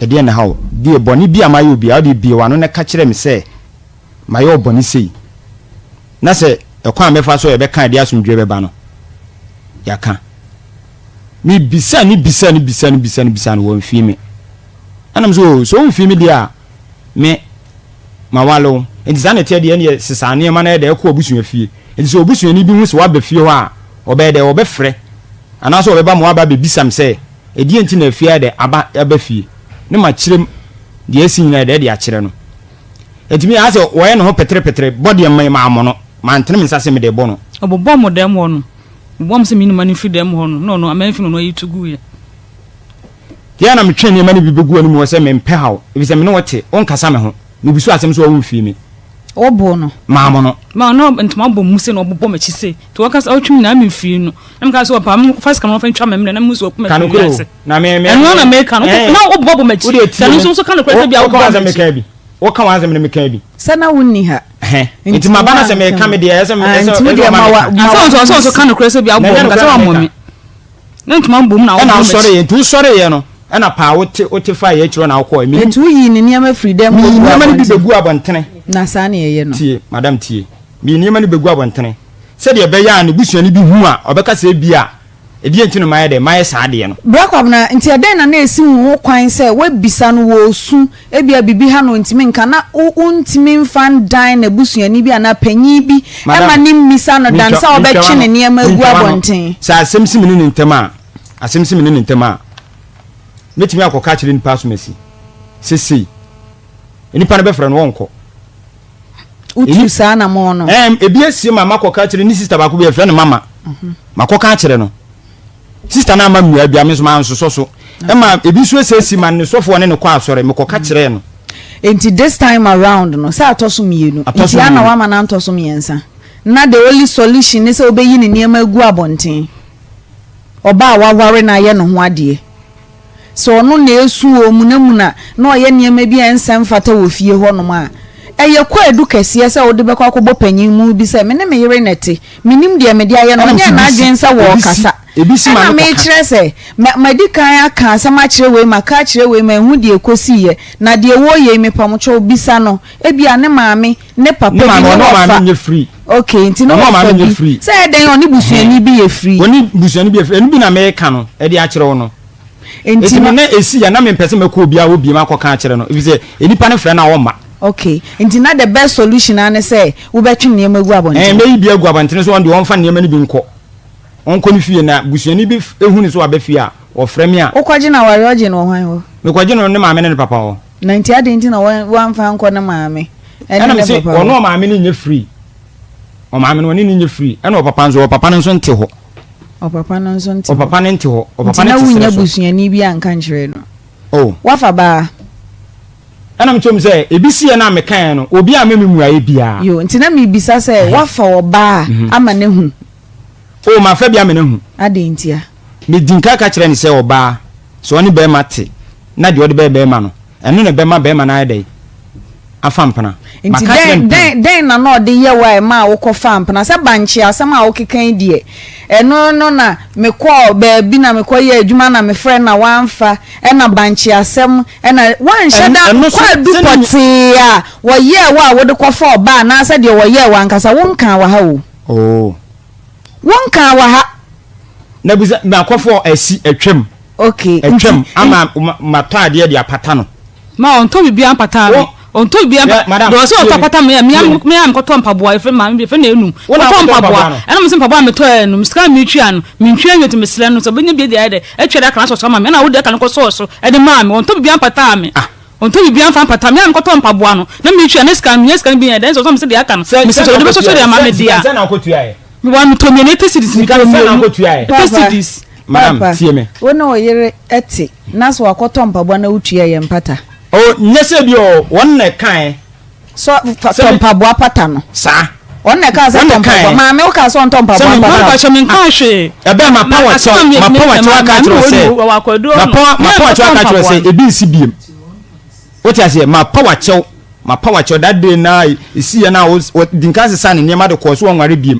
Ɛdeɛn na ɛha wo? Deɛ bɔne bi a mayɛ wo biara, wode bue w'ano na ka kyerɛ me sɛ mayɛ wo bɔne sei. Na sɛ ɛkwan a mɛfa so a yɛbɛka a ɛde asomdwoeɛ bɛba no, yɛaka. Mebisa no bisa no bisa no bisa no bisa no, wamfii me. Ɛna me sɛ, oh, sɛ womfii me deɛ a, me, mawale wo. Nti saa na ɛteɛ deɛ, ɛnneɛ sesa nneɛma na yɛ dɛ, kɔ w'abusua fie. Nti sɛ obusuani bi hu sɛ woaba fie hɔ a, ɔbɛyɛ dɛ, ɔbɛfrɛ anaasɛ ɔbɛba ma waba abɛbisa me sɛ, ɛdeɛn nti na afie ayɛ dɛ aba aba fie, ne makyerɛ mu deɛ asi nyinaa yɛ dɛ de akyerɛ no. Nti me ayɛ sɛ ɔyɛ ne ho peterepetere, bɔ deɛ me mammɔ no, mantene me nsa sɛ mede rebɔ no. Ɔbobɔɔ mo dɛm hɔ no, ɔbobɔɔ mo sɛ me nnuma no mfiri dɛm hɔ no, na ɔno amamfi na ɔno ayi to guiɛ. Deɛ na metwe nneɛma no bi bɛgu w'anim hɔ sɛ mempɛ haw, ɛfiri sɛ me ne wo te, wonkasa me ho, mebusu asɛm so a womfii me. Woboo no? Maa mo no. Maa no ntoma bɔ mu sei na ɔbobɔ m'akyi sei. Nti wɔka sɛ ɔtwe me nyinaa memfii no. Na meka sɛ ɔpaa me fa sika no ɔmfa ntwa me mmerɛ na mehu sɛ ɔku Ka m'afiri nokorɛ o. wiase. Na me me Ɛno ara na meka no. ɛɛ Na wobobɔ m'akyi. Wo deɛ tie Sɛ ɛno me. nso nso ka nokorɛ sɛ bia Wo woka wobobɔ w'asɛm m'akyi. meka bi. Woka w'asɛm no meka bi. Sɛ na wonni ha. Ɛhɛn. Nti Nti maba na sɛ woanka meka me deɛ ɛsɛ Ah, ɛsɛ nti wo ɛsɛ deɛ ɔma ma wa meka. ma Sɛ ɔnso ɔsɛ ɔnso ka nokorɛ sɛ bia Na wobɔɔ ɛnyɛ me ka nokorɛ sɛ na wammɔ meka. me. Na ntoma bɔ mu na Ɛna wobɔ m'akyi. wosɔreeɛ nti wosɔreeɛ no ɛna paa wote wote faa yɛ akyire hɔ na wokɔɛ. Menim Nti woyii ne nneɛma firii dɛm Meyii kɔguu nneɛma no bi abɔnten. bɛguu abɔntene. Na saa na yɛyɛ no. Tie, madam tie. Meyii nneɛma no bɛguu abɔntene sɛdeɛ ɛbɛyɛ a ne busuani bi hu a, ɔbɛka sɛ ebia ɛdeɛn nti na mayɛ dɛn, mayɛ saa adeɛ no. Bra Kwabena, nti ɛdɛn na na ɛsi wo ho kwan sɛ woabisa no wɔ osu, ebia biribi ha no ɔntumi nka, na wo wontumi mfa ndan n'abusuani bi anaa panyin bi Madam, ma no mmisa no dan mentwa, sɛ mentwa ɔbɛtwe w'ano, ne nneɛma agu mentwa w'ano. abɔnten? Sɛ asɛm si me ne ne ntam a, asɛm si me ne ne ntam a, mɛtumi akɔka akyerɛ nipa asomasi sɛ sei. Nipa no bɛfrɛ no, ɔnkɔ. Wotu saa anamɔn no? Ɛm, ebi asie ma makɔka akyerɛ ne sista baako bi, yɛfrɛ no Mama. Mhm. Makɔka akyerɛ no. Sista no ama mmua bi a, me nso mansosɔ so. Ɛma ebi nso asiesie ma ne sɔfoɔ ne no kɔ asɔre, mekɔka kyerɛɛ no. Nti this time around no sɛ atɔ so mmienu nti ana wama no antɔ so mmiɛnsa na the only solution ne sɛ wobɛyi ne nneɛma agu abɔnten ɔbaa a waware no ayɛ ne ho adeɛ sɛ ɔno na ɛsu ɔmunamuna na ɔyɛ nneɛma bi a ɛnsɛ mfata wɔ fie hɔnom a ɛyɛ kwaadu kɛseɛ sɛ wode bɛkɔ akɔbɔ panyin mu bi sɛ me ne me yere na ɛte menim deɛ mede ayɛ no ɔnyɛɛ n'adwene sɛ wɔrekasa ɛna mekyerɛ sɛ madi kan aka asɛm akyerɛ wei maka akyerɛ wei mahu deɛ ɛkɔsiiɛ na deɛ wɔreyɛ yi mepamokyɛw bisa no ebia ne maame ne papa bi ne wɔfa ok nti ne wɔfa bi sɛ ɛdɛn ɔne busuani bi yɛ free ɔne busuani bi yɛ free ɛno bi na meka no ɛde akyerɛ wo no Nti no na esi ya na mempɛ sɛ mɛkɔ obiara hɔ biem akɔka akyerɛ no efisɛ nnipa no frɛ no a ɔmma. Okay, nti na the best solution ara ne sɛ wobɛtwe nneɛma agu abɔnten? Ɛɛ, mɛyi bi agu abɔntene so, ɔno deɛ ɔmfa nneɛma no bi nkɔ. Ɔnkɔ ne fie na busuani bi hu no sɛ waba fie a, ɔfrɛ me a. Wokɔgye no awareɛ ɔgye no wɔ hwan hɔ? Mekɔgye no ne maame ne ne papa hɔ. Na nti adɛn nti na woamfa ankɔ ne maame ne Ɛna ne mese papa hɔ? ɔno ɔmaame no nyɛ free. Ɔmaame no ɔne no nyɛ free. Ɛna ɔpapa nso, ɔpapa no nso nte hɔ. Ɔpapa no nso nte hɔ. Ɔpapa no nte hɔ. Ɔpapa Nti no na te wonnya serɛ so. busuani bi anka nkyerɛ no? Oh. Woafa baa? Ɛna mekyerɛ mu sɛ, ebi siiɛ no a mekaeɛ no, obi amma me mmuaeɛ biara. Yo, nti na mebisa sɛ, woafa ɔbaa ama no ahu? Oh, mafa bi ama no ahu. Adɛn ntia? Medi nka ka kyerɛɛ no sɛ ɔbaa, sɛ ɔne barima te, na deɛ ɔde bɛyɛ barima no, ɛno na ɛbɛma barima no ayɛ dɛn? Afa mpena. Nti Maka akyerɛ dɛn, no pɛn. dɛn, dɛn na na ɔde yɛ wo a ɛmaa wokɔfaa mpena? Sɛ bankye asɛm a wokeka yi deɛ, ɛno no na mekɔɔ baabi na mekɔyɛɛ adwuma na mefrɛ no na wamfa, ɛna bankye asɛm, ɛna woanhyɛ da Ɛno so, kwaadu sɛnea. pɔtee a wɔyɛɛ wo a wode kɔfaa ɔbaa anaasɛ deɛ wɔyɛɛ wo ankasa, wonkaa wɔ ha o. Oh. Wonkaa wɔ ha. Na bisa, makɔfɔ asi, atwam. Okay. Atwam ama matɔ adeɛ de apata no. Ma ɔntɔ biribiara mpataa me. Ɔntɔ biribiara mpa. Madam. Deɛ ɔsɛ ɔtɔ apata me a, me a mekɔtɔ mpaboa, yɛfrɛ maame bi, yɛfrɛ no Enum. Kɔtɔ mpaboa. Ɛna mese mpaboa a metɔɛ no, sika a metua no, mentwea nwie nti mesrɛ no sɛ ɔbɛnya bi de ayɛ dɛ, atua de aka no asɔ so ama me. Ɛna wode aka no kɔsɔɔ so de maa me. Ɔntɔ biribiara mpataa me. Ɔntɔ biribiara mfa mpata me a mekɔtɔ mpaboa no na metua na sika no menya sika no bi yɛ dɛn sɛ ɔsɛ mese deɛ aka no mesɛ sɛ ɔde bɛsɔ so de ama me deɛ a mewɔ metɔ mmienu eighty cedis metɔ mmienu eighty cedis. Madam, tie me. Wo ne wo yere te na sɛ wakɔtɔ mpaboa na wotua yɛ mpata. Oh, nyɛ sɛ bi o, wɔn na ɛkae. Sɛ tɔ mpaboa pata no. Saa. Wɔn na ɛkaa sɛ tɔ mpaboa. Maame wo kaa sɛ ɔntɔ mpaboa pata. Maame pakyɛ me nkaa hwee. Ɛbɛn ma pa wakyɛw ma pa wakyɛw aka akyerɛ wo sɛ ma pa ma pa wakyɛw aka akyerɛ wo sɛ ebi nsi biem. Wote aseɛ ma pa wakyɛw ma pa wakyɛw that day na esi yɛ na wo di nka sesa ne nneɛma de kɔɔ so wɔnware biem.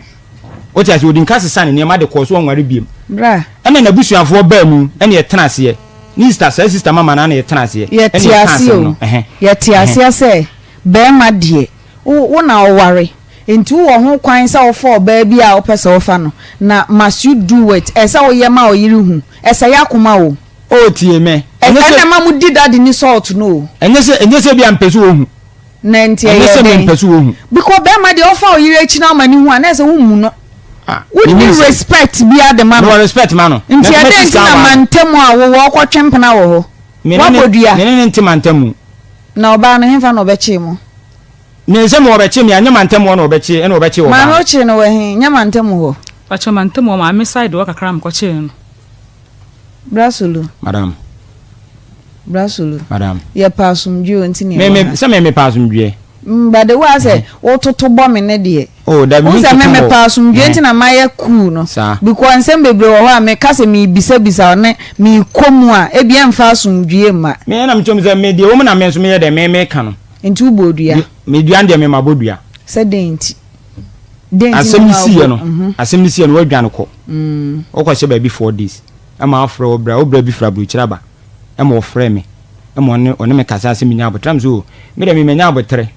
Wote aseɛ odi nka sesa ne nneɛma de kɔɔ so wɔnware biem. Bra. Ɛna n'abusuafoɔ baa mu ɛna yɛtena aseɛ. Ne sister saa sister mama no ana yɛtena aseɛ ɛna Yɛte yɛka aseɛ asɛm o no ɛhɛ yɛte ɛhɛ. aseɛ sɛ bɛɛma deɛ wo wo na ɔware nti wowɔ ho kwan sɛ wofa ɔbaa bi a wopɛ sɛ wofa no na must you do it ɛsɛ woyɛ ma ɔyere hu ɛsɛe akoma o. Oh tie me ɛnyɛ sɛ. Ɛna ɛma mo di daddy ne salt no o. Ɛnyɛ sɛ ɛnyɛ sɛ bi a mpɛ sɛ ohu. Na nti Ɛnyɛ ɛyɛ sɛ dɛn? mempɛ sɛ ohu. Because bɛɛma deɛ ɔfa ɔyere akyi na ɔma ne hu a na ɛsɛ wo mmu no. Ah, Wonni menim sɛ. respect biara de ma no. Mewɔ respect ma no. Nti Nanso ɛdɛn mɛte nti sika na ama no. mantamu a wowɔ ɔkɔtwe mpena wɔ hɔ? Me ne ne Woabɔ dua? me ne ne nte mantamu. Na ɔbaa no henfa na ɔbɛkyee mo? Me sɛ me wɔbɛkye me a, nyɛ mantamu hɔ na ɔbɛkye ɛna ɔbɛkye ɔbaa Maame no. wokyee no wɔ he? Nyɛ mantamu hɔ? Pakyɛ mantamu hɔ, maame side hɔ kakra na mekɔkyee no. Bra Sulu. Madam. Bra Sulu. Madam. Yɛpɛ asomdwoeɛ o nti na Me yɛwɔ me ha. sɛ me mepɛ asomdwoeɛ. Mm, but the way asɛ wototo bɔ me ne deɛ. Oh, dabi Wohu me sɛ me ntoto mepɛ bɔ. asomdwoeɛ nti na mayɛ cool no. Saa. Because nsɛm bebree wɔ hɔ a meka sɛ merebisabisa wo ne merekɔ mu a, ebia ɛmfa asomdwoeɛ mma. Me ɛna mekyerɛ mu sɛ me deɛ wɔn na me nso meyɛ dɛ me meka no. Nti wobɔɔ dua? Me me dua no deɛ me mabɔ dua. Sɛ dɛn nti? Dɛn nti na Asɛm no ɛma siiɛ wobɔ? no, Mhm. asɛm no siiɛ no woadwane kɔ. Mm. Wokɔhyɛ baabi 4 days ɛma afrɛ wo bra, wo bra bi firi aburokyire aba ɛma ɔfrɛ me ɛma ɔne ɔne me kasaa sɛ menya aboterɛ. Na me sɛ oh me deɛ me manya aboterɛ.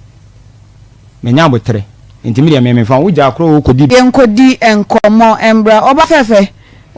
Manya aboterɛ nti me deɛ me mefa wo gyaa korɔ wokɔdi. Yɛnkɔdi nkɔmmɔ mbra. Ɔba fɛfɛ,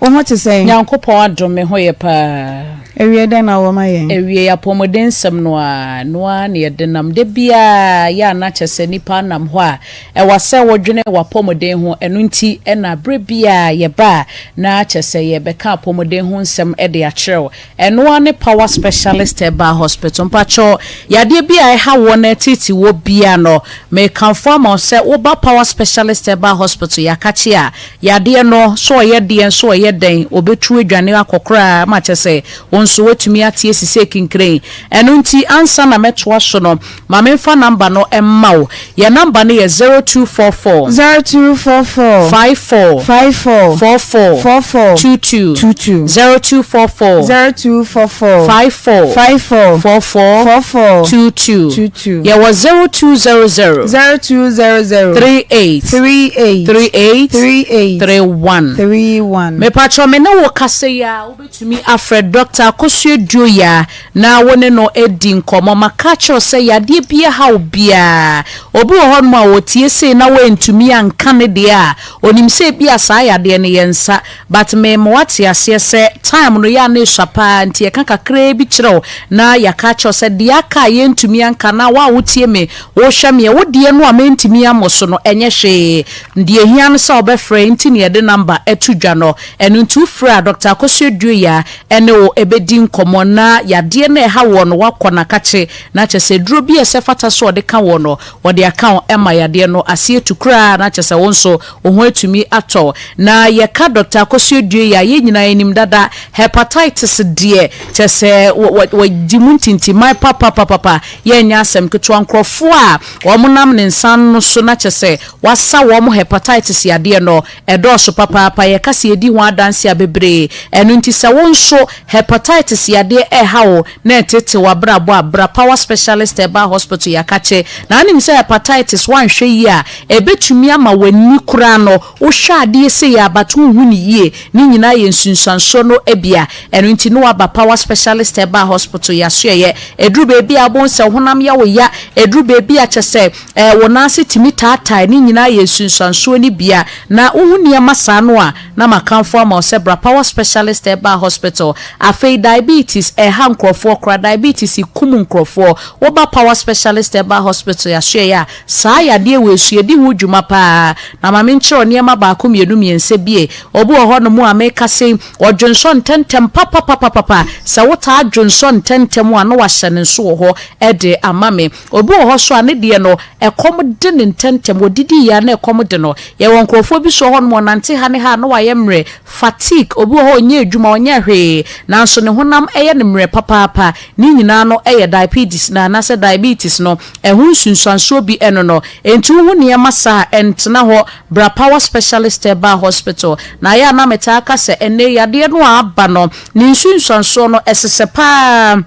wo ho te sɛn? Nyankopɔn adom me ho yɛ paa. Awiei dɛn na wowɔ ma yɛn? Awiei apɔmuden nsɛm no ara, ɛno ara na yɛde nam. Da biara yɛ a na kyerɛ sɛ nnipa nam hɔ a, ɛwɔ sɛ wodwene w'apɔmuden ho. Ɛno nti na berɛ biara yɛba a, na kyerɛ sɛ yɛrebɛka apɔmuden ho nsɛm de akyerɛ wo. Ɛno ara ne Power Specialist Herbal Hospital. Mpakyɛw, yadeɛ bi a ɛha woɔ na ɛteetee woɔ biara no, mekamfo ama wo sɛ woba Power Specialist Herbal Hospital, yɛakakye a, yadeɛ no, sɛ ɔyɛ deɛn, sɛ ɔyɛ dɛn, ɔbɛtu adwane akɔ koraa ma kyerɛ sɛ wo nso. nso woatumi ate asi sɛ kinkren. Ɛno nti ansa na mɛtoa so no, ma memfa number no mma wo. Yɛn number no yɛ 0244. 0244. 54. 54. 44. 44. 22. 22. 0244. 0244. 54. 54. 44. 44. 22. 22. Yɛwɔ 0200. 0200. 38. 38. 38. 38. 31. 31. Mepakyɛw me ne wo kasa yi ara wobɛtumi afrɛ Dɔkta Akosua Duoya na wo ne no adi nkɔmmɔ. Maka akyerɛ wo sɛ yadeɛ biara ha wo biara, obi wɔ hɔnom a ɔtie sei na wantumi anka ne deɛ a, ɔnim sɛ ebia saa yadeɛ no yɛ nsa. But me ma woate aseɛ sɛ time no yɛ a na ɛsua paa nti yɛka kakraa bi kyerɛ wo na yɛaka akyerɛ wo sɛ deɛ aka a yɛntumi anka anaa wo a wotie me, wohwɛ me a, wo deɛ no a mentumi ammɔ so no ɛnyɛ hwee. Deɛ ɛhia ne sɛ wobɛfrɛ nti na yɛde number to dwa no. Ɛno nti wofrɛ a Doctor Akosua Duoya ne wo bɛdi nkɔmmɔ na yadeɛ no a ɛha woɔ no woakɔ no akakye na kyerɛ sɛ aduro bi a ɛsɛ fata sɛ ɔde ka woɔ no wɔde aka wo ma yadeɛ no ase atu koraa na kyerɛ sɛ wo nso wo ho atumi atɔ wo. Na yɛka Doctor Akosua Duoya a yɛn nyinaa yɛnim dada Hepatitis deɛ kyerɛ sɛ wɔdi mu ntintiman papapapapa yɛnyɛ asɛm ketewa nkorɔfoɔ a wɔnam ne nsa no so na kyerɛ sɛ Wɔasa wɔn hepatitis yadeɛ no, ɛdɔɔso papaapa, yɛka sɛ yɛdi ho adanse a bebree. Ɛno nti sɛ wo nso hepatitis yadeɛ ɛreha wo na ɛreteetee w'abrabɔ a, bra Power Specialist Herbal Hospital Yɛakakye. Na wonim sɛ hepatitis woanhwɛ yie a, ɛbɛtumi ama w'ani koraa no, wohwɛ adeɛ sei a but wonhu no yie. Ne nyinaa yɛ nsunsuansoɔ no bi a. Ɛno nti na woaba Power Specialist Herbal Hospital Yɛasoɛeɛ. Ɛduru baabi a wobɛhu sɛ wo honam yɛ wo ya, ɛduru baabi a kyerɛ sɛ, Ɛɛ, wo nan ase tumi taatae, ne nyinaa yɛ nsunsuansoɔ no bi a. Na wohu nneɛma saa no a, na makamfo ama wo sɛ bra Power Specialist Herbal Hospital. Afei diabetes, ɛha nkorɔfoɔ koraa, diabetes kum nkorɔfoɔ. Woba Power Specialist Herbal Hospital yɛasoɛeɛ a, saa yadeɛ wei nso yɛdi ho dwuma pa ara. Na ma menkyerɛ wo nneɛma baako mmienu mmiɛnsa bi e. Obi wɔ hɔnom a mekasa yi, ɔdwonsɔ ntɛntɛm papapapapapa. Sɛ wotaa dwonsɔ ntɛntɛm a, na wahyɛ ne nso wɔ hɔ de ama me. Obi wɔ hɔ nso a, ne deɛ no, ɛkɔm de no ntɛmntɛm. Ɔdidi yie a, na ɛkɔm de no. Yɛwɔ nkurɔfoɔ bi nso wɔ hɔnom, ɔnante ha ne ha a, na wayɛ mmerɛ, fatigue. Obi wɔ hɔ a, ɔnyɛ adwuma, ɔnyɛ hwee, nanso ne honam yɛ no mmerɛ papaapa. Ne nyinaa no yɛ diabetes no anaasɛ diabetes no, ɛho nsunsuansoɔ bi no no. Enti wohu nneɛma saa a, ɛntena hɔ. Bra Power Specialist Herbal Hospital. Na ayɛ a na metaa ka sɛ, ɛnnɛ yi, yadeɛ no a aba no, ne nsunsuansoɔ no, ɛsesɛ pa ara.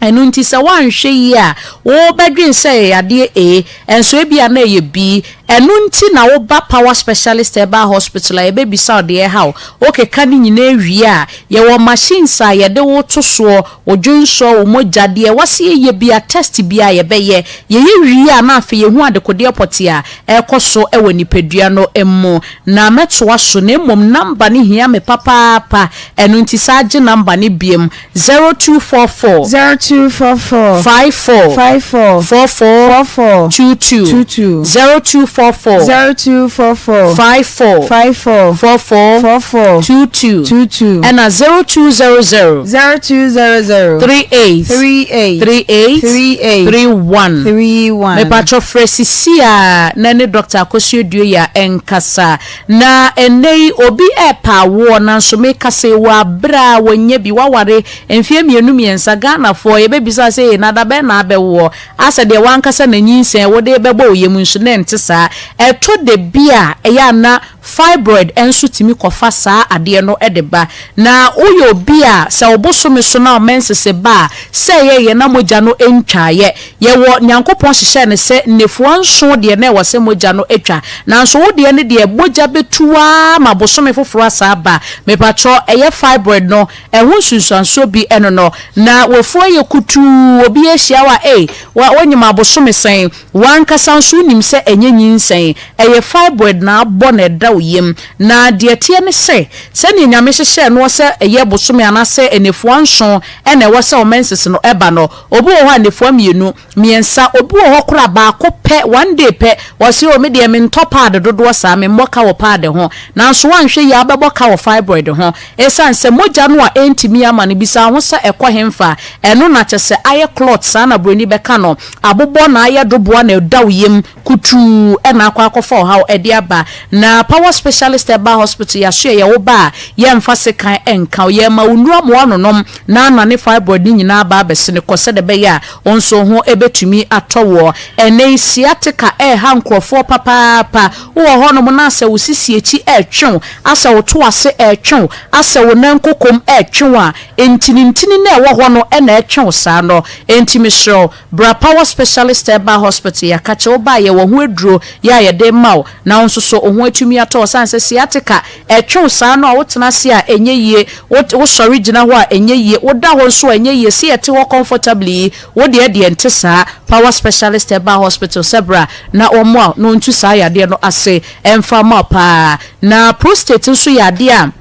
Ɛno nti sɛ woanhwɛ yie a, wobɛdwen sɛ ɛyɛ yadeɛ A, nso ebia na ɛyɛ B. Ɛno nti na woba Power Specialist Herbal Hospital a yɛbɛbisa wo deɛ ɛha wo. Wokeka ne nyinaa wie a, yɛwɔ machines a yɛde wo to soɔ, wo dwonsɔ, wo mogya, deɛ ɛwɔ sɛ yɛyɛ biara, test biara yɛbɛyɛ. Yɛyɛ wie a na afei yɛhu adekodeɛ pɔtee a ɛrekɔ so wɔ nipadua no mu. Na mɛtoa so, na mmom number no hia me papaapa, ɛno nti saa gye number no biom. 0244. 0244. 54. 54. 44. 44. 22. 22. 0244. 0244. 54. 54. 44. 44. 22. 22. Ɛna 0200. 0200. 38. 38. 38. 38. 31. 31. Mepatwɔ frɛ sisi a na ne Dr. Akosua Duoya nkasa. Na ɛnnɛ yi obi ɛɛpɛ awoɔ nanso meka sei wɔ aberɛ a wɔnnya bi, waware mfeɛ mmienu mmiɛnsa, Ghanafoɔ yɛbɛbisa sɛ ee na dabɛn na abɛwoɔ? Asɛ deɛ wankasa na nyinsɛn wode rebɛbɔ wo yam nso na ɛnte saa. Ɛtɔ da bi a ɛyɛ a na fibroid nso tumi kɔfa saa adeɛ no de ba. Na woyɛ obi a sɛ wo bosome so na wo menses ba a, sɛ ɛyɛ yɛ na mogya no ntwaeɛ. Yɛwɔ, Nyankopɔn hyehyɛɛ no sɛ nnafua nson deɛ na ɛwɔ sɛ mogya no twa. Nanso wo deɛ no deɛ, mogya bɛtu ara ma bosome foforɔ asan aba. Mepakyɛw, ɛyɛ fibroid no, ɛho nsunsuansoɔ bi ɛno no. Na w'afu ayɛ kutuu, obi ahyia wo a, ei, wa, wonyem abosome sɛn? W'ankasa nso wonim sɛ ɛnyɛ nyinsɛn, ɛyɛ fibroid na abɔ na ɛda wo yam. Na deɛ ɛteɛ ne sɛ, sɛdeɛ Nyame hyehyɛɛ noɔ sɛ ɛyɛ bosome anaasɛ nnafua nson na ɛwɔ sɛ wo menses no ba no, Obi wɔ hɔ a nnafua mmienu, mmiɛnsa, obi wɔ hɔ koraa baako pɛ, one day pɛ, ɔse oh me deɛ mentɔ pad dodoɔ saa, memmɔ ka wɔ pad ho. Nanso woanhwɛ yie a wobɛbɔ ka wɔ fibroid ho. Ɛsiane sɛ mogya no a ɛntumi ama no, bisa wo ho sɛ ɛkɔ henfa? Ɛno na kyerɛ sɛ ayɛ clot saa na buroni bɛka no, abobɔ na ayɛ doboa na ɛda wo yam kutuu na akɔ akɔfa ɔhaw de aba. Na power. Power Specialist Herbal Hospital yɛasoɛ yɛ wo ba a yɛmfa sekan nka wo, yɛma wo nnuru ama woanonom na anane fibroid no nyinaa aba abɛsene kɔ sɛdeɛ ɛbɛyɛ a wo nso wo ho bɛtumi atɔ woɔ. Ɛnnɛ yi sciatica ɛreha nkorɔfoɔ papaapa, wowɔ hɔnom na asɛ wo sisi akyi ɛretwe wo, asɛ wo to ase ɛretwe wo, asɛ wo nan kokom ɛretwe wo a, ntinintini no a ɛwɔ hɔ no na ɛretwe wo saa no. Enti mesrɛ wo, Bra Power Specialist Herbal Hospital, yɛaka kyɛ wo ba a yɛwɔ ho aduro yɛ a yɛde rema wo na wo nso so wo ho atumi atɔ wo sane sɛ sciatica ɛtwe wo saa no a wotena ase a ɛnyɛ yie, wo wosɔre gyina hɔ a ɛnyɛ yie, woda hɔ nso a ɛnyɛ yie, sɛ yɛte hɔ comfortably yi wo deɛ deɛ ɛnte saa. Power Specialist Herbal Hospital sɛ bra na wɔmmoa wo na wɔntu saa yadeɛ no ase mfa mma wo paa. Na prostate nso yɛ adeɛ a.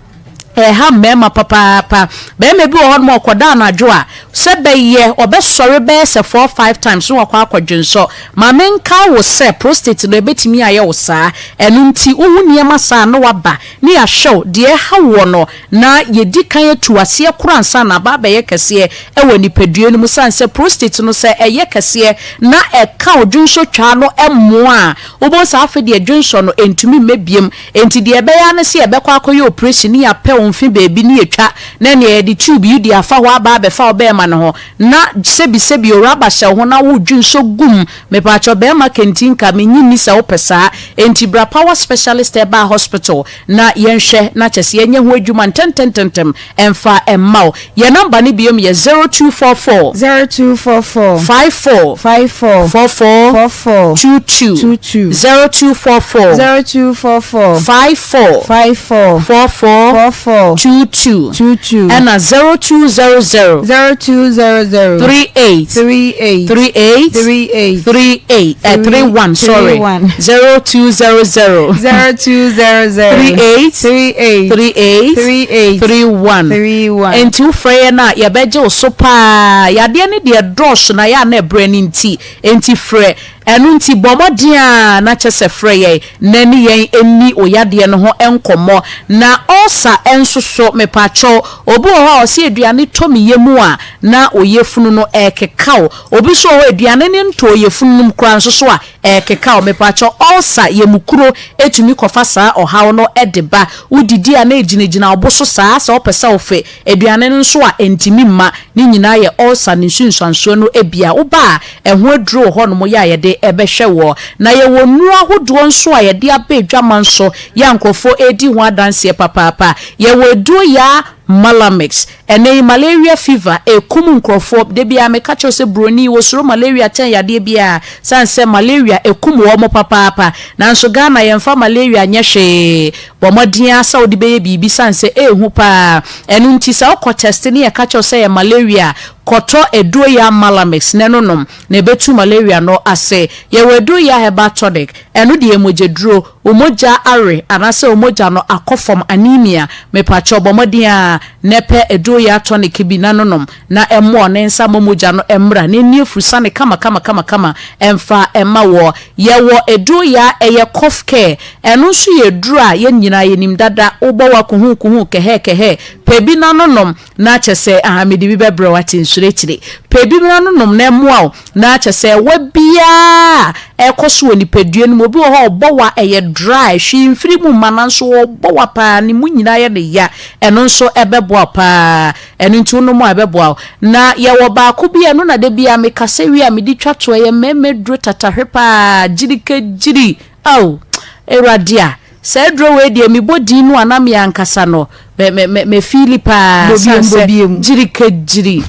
Ɛha mmarima papaapa. Barima bi wɔ hɔnom a ɔkɔda anadwo a, sɛ bɛyɛ ɔbɛsɔre bɛyɛ sɛ four five times na wakɔ akɔdwensɔ. Ma menkae wo sɛ prostate no ɛbɛtumi ayɛ wo saa. Ɛno nti wohu nneɛma saa a na waba na yɛahwɛ wo deɛ ɛha woɔ no na yɛdi kan atu aseɛ koraa ansa na aba abɛyɛ kɛseɛ wɔ nipadua no mu. Sane sɛ prostate no sɛ ɛyɛ kɛseɛ na ɛka wo dwensɔtwaa no mmoa a, wobɛhu sɛ afei deɛ dwensɔ no ɛntumi mma biom. Enti deɛ ɛbɛyɛ ara ne sɛ yɛbɛkɔ akɔyɛ oprehyɛn ne yɛapɛ wo mfe baabi ne yɛatwa na ɛnneɛ yɛde tube yi de afa hɔ aba abɛfa wo bɛɛma no ho na sɛbi sɛbi o rubber hyɛ wo ho na wo dwensɔ gu mu. Mepaakyɛw bɛɛma kentinka mennye nni sɛ wopɛ saa. Enti bra Power Specialist Herbal Hospital na yɛnhwɛ na kyɛsɛ yɛnyɛ ho adwuma ntɛntɛntɛntɛm mfa mma wo. Yɛn number no biom yɛ 0244. 0244. 54. 54. 44. 44. 22. 22. 0244. 0244. 54. 54. 44. 44. 22. 22. Ɛna 0200. 0200. 38. 38. 38. 38. 38. 31 sorry. 31. 0200. 0200. 38. 38. 38. 38. 31. 31. Enti wofrɛ yɛn a, yɛbɛgye wo so paa. Yadeɛ no deɛ ɛdɔɔso na yɛ a na ɛbrɛ no nti, enti frɛ. Ɛno nti bɔ mmɔden ara na kyɛ sɛ frɛ yɛn na ne yɛn nni wo yadeɛ no ho nkɔmmɔ. Na ulcer nso so, mepakyɛw, obi wɔ hɔ a ɔse aduane tɔ me yam a na wo yafunu no ɛrekeka wo. Obi nso wɔ hɔ a aduane no ntɔɔ yafunu no mu koraa nso so a Ɛrekeka wo, mepakyɛw, ulcer, yamukuro, tumi kɔfa saa ɔhaw no de ba. Wodidi a na ɛgyinagyina wo bo so saa, sɛ wopɛ sɛ wofe aduane no nso a ɛntumi mma. Ne nyinaa yɛ ulcer ne nsunsuansoɔ no bi a woba a ɛho aduro wɔ hɔnom yɛ a yɛde bɛhwɛ woɔ. Na yɛwɔ nnuro ahodoɔ nso a yɛde aba adwaman so yɛ a nkurɔfoɔ redi ho adanseɛ papaapa. Yɛwɔ aduro yaa Malamix. Ɛnnɛ yi malaria fever ɛkum nkurɔfoɔ, da biara meka kyerɛ wo sɛ broni wɔsuro malaria kyɛn yadeɛ biara, sane sɛ malaria ɛkum wɔn papaapa, nanso Ghana yɛmfa malaria nyɛ hwee, bɔ mmɔden ara sɛ wode bɛyɛ biribi sane sɛ ɛɛhu paa, ɛno nti sɛ wokɔ test ne yɛka kyerɛ wo sɛ ɛyɛ malaria a, kɔtɔ aduro yi ara Malamix na ɛno nom na ɛbɛtu malaria no ase. Yɛwɔ aduro yi ara herbal tonic, ɛno deɛ ɛyɛ mogyaduro, Wo mogya awe anaasɛ wo mogya no akɔ fam, anemia, mepakyɛw bɔ mmɔden ara na pɛ aduro-yaa tonic bi na nonom na ɛmmoa ne nsa mma mogya no mmra na ɛnni afurusane kama-kama-kama-kama mfa mma woɔ. Yɛwɔ aduro-yaa ɛyɛ cough care, ɛno nso yɛ aduro a yɛn nyinaa yɛnim dada, wobɔ wa kuhuu-kuhuu, kɛhɛɛ-kɛhɛɛ, pɛ bi na nonom na kyɛ sɛ aha mede bi bɛbrɛ wo ate nsuro akyire. Pɛ bi na nonom na ɛmmoa wo na kyɛ sɛ ɛwa biara a ɛkɔ so wɔ nipadua no mu, obi wɔ hɔ a ɔbɔ wa ɛyɛ dry, hwee mfiri mu mma nanso ɔbɔ wa paa ne mu nyinaa yɛ no ya, ɛno nso ɛbɛboa wo paa, ɛno nti wonom a ɛbɛboa wo. Na yɛwɔ baako bi a ɛno na da biara mekasa wie a mede twa to, ɛyɛ mmarima aduro tatahwe paa, gyirikagyiri, ao Awurade a. Saa aduro wei deɛ mebɔ din no a na me ankasa no me me me me feeli paa Bɔ sane biem, bɔ sɛ biem. gyirikagyiri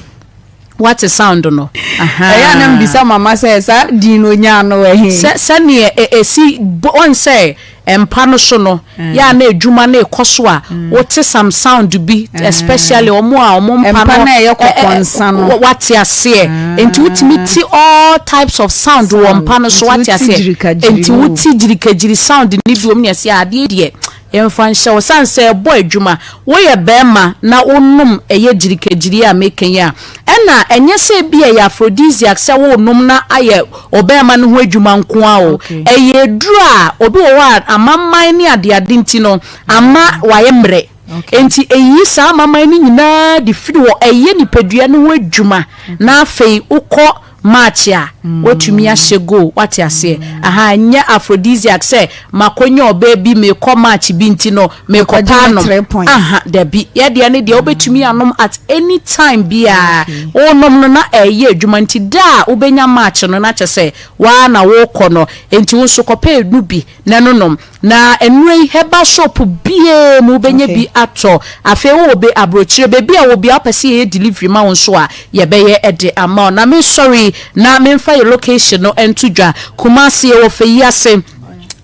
wate sound no Ɛyɛ a na ahaa. mebisa mama sɛ saa din no onyaa no wɔ he? Sɛ sɛdeɛ ɛ ɛsi bɔ wɔn sɛ mpa no so no yɛ a na adwuma no rekɔ so a wote some sound bi especially wɔn a wɔn mpa Mpa no no a ɛyɛ ɛ ɛ kɔkɔ nsa no. ɛ wate aseɛ nti wotumi te all types of sound wɔ Sound. mpa no so Nti wate wote aseɛ gyirikagyiri nti no. wote gyirikagyiri sound no bi wɔ mu na yɛse adeɛ yi deɛ yɛmfa nhyɛ wo sane sɛ ɛbɔ adwuma woyɛ barima na wonom ɛyɛ gyirikagyiri a meka yi a ɛna ɛnyɛ sɛ ebi ɛyɛ aphrodisiac sɛ wonom na ayɛ ɔbarima no ho adwuma nko ara o ɛyɛ aduro a obi wɔ hɔ a amamman ne adeade nti no ama wayɛ mmerɛ Enti eyi saa amamman no nyinaa de firi hɔ, ɛyɛ nipadua no ho adwuma, na afei wokɔ March a, Woatumi ahyɛ goal, wate aseɛ. Aha, ɛnyɛ aphrodisiac sɛ makɔnya ɔbaa bi, merekɔ match bi nti no, merekɔpɛ anom. Aha, dabi. Yɛ deɛ ne deɛ wobɛtumi anom at any time biara. Wonom no na ɛreyɛ adwuma nti da a wobɛnya match no na kyerɛ sɛ wo ara na worekɔ no. Nti wo nso kɔpɛ ɛnu bi na ɛno nom. Na nnuro yi herbal shop biara mu wobɛnya bi atɔ. Afei wowɔ be aburokyire, baabi a wɔ biara wopɛ sɛ yɛyɛ delivery ma wo nso a, yɛbɛyɛ de ama wo. Na mensɔre yi na memfa yɛ location no nto dwa. Kumasi yɛwɔ Feyiase,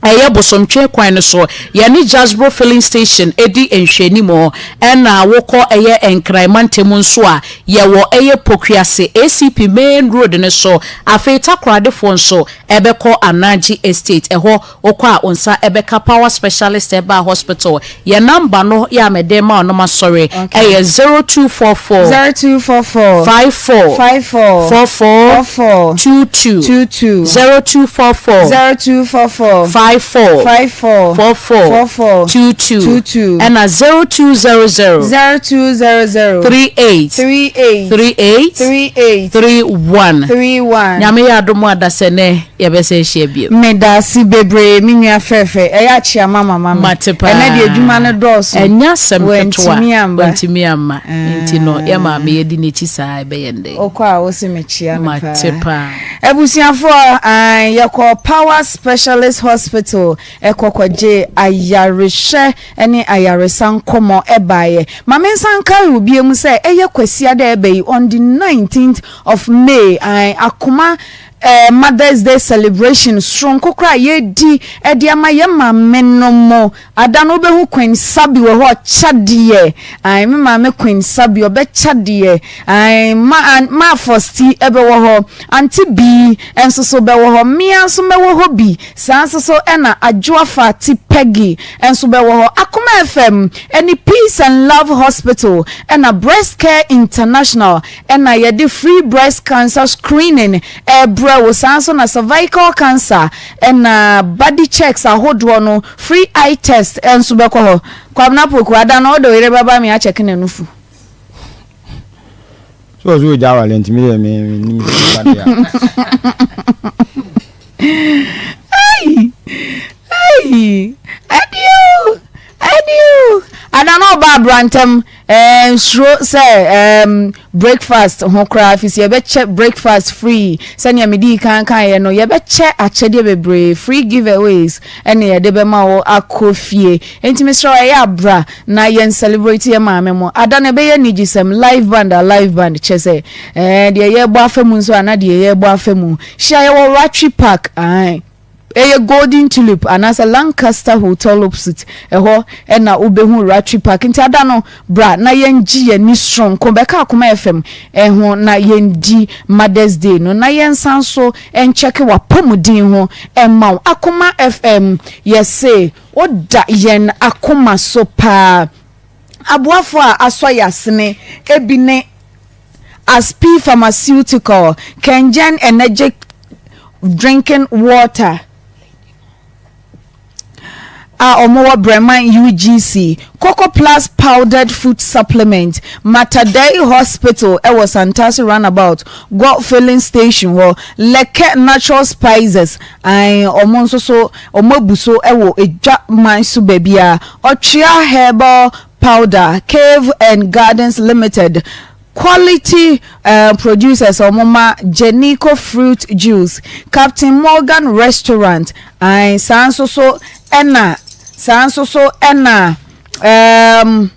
ɛyɛ Bosomtwe kwan no so. Yɛne Jasbro filling station di nhwɛanimu. Ɛna wokɔ ɛyɛ Nkran mantam nso a, yɛwɔ ɛyɛ Pokuase, ACP main road no so. Afei Takoradefoɔ nso ɛbɛkɔ Anagye Estate, ɛhɔ Wokɔ a wo nsa bɛka Power Specialist Herbal Hospital. Yɛn number no yɛ a mede rema wo no masɔre ɛyɛ 0244 0244 54 54 44 44 22 22 0244 0244 54 54 44 44 22 22 ɛna 0200 0200 38 38 38 38 31 31. Nyame yɛ adom a dasɛnɛ yɛbɛsan ahyia bio. Medase bebree me nua fɛfɛ ɛyɛ akyea mama ma me Mate paa. ɛnɛ deɛ adwuma no dɔɔso Ɛnyɛ asɛm ketewa. wantumi amba. Wantumi amma. Nti no yɛ maame yɛdi n'akyi saa ɛbɛyɛ ndɛn. Wokɔ a wose mekyea no paa. Mate paa. Abusuafoɔ ae yɛkɔɔ Power Specialist Hospital ɛkɔ kɔgyee ayarehwɛ ne ayaresa nkɔmɔ ɛbaeɛ. Ma mensan nkae wo biom sɛ ɛyɛ Kwasiada ɛbɛ yi on the 19th of May ae Akoma Eh Mother's Day celebration soronko koraa a yɛredi de ama yɛn maame nom. Ada no wobɛhu Queen Sabi wɔ hɔ ɔkya deɛ. Ae me maame Queen Sabi ɔbɛkya deɛ. Ae ma ma Fosti ɛbɛwɔ hɔ. Auntie Bi nso so bɛwɔ hɔ. Mmea nso mɛwɔ hɔ bi. Saa nso so ɛna Adwoa Fati Peggy nso bɛwɔ hɔ. Akoma FM ɛne Peace and Love Hospital ɛna Breast Care International Ɛna yɛde free breast cancer screening ɛrebrɛ wo, saa nso na cervical cancer ɛna body checks ahodoɔ no, free eye test nso bɛkɔ hɔ. Kwabena Poku, ada no wode wo yere bɛba me akyɛke n'anufu. So ɔsɛ ogya awale nti mi deɛ mi mi nim sɛ ɔba deɛ. Ai ai adio adio ada no ɔba abrantam ɛɛ nsuro sɛ ɛɛm breakfast ho koraa fi sɛ yɛbɛkyɛ breakfast free sɛnea medi kan kan yɛ no yɛbɛkyɛ akyɛdeɛ bebree free giveaways ɛna yɛde bɛma wo akɔ fie nti mesrɛ wo ɛyɛ abra na yɛn celebrate yɛ maame mo ada no ɛbɛyɛ anigyesɛm live band a live band kyɛ sɛ ɛɛ deɛ yɛbɔ afa mu nso ana deɛ yɛbɔ afa mu hyia yɛwɔ Rattray Park ae ɛyɛ Golden Tulip anaasɛ Lancaster Hotel opposite ɛhɔ ɛna wobɛhu Rattray Park nti ada no bra na yɛngye yɛn ani soronko bɛka Akoma FM ɛho na yɛndi Mother's Day no na yɛnsan so nkyɛke w'apɔmuden ho ɛma wo Akoma FM yɛse Woda yɛn akoma so paa. Aboafo a asɔ yɛn asene bi ne Aspi Pharmaceutical, Kengen Energetic Drinking Water a wɔwɔ Breman UGC, Coco Plus Powdered Food Supplement, Matadei Hospital wɔ Santase Runabout, Gɔ Filling Station hɔ, Lɛkɛ Natural Spices, Ae, wɔn nso so wɔn abu so wɔ edwa man so baabiara. Ɔtwea Herbal Powder, Cave and Gardens Limited, Quality eh, producers a wɔn ma Jenico Fruit Juice, Captain Morgan Restaurant, ae, saa nso so ɛna, saa nso so ɛna, um,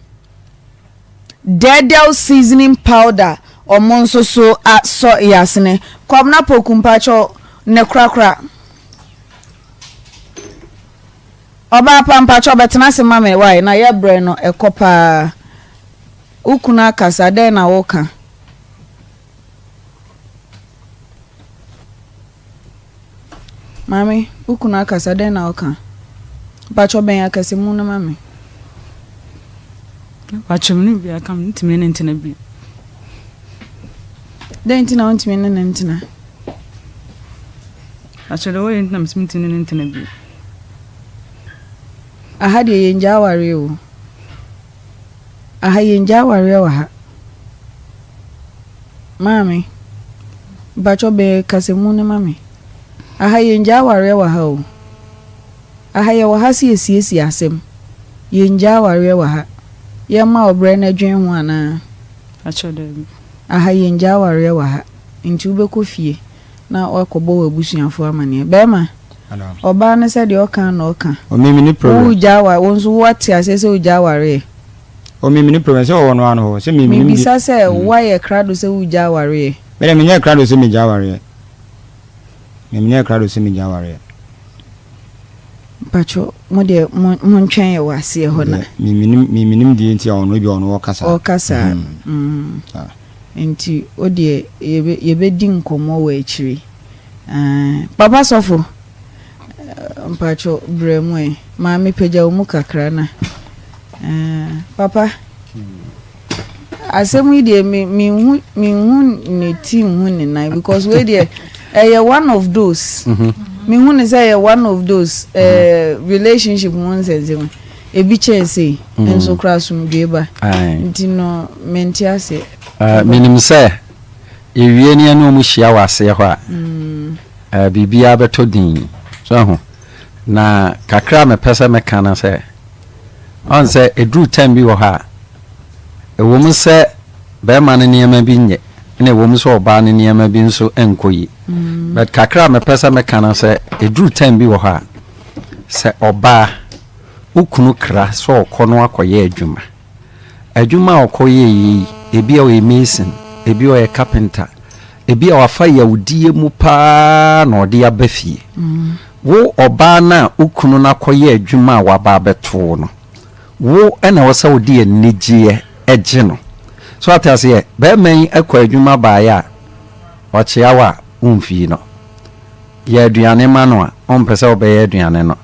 Dɛɛdɛw seasoning powder ɔmo nso so asɔ yasene. Kwabena Poku mpakyɛw ne korakora. Ɔbaa pa mpakyɛw bɛtena ase ma me wai na yɛ brɛ no ɛkɔ paa. Wo kunu akasa dɛn na woka? Maame, wo kunu akasa, dɛn na ɔka? Mpakyɛ bɛn akasamu no ma me. Mpakyɛ me ne obiara ka me ntumi ne ne ntena bio. Dɛn nti na wontumi ne ne ntena? Mpakyɛ deɛ wɔyɛ nti na mesɛ mentumi ne ne ntena bio. Aha deɛ yɛngya awareɛ o. Aha yɛngya awareɛ wɔ ha. Maame. Mpakyɛ bɛn kasamu no ma me. Aha yɛngyaa awareɛ wɔ ha o. Aha yɛwɔ ha sɛ yɛsiesie asɛm. Yɛngyaa awareɛ wɔ ha. Yɛmma ɔbrɛ no dwen ho anaa? Mpakyɛ daabi. Aha yɛngyaa awareɛ wɔ ha. Nti wobɛkɔ fie na woakɔbɔ w'abusuafoɔ amaneɛ. Bɛɛma, ɔbaa no sɛdeɛ ɔka na ɔka. O me menni problem. Woregyaa awareɛ, wo nso woate aseɛ sɛ wogyaa awareɛ? O me menni problem sɛ ɔwɔ no ano hɔ sɛ me menim deɛ. Mebisa sɛ woayɛ krado sɛ woregyaa awareɛ? Me deɛ menyɛɛ krado sɛ megyaa awareɛ. Me menyɛɛ krado sɛ megyaa awareɛ. Mpakyɛ mo deɛ mo montwɛn yɛ wɔ aseɛ hɔ na. Me menim me menim deɛ nti a ɔno ebi a ɔno ɔka saa. Ɔka saa mm nti wo deɛ yɛbɛ yɛbɛdi nkɔmmɔ wɔ akyire aah papa sɔfo mpakyɛ brɛ mu ɛ maame pagya wo mu kakra na aah papa. Asɛm yi deɛ me menhu menhu ne ti nhu ne nan because wei deɛ ɛyɛ one of those mehu ne sɛ ɛyɛ one of those ɛɛ relationship mu nsɛnsɛm ebi kyɛn sei nso kora asomdwoe ba nti no mente aseɛ. Menim sɛ yɛwie ne yɛne wɔn hyia wɔ aseɛ hɔ a biribiara bɛtɔ din so ahu na kakra a mepɛ sɛ meka no sɛ Ɔn sɛ ɛduru time bi wɔ hɔ a, ɛwɔ mu sɛ bɛrima no nneɛma bi nyɛ, ɛna ɛwɔ mu sɛ ɔbaa no nneɛma bi nso nkɔ yie. But kakra a mepɛ sɛ meka no sɛ, ɛduru time bi wɔ hɔ a, sɛ ɔbaa, wo kunu kra sɛ ɔkɔ no akɔyɛ adwuma. Adwuma a ɔkɔyɛeɛ yi, ebi a ɔyɛ mason, ebi a ɔyɛ carpenter, Ebia wafa yawdie mu paa na ɔde aba fie. Wo ɔbaa no a wo kunu no akɔyɛ adwuma a waba abɛto wo no, wo na ɛwɔ sɛ wode anigyeɛ gye no. So wate aseɛ? Barima yi kɔ adwuma baeɛ a, ɔkyea wo a, womfii no. Yɛ aduane ma no a, ɔmpɛ sɛ wobɛyɛ aduane no.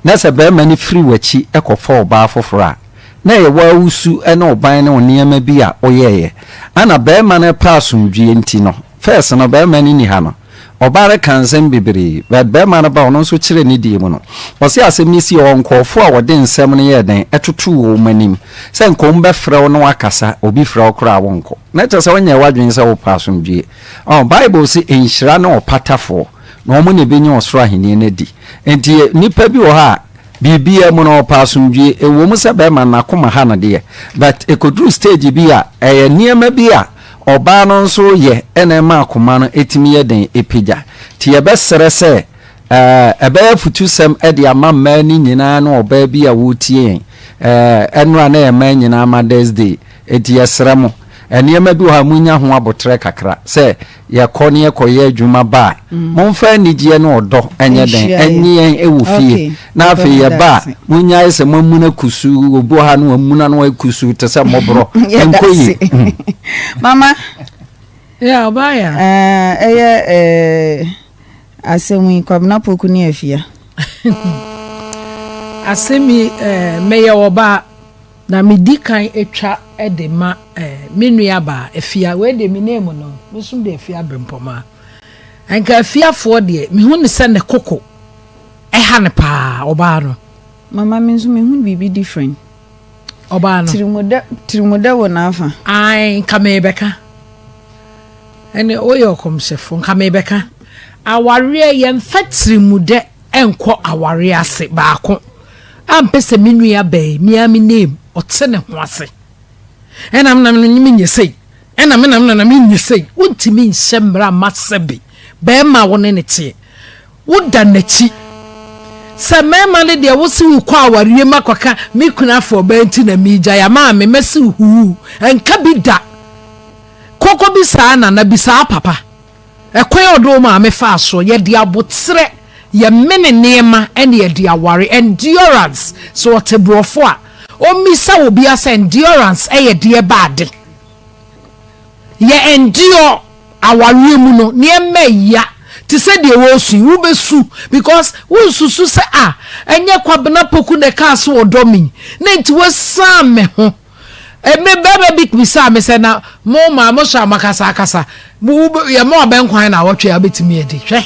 Na sɛ barima no firi w'akyi kɔfa ɔbaa foforɔ a, na ɛyɛ wo ara wo su ne wo ban ne wo nneɛma bi a woyɛeɛ. Ɛna barima no repɛ asomdwoeɛ nti no, first no barima no nni ha no, ɔbaa no kaa nsɛm bebree, but barima no ba ɔno nso kyerɛ ne deɛ mu no, ɔse asɛm no sii ɔwɔ nkurɔfoɔ a wɔde nsɛm no yɛɛ dɛn ɛtotoo wɔn anim sɛ nka wɔn bɛfrɛ wo na woakasa, obi frɛ wo koraa a wonkɔ. Na kyerɛ sɛ wonyɛɛ w'adwene sɛ wopɛ asomdwoeɛ. Ɔn, Bible se nhyira ne ɔpatafoɔ, na wɔn na ɛbɛnya ɔsoro ahennie no adi. Nti nnipa bi wɔ hɔ a, Biribiara mu no ɔpɛ asomdwie, ɛwom sɛ bɛrima no n'akoma ha no deɛ, but ɛkɔduru stage bi a, ɛyɛ nneɛma bi a ɔbaa no nso yɛ na ɛma akoma no tumi yɛ den pagya. Nti yɛbɛsrɛ sɛ ɛbɛyɛ afutusɛm de ama mmaa no nyinaa ne ɔbaa bi a wɔretie yɛn. Ɛnora na ɛyɛ mmaa nyinaa Mother's Day, nti yɛsrɛ mo, nneɛma bi wɔ hɔ a monya ho aboterɛ kakra sɛ Yɛkɔ ne yɛkɔyɛ adwuma ba a, momfa anigyeɛ ne ɔdɔ nyɛ dɛn? Ɛnye yɛn wɔ fie. Na afei yɛba a, monnyae sɛ moamuna kusuu. Obi wɔ ha na wamuna na wayɛ kusuu te sɛ mmɔborɔ. Ɛnkɔ yie. Mama. Yeah, ɔbaa ya. Ɛyɛ asɛm yi, Kwabena Poku ne Afia. Asɛm yi, meyɛ ɔbaa. Na me di kan twa de ma eh, me nua baa Afia, wei deɛ me name no, me nso de Afia Brempɔmaa. Nka Afiafoɔ deɛ, me hu no sɛ ne koko ɛha no paa, ɔbaa no. Mama me nso me hu biribi different. Ɔbaa no. Tirimudɛ, tirimudɛ wɔ n'afa. Ae, nka merebɛka. Ɛne woyɛ ɔkɔmhyɛfo, nka merebɛka. Awareɛ yɛmfa tirimudɛ nkɔ awareɛ ase baako. Ampɛ sɛ me nua baa yi, me ara me name, ɔte ne ho ase. Ɛna me na me nyɛ sei, ɛna me na me na me nyɛ sei. Wontumi nhyɛ mmara mma sɛbe bɛrima a wo ne no teɛ. Woda n'akyi. Sɛ mmarima no deɛ wose wokɔ awareɛ mu akɔka me kunu afa ɔbaa nti na meregyae a, maame mɛse wo huu. Ɛnka bi da. Kɔkɔ bisaa nana, bisaa papa. Ɛkwan a ɔde wo maame faa soɔ, yɛde aboterɛ, yɛmene nneɛma ɛna yɛde aware, endurance, sɛ ɔte borɔfo a, ɔmmisa obia sɛ endurance ɛyɛ deɛ ba ade. Yɛ endure awareɛ mu no, nneɛma ɛya, te sɛ deɛ wɔresu yi, wobɛsu because wonsusu sɛ ah, ɛnyɛ Kwabena Poku na ɛkaa sɛ ɔdɔ me yi, na nti wasiane me ho. Emi bɛrima bi bisaa me sɛ, na mo maa mo sɔ a moakasa akasa, mo wo yɛ mo abɛnkwan na awɔtwe a wobɛtumi adi? Hwɛ.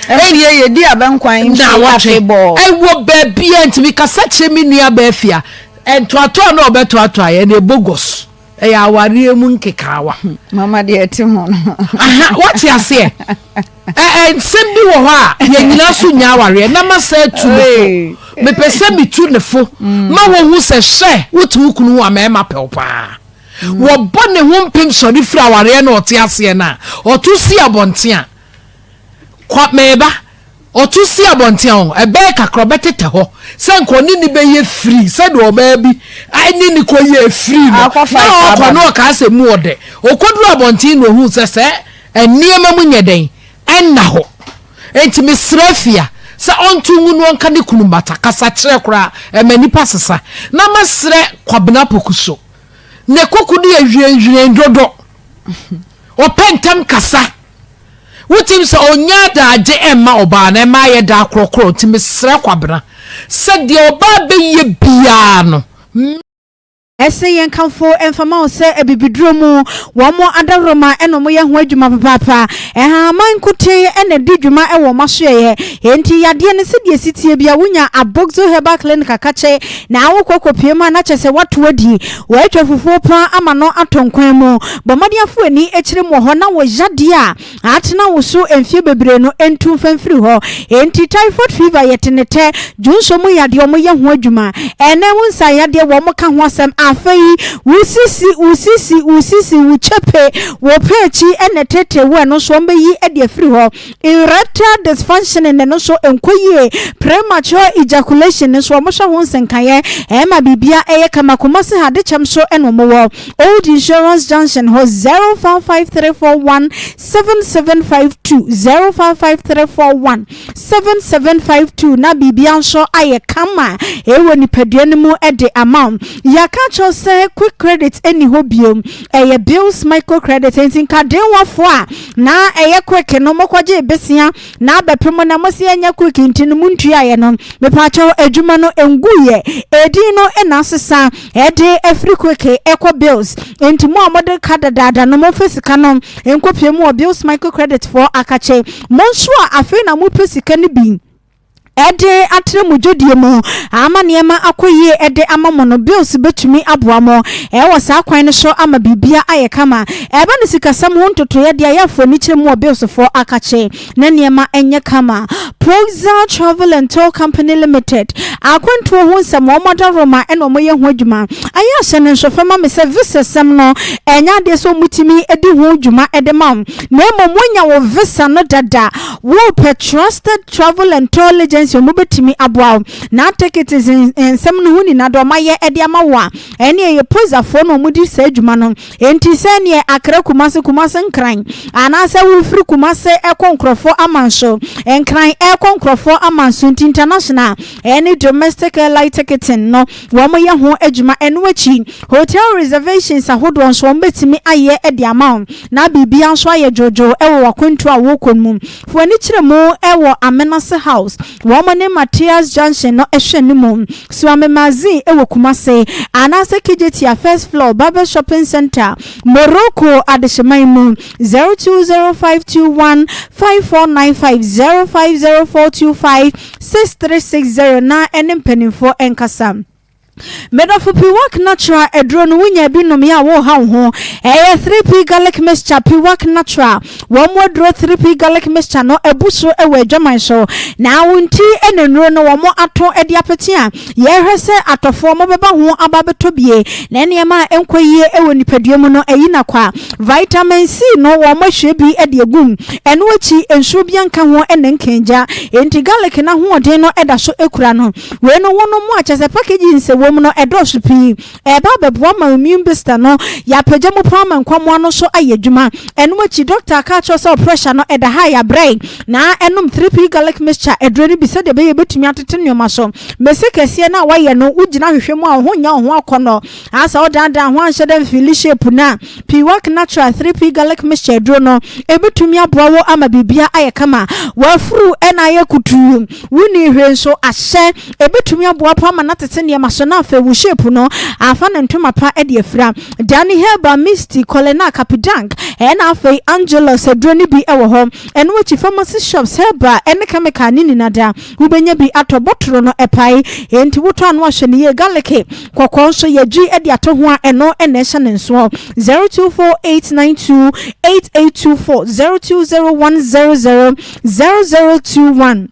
Ɛfie yɛdi abɛnkwan mfe Naawɔtwe. afebɔɔ. Ɛwɔ baabi a ntumi kasa kyerɛ me nua baa fie a, ntoatoa na ɔbɛtoatoa yɛ no ɛbogos. Ɛyɛ awareɛ mu nkekaawa. Mama deɛ ɛte ho no. Aha, wote aseɛ? Ɛ ɛ nsɛm bi wɔ hɔ a yɛn nyinaa so nya awareɛ na ma sɛ tu ne fo. Mepɛ sɛ metu ne fo ma wɔhu sɛ hwɛ wote wo kunu ho a mmarima pɛ wo paa. Wɔbɔ ne ho mpem sɔre firi awareɛ na ɔte aseɛ no a ɔto si abɔnten a Kwa, meba. Ɔto si abɔnten a, ɔho, ɛbɛyɛ kakra ɔbɛtetɛ hɔ sɛ nka ɔne ne bɛyɛ firi sɛdeɛ ɔbaa bi ne ne kɔyɛɛ firi no. Na ɔkɔ na ɔkaa sɛ mu ɔdɛ. Ɔkɔduru abɔnten na ɔhuu sɛ sɛ nneɛma mu nyɛ dɛn, ɛnna hɔ. Enti mesrɛ Afia sɛ ɔnto ngu na ɔnka ne kunu mmata. Kasakyerɛ koraa, ɛma nnipa sesa. Na masrɛ Kwabena Poku so. Ne koko no yɛ hwirenhwiren dodo. Ɔpɛ ntɛm kasa. Wotim sɛ ɔnnya adaagye mma ɔbaa no, ɛma ayɛ daa korɔkorɔ nti mesrɛ Kwabena sɛ deɛ ɔbaa bɛyɛ biara no, me. Ɛsɛ yɛn kamfo mfa ma wo sɛ abibiduro mu wɔn adaworoma na wɔyɛ ho adwuma papaapa. Nhahamma nkoten na ɛdi dwuma wɔ wɔn asoɛeɛ. Enti yadeɛ no sɛdeɛ ɛsi teɛ biara wonya Aboxo Herbal Clinic akakye na wokɔ kɔpue mu a na kyerɛ sɛ woato adi. Wɔatwa fufuo pa ara ama no atɔ nkwan mu. Bɔ mmɔden afa w'ani kyerɛ mu wɔ hɔ na wo yadeɛ a atena wo so mfeɛ bebree no ntu mfa mfiri hɔ. Enti typhoid fever yɛ tenetɛ, dwonsɔ mu yadeɛ wɔyɛ ho adwuma, ɛnɛ wo nsa yadeɛ wɔka ho asɛm, afei wo sisi, wo sisi, wo sisi, wo kyepe, wo pɛɛkyi na ɛtetee wo ɛno nso wɔbɛyi de afiri hɔ. Erectile dysfunctioning no nso nkɔ yie, premature ejaculation nso wɔn hyɛ ho nsenkaeɛ, ɛma biribia ɛyɛ kama. Kumasi ha Adekyɛm so ɛna wɔn wɔ, Old Insurance Junction hɔ, 055341 7752, 055341 7752 na biribia nso ayɛ kama ɛwɔ nipadua no mu de ama wo. Yɛaka akyerɛ wo sɛ quick credit ɛnni hɔ bio, ɛyɛ bills micro credit, nti nka denwafoɔ a Na ɛyɛ quick no mokɔgyee besea na abɛpem na mose ɛnyɛ quick nti no montuaeɛ no mepaakyɛw adwuma no ɛnguiɛ edin no na asesa ɛde afiri quick ɛkɔ bills nti mo a mode ka dadaada no momfa sika no nkɔpie mu wɔ bills micro credit foɔ akakye mo nso a afei na mopɛ sika no bi de atrɛ mo dwadie mu ama nneɛma akɔ yie de ama mo no, bills bɛtumi aboa mo wɔ saa kwan no so ama biribia ayɛ kama. Ɛba no sikasɛm ho ntotoeɛ deɛ, ayɛ afɔnikyerɛ mu wɔ bills foɔ akakye na nneɛma nyɛ kama. Proxel Travel and Tour Company Limited, akwantuo ho nsɛm wɔn adaworoma na wɔyɛ ho adwuma. Ayɛ ahyɛ no nso fɛ ma me sɛ visa sɛm no ɛnyɛ adeɛ sɛ wɔtumi di ho dwuma de ma wo, na mmom woanya wo visa no dada. Wopɛ trusted travel and tour agency ɔmo bɛtumi aboa wo na tickets nsɛm no ho nyinaa de ɔmo ayɛ de ama wo a, ɛneɛ ɛyɛ Pozafoɔ na ɔmo di saa adwuma no. Enti sɛ neɛ Accra Kumasi, Kumasi Nkran, anaasɛ wofiri Kumasi ɛkɔ nkorɔfoɔ aman so, Nkran ɛkɔ nkorɔfoɔ aman so, nti international ɛne domestic airline ticketing no wɔn yɛ ho adwuma. Ɛno akyi hotel reservations ahodoɔ nso wɔn bɛtumi ayɛ de ama wo. Na biribiara nso ayɛ dwoodwoo wɔ w'akwantuo a worekɔ no mu. Fa w'ani kyerɛ mu wɔ Amenase House, wɔn ne Matthias Junction no hwɛ no mu. Suame Magazine wɔ Kumasi, anaasɛ Kejetia First Floor, Barber Shopping Centre, Morocco Adehyeman mu, 020521 5495, 050425 6360 na ɛne mpanimfoɔ nkasa. Medɔfo Piwak Natural aduro no wonya bi nom yɛ a woreha wo ho. Ɛyɛ 3P Garlic Mixture Piwak Natural. Wɔn aduro 3P Garlic Mixture no abu so wɔ adwaman so. Na wo nti na nnuro no wɔn ato de apete a yɛrehwɛ sɛ atɔfoɔ mobɛba ho aba abɛtɔ bie. Na nneɛma a ɛnkɔ yie wɔ nipadua mu no ayi no akwa. Vitamin C no wɔn ahwie bi de agu mu. Ɛno akyi nsuo biara nka ho na nkangya. Enti garlic no ahoɔden no da so kura no. Wei no wo nom a kyerɛ sɛ packaging sɛ wɔ mu no ɛdɔɔso pii. Ɛreba abɛboa ma immune booster no yɛapagya mu paa ma nkwammoa no nso ayɛ adwuma. Ɛno akyi doctor aka akyerɛ wo sɛ wo pressure no ɛda high a brɛ na ɛnom 3P garlic mixture aduro no bi sɛdeɛ ɛbɛyɛ ɛbɛtumi atete nnoɔma so. Mese kɛseɛ no a woayɛ no wogyina ahwehwɛ mu a wo ho nyɛ wo ho akɔnnɔ. A Sɛ wodaadaa ho anhyɛ da mfili shape no a, Piwak Natural 3P Garlic Mixture aduro no, ɛbɛtumi aboa wo ama biribiara ayɛ kama. W'afuru na ayɛ kutuu, wonni hwee nso ahyɛ. Ɛbɛtumi aboa po ama no atete nneɛma so na. na afei wo shape no afa ne ntoma pa de afira. Danny Herbal, Misty, Colena, Kapidank, ɛna afei Angelus aduro no bi wɔ hɔ. Ɛno akyi pharmacy shops, herbal ne chemical ne nyina da wobɛnya bi atɔ. Bɔtoro no ɛpae enti wotɔ a na wahwɛ no yie. Garlic kɔkɔɔ nso yɛgye de ato ho a ɛno na ɛhyɛ ne nsoɔ. 0248928824, 020100 0021.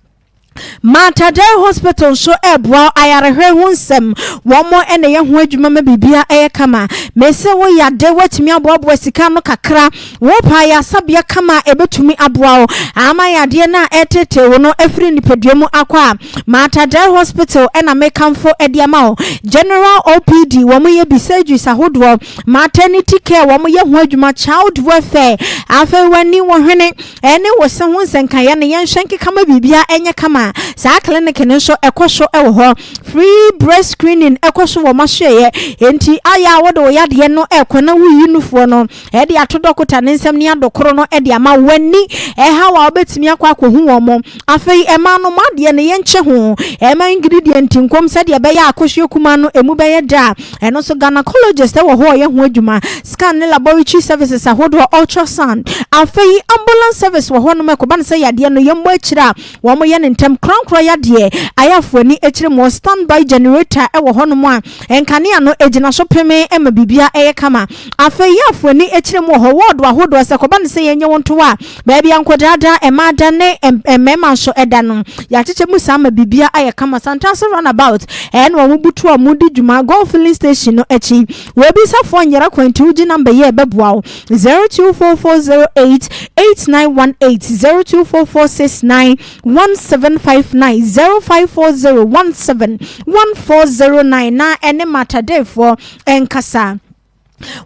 Mater Dei Hospital nso reboa ayarehwɛ ho nsɛm. Wɔn na ɛyɛ ho adwuma ma biribiara yɛ kama. Mese wo yade woatumi aboaboa sika ano kakra. Wopɛ ayaresabea kama a ɛbɛtumi aboa wo ama yadeɛ no a ɛretetee wo no afiri nipadua mu akɔ a, Mater Dei Hospital na mekamfo de ama wo. General OPD, wɔyɛ bi, surgeries ahodoɔ, maternity care, wɔyɛ ho adwuma, child welfare, afei w'ani, wo hwene, Ɛne wo se ho nsɛnkaeɛ no yɛnhwɛ nkeka ma biribiara ɛnyɛ kama. Saa clinic no nso ɛkɔ so wɔ hɔ. Free breast screening ɛkɔ so wɔ m'asoɛeɛ. Enti ayɛ a wode wo yadeɛ no ɛkɔ na woyi nufoɔ no ɛde ato dɔkota ne nsam ne adokoro no ɛde ama wo. W'ani ɛhaw a wobɛtumi akɔ akɔhu wɔn. Afei ɛmaa no mo adeɛ no yɛnkyɛ ho. Ɛma ingredient nkom sɛdeɛ ɛbɛyɛ a akosua kumaa no ɛmu bɛyɛ dɛ a ɛno nso gynecologist wɔ hɔ a ɔyɛ ho adwuma. Scan ne laboratory services ahodoɔ, ultrasound. Afei ambulance service wɔ hɔnom ɛkɔba no sɛ yadeɛ no yɛmmɔ akyire a wɔyɛ no ntɛm. Korankorɔ yadeɛ ayɛ ani akyire mu. Standby generator wɔ hɔnom a nkanea no ɛgyina so peme ma biribia ɛyɛ kama. Afei yɛ ani akyire mu wɔ hɔ ward ahodoɔ sɛ kɔba no sɛ yɛnyɛ wo nto a baabi a nkwadaa da, mmaa da ne mmarima nso da no yɛakyekyɛ mu saa ma biribia ayɛ kama. Santase roundabout ɛna wɔn butu a wɔn di dwuma Gold filling station no akyi. Wɔabisafoɔ nyera kwan nti wogye number yi a ɛbɛboa wo: 024408 8918, 024469 1759, 054017 1409 na ɛne matadefoɔ ɛnkasa.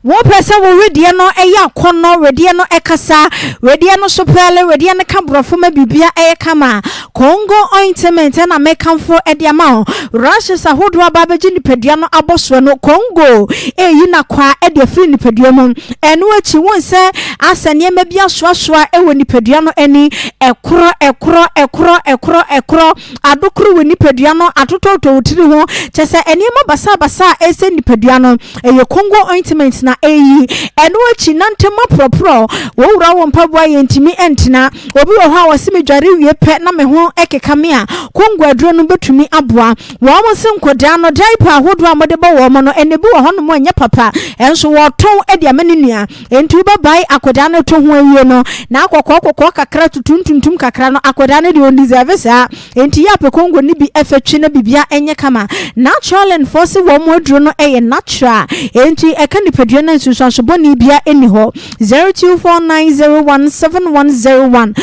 Wopɛ sɛ wo wedeɛ no ɛyɛ akɔnnɔ, wedeɛ no ɛkasa, wedeɛ no so pɛɛle, wedeɛ no ka borɔfo ma biribia ɛyɛ kama, Congo ointment ɛna mekamfo ɛde ama wo. Rashes ahodoɔ aba abɛgye nipadua no abɔ soɔ no, Congo ɛyi nakwaa ɛde afiri nipadua mu. Ɛno akyi wɔn sɛ asɛ nneɛma bi asoasoa ɛwɔ nipadua no ani, ɛkorɔ ɛkorɔ ɛkorɔ ɛkorɔ ɛkorɔ adokoro wɔ nipadua no, atotɔtɔ wo tiri ho, kyɛ sɛ nneɛma basabasa a ɛsɛ nipadua no, ɛyɛ Congo ointment na ɛyi. Ɛno akyi nantam aporɔporɔ, wɔwura wɔ mpaboa yɛ ntumi ntena. Obi wɔ hɔ a wɔsi mi dware wie pɛ na me ho ɛkeka me a, Congo aduro no bɛtumi aboa wɔn. Mo se nkɔdaa no diaper ahodoɔ a wɔde bɔ wɔn no, ɛna bi wɔ hɔnom a ɛnyɛ papa, ɛnso wɔtɔn de ama ne nua. Nti wobɛbae akɔdaa no to ho awie no na akɔkɔɔ kɔkɔɔ kakra tutum tuntum kakra no, akɔdaa no deɛ ɔndeserve saa. Nti yɛ apɛ Congo no bi ɛfɛ twi na bibia ɛnyɛ kama. Natural foɔ se wɔn mo aduro no ɛyɛ natural, nti ɛka nipadua no nsunsuanso bɔne bia ɛni hɔ. 0249017101,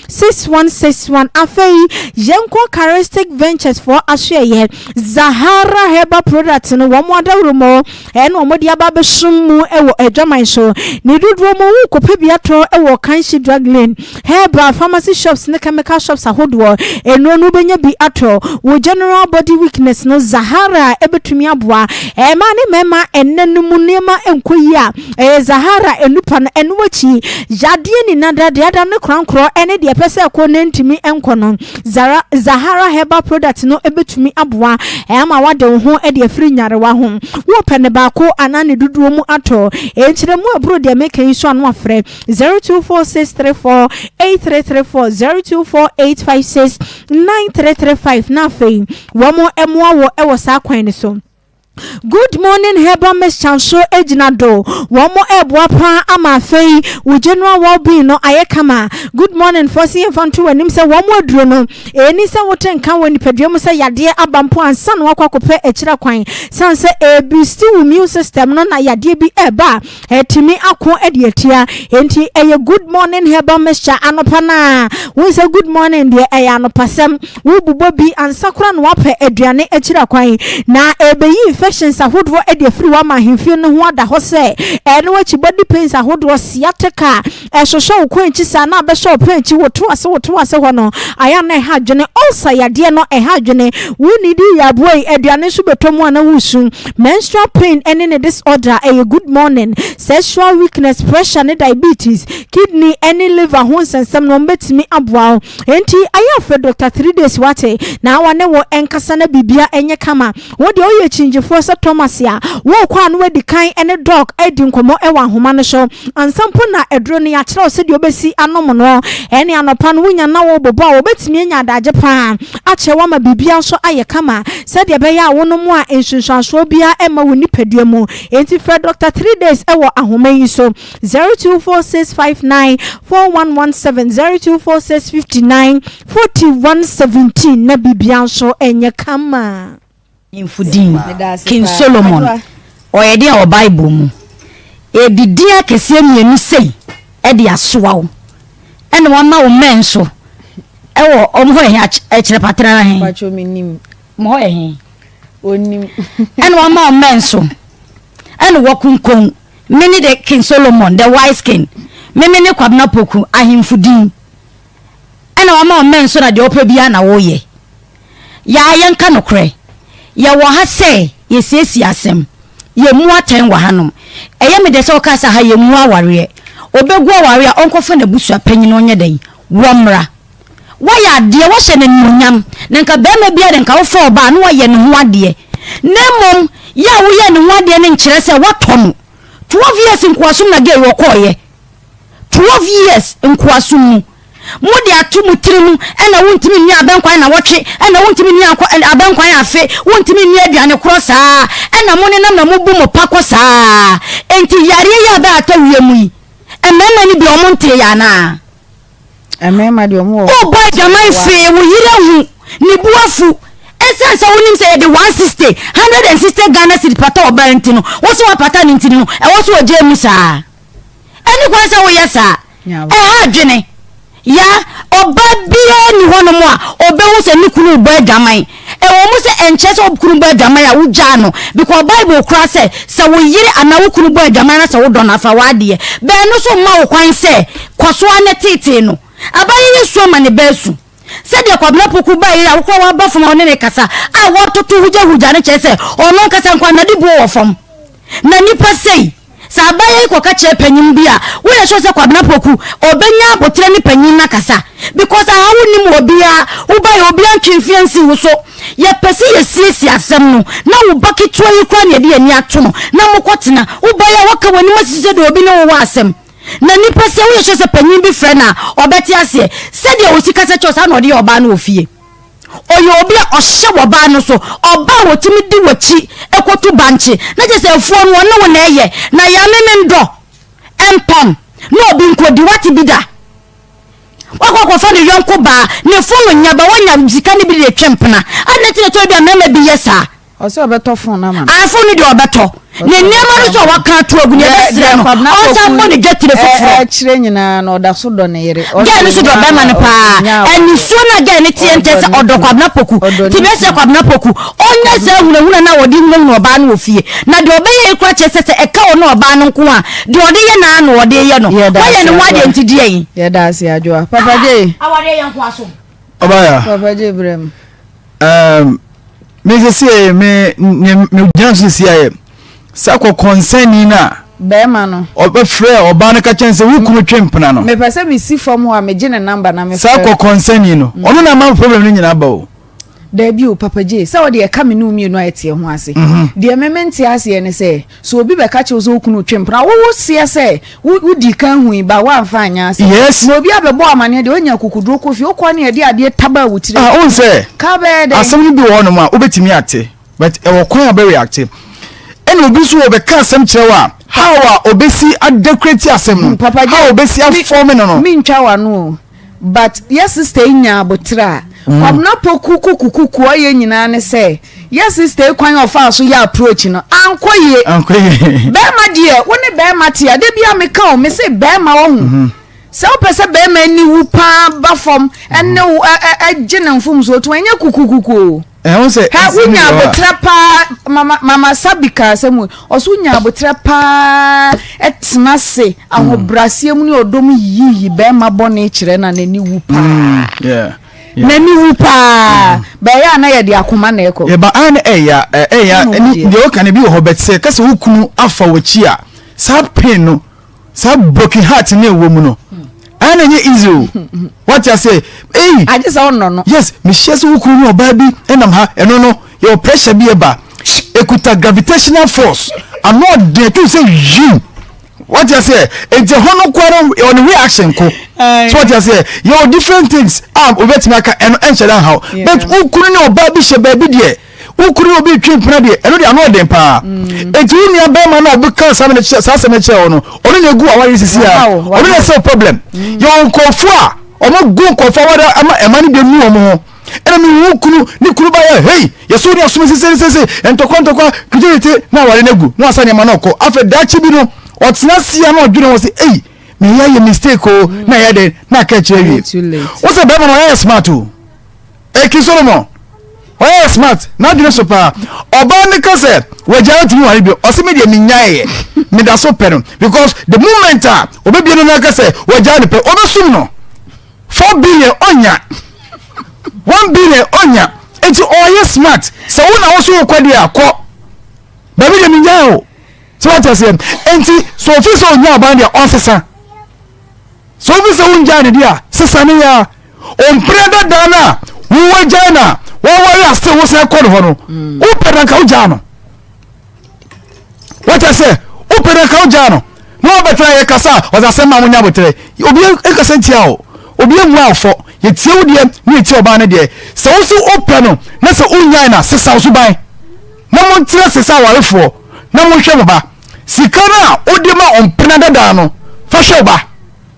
0204616161. Afei yɛnkɔ Charistic Ventures foɔ asoɛyɛ. Zahara herbal product no, wɔn adaworo mu ɛna wɔn de aba abɛsum mu ɛwɔ adwaman so ne dodoɔ mu. Wokɔpɛ bi atɔ ɛwɔ Kanshi Drug Lane, herbal pharmacy shops ne chemical shops ahodoɔ. Nnuro no wobɛnya bi atɔ. Wɔ general body weakness no, Zahara ɛbɛtumi aboa ɛmaa ne mmarima. Ɛnɛ no mu nneɛma nkɔ yi a ɛyɛ Zahara enupa no. Ɛno akyi yadeɛ nyinaa dadeada ne korankorɔ ɛne deɛ ɛpɛ sɛ ɛkɔ ne ntumi nkɔ no, Zara Zahara herbal product no ɛbɛtumi aboa ɛama wade wo ho ɛde afiri nyarewa ho. Wopɛ ne baako anaa ne dodoɔ mu atɔ, ɛnkyerɛ mu aburo deɛ meka yi so ano afrɛ 024634 8334, 024856 9335 na afei wɔn mmoa wɔ ɛwɔ saa kwan no so. Good Morning herbal mixture nso gyina do, wɔn mo ɛreboa paa ama afei wo general well-being no ayɛ kama. Good Morning foɔ si yɛmfa nto w'anim sɛ wɔn mo aduro no ɛni sɛ wote nka wɔ nipadua mu sɛ yadeɛ aba mpo ansa na wakɔ akɔpɛ akyirɛ kwan, san sɛ ɛboost wo immune system no na yadeɛ bi ɛreba a ɛtumi ako de atia. Enti ɛyɛ Good Morning herbal mixture. Anɔpa no a wohu sɛ good morning deɛ ɛyɛ anɔpasɛm, wobobɔ bi ansa koraa na wapɛ aduane akyirɛ kwan na ɛbɛyi infection. infections ahodoɔ de afiri hɔ ama ahemfie no ho ada hɔ sɛ ɛno akyi body pains ahodoɔ, sciatica, ɛhwehwɛ wo kɔn akyi saa na abɛhyɛ wo pɛn akyi, woto ase woto ase hɔ no ayɛ a na ɛha adwene, ulcer yadeɛ no ɛha adwene, wonnidi yie aboa yi aduane nso bɛtɔ mu a na woresu, menstrual pain ɛne ne disorder ɛyɛ good morning, sexual weakness, pressure ne diabetes, kidney ɛne liver ho nsɛnsɛm no wɔbɛtumi aboa wo. Enti ayɛ a frɛ Doctor Three Days wate na ɔne wo nkasa na biribia nyɛ kama. Wo deɛ woyɛ kyingyefoɔ sɛ Thomas a, worekɔ a na woadi kan ne Doc adi nkɔmmɔ wɔ ahoma no so ansa mpo na aduro no yɛakyerɛ wo sɛdeɛ wobɛsi anom no. Ɛne anɔpa no wonya na worebobɔ a wɔbɛtumi anya adagye pa ara akyerɛ wo ama biribia nso ayɛ kama sɛdeɛ ɛbɛyɛ a wonom a nsunsuansoɔ biara mma wo nipadua mu. Enti frɛ Doctor Three Days wɔ ahoma yi so. 024659 4117 0246 59 4117 na biribiara nso nyɛ kama. Ahemfo din, King Solomon, ɔyɛ deɛn wɔ Bible mu? Yɛde din akɛseɛ mmienu sei de asoa wo, ɛna wama wo mmɛn so ɛwɔ ɔmo hɔ yɛ he akyerɛ patra he? Pacho menim. Mo hɔ yɛ he? Onim. Ɛna wama wo mmɛn so ɛna wakunkun. Me ne the King Solomon, the wise king. Me me ne Kwabena Poku, ahemfo din. Ɛna wama wo mmɛn so na deɛ ɔpɛ biara na woyɛ. Yaa yɛnka nokorɛ. Yɛwɔ ha sɛ yɛsiesie asɛm. Yɛmmu atɛn wɔ hanom. Ɛyɛ me dɛ sɛ wokaa sɛ ha yɛmmu awareɛ. Ɔbɛgu awareɛ a ɔnkɔfa n'abusua panyin ɔnyɛ dɛn? Wɔmmra. Woayɛ adeɛ, woahyɛ no animuonyam, na nka barima biara de nka wofa ɔbaa a na woayɛ ne ho adeɛ. Na mmom yɛ a woyɛɛ ne ho adeɛ no nkyerɛ sɛ woatɔ no. 12 years nkoasom na gay ɔkɔɔyɛ. 12 years nkoasom mu. Mode ato mo tiri mu ɛna wontumi nni abɛnkwan na wɔtwe, ɛna wontumi nni ankɔ abɛnkwan afe, wontumi nni aduane korɔ saa, ɛna mo nenam na mobu mo pa kɔ saa. Enti yareɛ yi a bɛ atɔ wiem yi, mmarima no bi ɔmo ntee yɛ anaa? Mmarima deɛ ɔmo wɔ. Wobɔ adwaman fee wo yere ahu ne bo afu ɛsiane sɛ wonim sɛ yɛde 160 160 Ghana cedi pata ɔbaa nti no wo sɛ wapata no nti no ɛwɔ so ɔgyae mu saa ɛne kwan sɛ woyɛ saa ɛha adwene ya ɔbaa biara ni hɔnom a ɔbɛhu sɛ ne kunu bɔ adwaman Ɛwɔ mu sɛ ɛnkyerɛ sɛ wo kunu bɔ adwaman a wugyaa no, because Bible kora sɛ, sɛ wo yere anaa wo kunu bɔ adwaman na sɛ wodɔ no a, fa w'adeɛ. But ɛno nso mma wo kwan sɛ kɔ so ara na teetee no. Abayɛ yɛ su ama ne ba asu. Sɛdeɛ Kwabena Poku baeɛ yi a wo koraa waba fam a wo ne no rekasa a woatoto hugyahugya no kyerɛ sɛ ɔno ankasa nko ara n'adebuo wɔ fam. Na nnipa sei, sɛ abaayewa yi kɔka kyerɛ panyin bi a, woyɛ sure sɛ Kwabena Poku, ɔbɛnya aboterɛ ne panyin no akasa? Because aha wonnim obiara, wobaeɛ obiara ntwe mfeɛ nsii wo so. Yɛpɛ sɛ yɛsiesie asɛm no, na wo ba ketewa yi koraa na yɛde yɛn ani ato no, na mokɔtena. Wobaeɛ a woaka w'anim asisi sɛ deɛ obi ne wo wɔ asɛm. Na nnipa sei, woyɛ sure sɛ panyin bi frɛ no a, ɔbɛte aseɛ? Sɛdeɛ ɔsi kasa kyerɛ wo, saa na ɔde yɛ ɔbaa no wɔ fie. Ɔyɛ obi a ɔhyɛ ɔbaa no so, ɔbaa a ɔtumi di w'akyi kɔtu bankye, na kyerɛ sɛ afuo no ɔne wo na ɛyɛ, na yame me ndɔ mpam na obi nkɔdi, wate bi da? Wakɔ akɔfa ne yɔnko baa, ne fon nyɛ ba, wanya sika no bi de retwe mpena, adɛn nti na ɛtɔ da bi a mmarima bi yɛ saa? Ɔsɛ ɔbɛtɔ phone ama no. Ah phone no deɛ ɔbɛtɔ. Ne nneɛma no nso a waka ato agu no yɛbɛsrɛ no ɔnsan mmɔ ne dwatire foforɔ. Ɛkyerɛ nyinaa no ɔda so dɔ ne yere. Girl no nso dɔ bɛrima no paa. Anisuo no a girl no teɛ nkyɛ sɛ ɔdɔ Kwabena Poku. Nti mɛsrɛ Kwabena Poku ɔnyɛ saa hunahuna no a ɔde hunahuna ɔbaa no wɔ fie. Na deɛ ɔbɛyɛ yi koraa kyerɛ sɛ sɛ ɛka ɔne ɔbaa no nko a deɛ ɔde yɛ no ara na ɔde yɛ no. Wayɛ ne ho adeɛ nti deɛn? Yɛda ase Adwoa. Papa J. Awareɛ yɛ nkoasom. Ɔbaa. Papa J brɛ mu. Um, me sese me me me gyina so sisi ayɛ sɛ kɔ kɔnsɛnni no a. Bɛrima no. Ɔbɛfrɛ ɔbaa no ka kyɛn sɛ wo kunu twe mpena no. Mepɛ sɛ mesi fam hɔ a megye ne namba na mefrɛ. Saa kɔ kɔnsɛnni no. Mm. Ɔno na ama problem no nyinaa ba o. Dabi o Papa J, sɛ ɔde ɛka me ne wo mmienu a ɛteɛ ho ase. Mhm. Deɛ me mente aseɛ ne sɛ, sɛ obi bɛka kyerɛ wo sɛ wo kunu retwe mpena, wo wo seɛ sɛ wo wodii kan hui ba woamfa anyɛ asɛm. Yes. Na obi abɛbɔ wo amaneɛ deɛ woanya akokoduro kɔ fie, wokɔ ne yɛde adeɛ taba wo tiri. Ah, wohu sɛ, Ka bɛyɛ dɛn? asɛm no bi wɔ hɔnom a wobɛtumi ate, but ɛwɔ kwan a wobɛ react. Ɛna obi nso wɔ bɛka asɛm kyerɛ wo a, how a obɛsi adekorati asɛm no, Hmm, Papa J, how a obɛsi me- afɔme no no. mentwa w'ano o. But yɛ sister yi nyaa aboterɛ a Kwabena Poku kukukuku ɔyɛ nyinaa ne sɛ yɛ sister yi kwan a ɔfaa so yɛ approach no ankɔ yie. Ankɔ yie. Bɛɛma deɛ wo ne bɛɛma te a da biara meka o me se bɛɛma wahu sɛ wopɛ sɛ bɛɛma ani wu paa ba fam ɛne wo ɛ ɛ gye ne mfomsoɔ to ɛnyɛ kukukuku o. Ɛho sɛ Hɛ wonya abotrɛ paa mama mama sabi kaa sɛ mu ɔso wonya abotrɛ paa ɛtena se ahobraseɛ mu ne ɔdɔ mu yiyi bɛrima bɔne kyerɛ na n'ani wu paa. Mm, N'ani wu paa. Bɛyɛ a na yɛde akoma na ɛkɔ. Yɛba a na ɛya ɛya ɛni deɛ ɔka no bi wɔ hɔ bɛt sɛ kasa wo kunu afa w'akyi a saa pain no saa broken heart ne ɛwɔ mu no ɛna na ɛnyɛ easy o wate ase eyi. Agye sɛ ɔnɔ no. Yes mehyia sɛ wo kunu ne ɔbaa bi ɛnam ha ɛno no yɛwɔ pressure bi ɛba ekuta gravitational force ano ɔden ɛtu sɛ yim. Wate aseɛ? Nti ɛhɔ no koraa no yɛwɔ ne reaction ko. So wate aseɛ? Yɛwɔ different things a obetumi aka ɛno ɛnhyɛ da nhaw. But wo kunu ne ɔbaa bi hyɛ baabi deɛ, wo kunu ne obi retwe mpena deɛ, ɛno deɛ ano ɔden paa. Nti wo nua bɛrima no a ɔbɛka saa asɛm no kyerɛ wo no, ɔno na egu aware sisi a, ɔno na ɛsɛ problem. Yɛwɔ nkurɔfoɔ a wɔn gu nkurɔfoɔ aware ama ɛma no deɛ nu wɔn ho. Ɛna mi hu kunu ne kunu ba yɛ hei yɛsɛ wode asom sese sese ntɔkwa ntɔkwa kitekite na aware no agu na wasa nneɛma na ɔkɔ afei daakye bi no ɔtena ase a na ɔdwene ho sɛ ei meyɛ ayɛ mistake o na ɛyɛ den na aka akyerɛ awie wo sɛ bɛrima no ɔyɛ smart o Eki Solomon ɔyɛ smart n'adwene so paa ɔbaa no ka sɛ wagya ɔtumi ware bio ɔsɛ me deɛ menyaeɛ meda so pɛ no because the moment a ɔbɛbie no no aka sɛ wagya no pɛ ɔbɛsum no 4 billion ɔnya, 1 billion ɔnya, nti ɔyɛ smart sɛ wo na wo so wokɔ deɛ a kɔ baabi deɛ menyae o sɛ wate aseɛ. Nti sɛ ofi sɛ ɔnya ɔban deɛ ɔnsesa, sɛ ofi sɛ wongyae ne deɛ a sesa ne yɛ a ɔmpere dadaa no a wowɔ gyae no a wɔwɔre ase wo sɛ kɔ ne hɔ no wopɛ na nka wogyaa no. Wate aseɛ? Wopɛ na nka wogyaa no na wabɛtena yɛ kasa a ɔdze asɛm ma wonya aboterɛ. Obi nkasa ntia o, obi emu a ɔfɔ. Yɛtie wo deɛ na yɛtie ɔbaa no deɛ. Sɛ wo so wopɛ no na sɛ wonyae no a, sesa wo suban na montena ase sɛ awarefoɔ na monhwɛ mo ba. Sika no a wode ma ɔmpena dadaa no, fa hwɛ wo ba,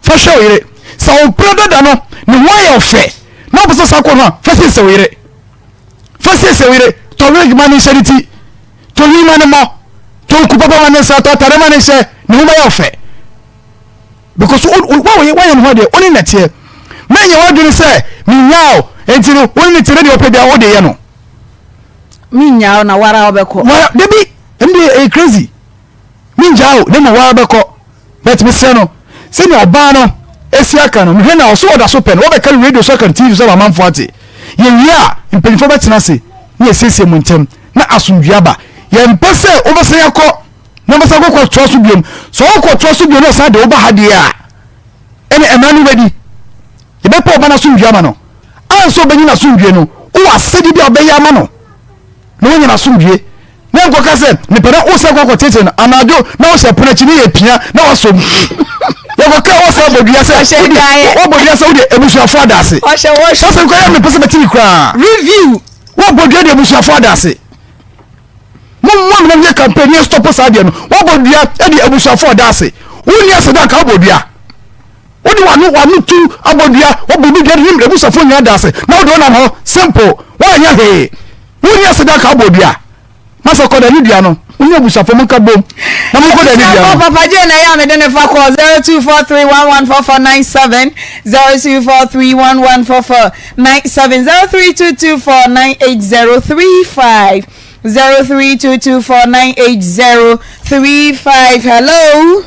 fa hwɛ wo yere. Sɛ ɔmpena dada no ne ho ayɛ wo fɛ na wopɛ sɛ ɔsan kɔ no a, fa siesie wo yere. Fa siesie wo yere. Tɔ wig ma no nhyɛ ne ti. Tɔ nwi ma no mmɔ. Tɔ nku papa ma no nsra. Tɔ atade ma no nhyɛ. Ne ho bɛyɛ wo fɛ. Because woayɛ woayɛ ne ho adeɛ, wo ne na teɛ. Mɛnyɛ w'adwene sɛ menyaa o, nti no wo ne ne te ne deɛ ɔpɛ biara wode yɛ no. Menyaa o na wara wobɛkɔ. Wara, dabi, ɛno deɛ ɛyɛ crazy. Mengyaa o na mmom wara bɛkɔ. But mesrɛ no, sɛnea ɔbaa no asi aka no, mehwɛ no a ɔso ɔda so pɛ no, wɔbɛka no radio so aka no TV so ama amanfoɔ ate. Yɛwie a, mpanyinfoɔ bɛtena ase na yɛasiesie mo ntam na asomdwoeɛ aba. Yɛmpɛ sɛ wobɛsan akɔ na wobɛsan akɔ kɔtoa so biom. Sɛ wokɔtoa so biom na ɔsan de wo ba ha deɛ a, ɛne mmara no wobɛdi. Yɛbɛpɛ ɔba no asomdwoeɛ ama no. Ansa ɔbɛnya n'asomdwoeɛ no, wowɔ asɛdeɛ bi a wobɛyɛ ama no na wanya n'asomdwoeɛ. Na nkɔka sɛ mepɛ na wosan kɔ akɔtete no anadwo na wohyɛ pono akyi ne yɛ pia na wasɔ mu. Yɛkɔka wosan bɔ dua sɛ wobɔ dua sɛ wode abusuafoɔ ada ase. Sɛ nkɔyɛ mepɛ sɛ mɛte bi koraa. Review. Wobɔ dua de abusuafoɔ ada ase. Mommoa me na menyɛ campaign ne yɛ stop saa deɛ no. Wobɔ dua de abusuafoɔ ada ase. Wonni ase da nka wobɔ dua. Wode wano wano tu abɔ dua, wobɔ bi dua de ne abusuafoɔ nyinaa da ase na wode wonam hɔ simple. Woanyɛ hwee. Wonni ase da nka wobɔ dua. Masa kɔ da ne dua no. Wo ne abusuafoɔ monka bom na monkɔ da ne dua no. Papa J na ɛyɛ a mede ne fa kɔ 0243114497 0243114497 0322498035 0322498035 Hello.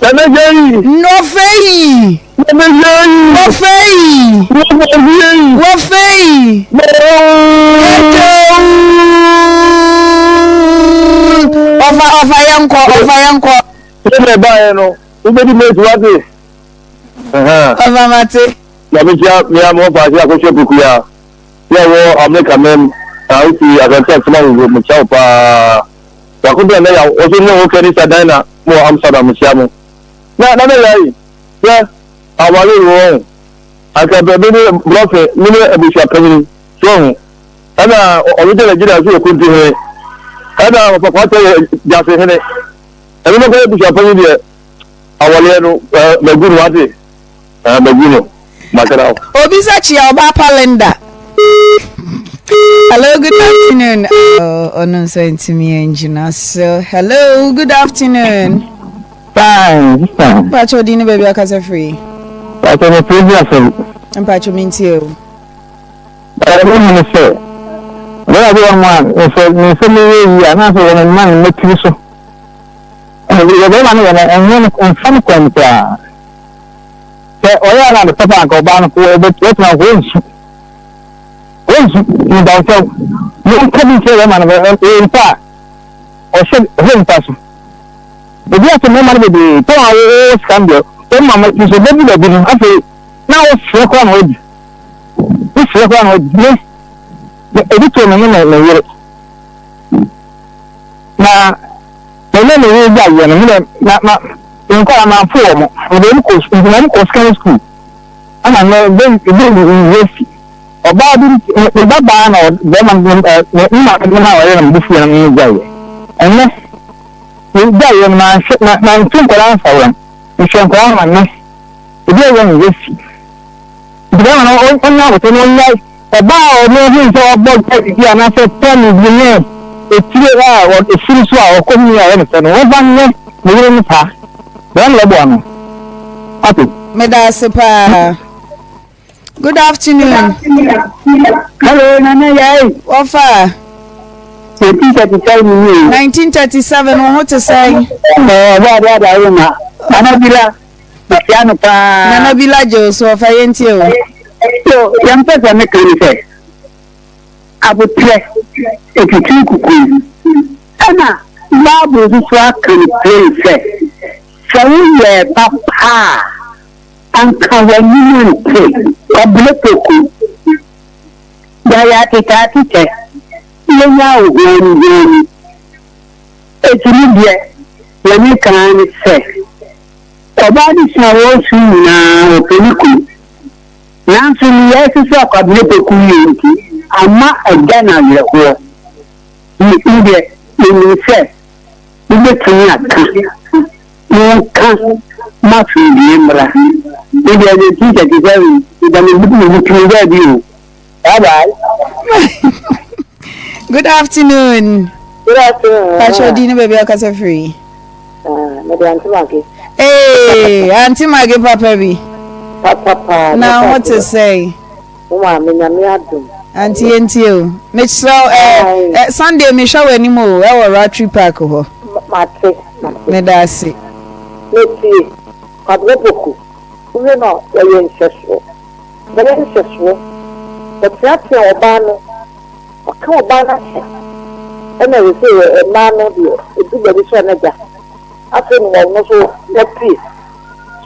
Nɔfɛyi. Wɔfɛyi. Wɔfɛyi. Ɛdɛw. Ɔfa ɔfa yɛn kɔ ɔfa yɛn kɔ. Sɛ na ɛbaeɛ no wobɛdi mate wate. Ɔfa mate. Na mekyia mea me wɔfa ase akɔhyɛ pokua yɛ wɔ Amerika mɛm na wofi Asante Akyem Agogo mekyia wo paa. Baako bɛn na yaw wɔso ne wo kɛ ne sa dan na mo wɔ Amsterdam mekyia mo. Na na na yai sɛ aware wo wɔn anka bɛ me ne brɔfe me ne abusua panyini so ho ɛna ɔno gyina gyina so yɛ kunti hene ɛna ɔfa kwatɛ yɛ gyase hene ɛno mɛkɔ yɛ abusua panyin deɛ awaleɛ no ɛɛ magu no wate ɛɛ magu no makra wo. Obi sɛ kyia ɔbaa pa Linda. Hello, good afternoon. Oh, ɔno nso ntumi angyina so. Hello, good afternoon. Fine, sister. Mpacho di ne baabi akasa firi. Mpacho me pere bi asɛm. Mpacho me ntie o. Ɛɛ mo hu ne sɛ. Bɛrima bi wɔ hɔ a, sɛ ne nsɛm yɛ yie a, na afei wɔn mma ne mmatiri so. Deɛ bɛrima no yɛ no, ɛnyɛ no, ɛmfa no kwan mu koraa. Sɛ ɔyɛ a na ade papa anka ɔbaa no ko ɔbɛtena hɔ ɔnsu. Ɔnsu, mebawkyɛw. Monka bi nkyerɛ bɛrima no, ɔyɛ nipa a ɔhyɛ ɔhyɛ nipa so. Ebi ase mmarima no bebree, tɔn a wɔwɔ sika no deɛ, wɔn mama ti so bɛdu baabi no, afei na wɔfrɛ koraa na wɔadi. Wofrɛ koraa na wɔadi. Me, me ebi too me ne me me yere. Na me ne me yere gyaeɛ no, me dɛ na na me nkwadaa mamfo wɔn. Mede wɔn kɔ nti na wɔn kɔ secondary school. Ɛna me bɛ bɛ university. Ɔbaa bi me me ba baa na bɛrima no ɛ me me maame no a ɔyɛ na me bo fuiɛ no ne gyaeɛ. Ɛnnɛ me gyaeɛ no manhwɛ ma manto nkwadaa mfa wɔn. Mehwɛ nkwadaa no ma nnɛ ebi a ɛwɔ university. Nti bɛrima no ɔnya abotire na ɔnya ɔbaa a ɔno ohun sɛ ɔbɔ gari bi anaasɛ pɛn bi ne etire a efiri so a ɔkɔ mu a ɛyɛ ne fɛ no wɔmfa nyɛ ne yere no saa bɛrima no bɛboa no ate. Meda ase paa. Good afternoon. Hello, Nana Yai. Wɔfa. 1937 ni. 1937 wo ho te sɛn? Ɛɛ ɔbɔ ade ada wo ma. Nana Bila. Mekyia no paa. Nana Bila gye wo so ɔfa yɛntie o. So deɛ mpɛ sɛ meka ne sɛ aboterɛ ɛtitiri kukuo ɛna Bible nso so aka no plain sɛ sɛ woyɛɛ papa a anka w'anim nte Kwabena Poku yɛayɛ atetɛatetɛ yɛnya wo huanihuani Enti me deɛ, deɛ meka ara ne sɛ, ɔbaa no su a ɔresu nyinaa, ɔpɛ ne kunu. Nanso nneyɛe soso a Kwabena Poku yɛ nti, ama agya no awerɛhoɔ. Me deɛ, menim sɛ mobɛtumi aka, monka ma asomdwoeɛ mmra. Me deɛ, 1937, meda me me baabi o. Bye bye. Good afternoon. Good afternoon. Pacho di ne baabi akasa firi. Ah, me de Auntie Maggie. Hey, Auntie Maggie papa bi. Papa pa. Na ho te sɛ. Wo maame nyame adom. Auntie yentie o. Mekyerɛ wo eh, eh, Sunday mehwɛ w'anim o, ɛwɔ Rattray Park hɔ. Mate, mate. Meda ase. Metie. Kwabena Poku, wohwɛ no a ɔyɛ nhyɛsoɔ. Bɛyɛ nhwɛsoɔ. Wɔteatea ɔbaa no, wɔka ɔbaa no ahyɛ. Ɛna seesei mmaa no deɛ, ɛduru baabi so a na agya. Afei na wɔn nso wɔapue.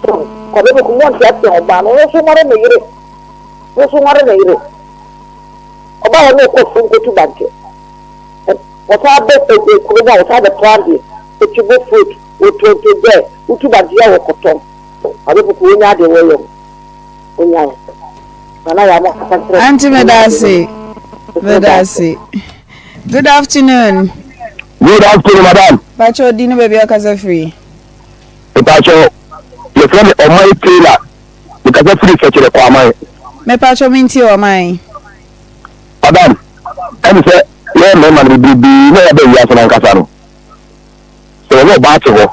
So Kwabena Poku, monteatea ɔbaa no, ɔno nso nware ne yere. Ɔno nso nware ne yere. Ɔbaa hɔ na ɔkɔ afuom kɔtu bankye. Wɔsan bɛ kurom a wɔsan bɛtɔ adeɛ. Wɔtwi bofrot, wɔtonto dɛ, wotu bankye a wɔkɔtɔn. Kwabena Poku, wɔnya adeɛ wɔyɛ no. Auntie Medase, Medase. Good afternoon. Good afternoon, madam. Pacho di no baby akasa free. Pacho, your friend Omai Taylor. Because free search the Kwamai. Me pacho minti Omai. Madam, ɛne sɛ yɛ mmarima no bebrebe na yɛbɛ wiase no ankasa no sɛ wɔne ɔbaa te hɔ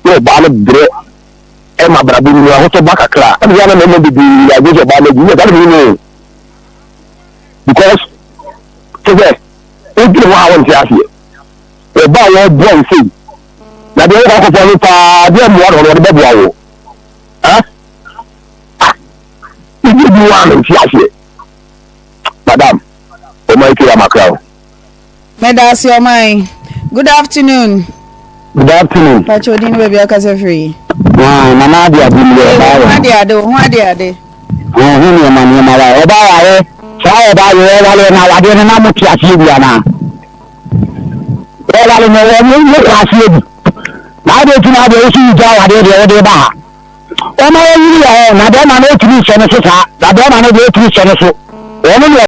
na ɔbaa no brɛ ɛma abrabɔ no mu ahotɔ ba kakra a, ɛna yɛ na mmarima bebree adwene sɛ ɔbaa no agyi. Nyɛ saa na menim o. Because kyɛ sɛ wodwene ho a wonte aseɛ. Ɔbaa a wɔboa wo sei na deɛ wokɔ akɔfa no paa deɛ mmoa no ɔde bɛboa wo. Ah, ah, ebi bi wɔ a mente aseɛ. Madam, ɔma ekiri amakra o. Medase ɔman. Good afternoon. Good afternoon. Pacho din ne baabi akasa firi. Ah, nana ade ade mi yɛ ɔbaa wɔ. Ho ade ade, ho ade ade. Ho ho nneɛma nneɛma wa. Ɔbaa wa yɛ. Saa ɔbaa yɛ ɔwale na awadeɛ no na mo te aseɛ bi anaa. Ɔwale no wɔ mo mo kɔ aseɛ bi. Na ade ti na ade wosi yi gya awadeɛ deɛ wɔde ba ha. Ɔma yɛ yiri yɛ hɔ na bɛrima no otumi nhyɛ no so saa. Na bɛrima no deɛ otumi hyɛ no so. Wɔn ne.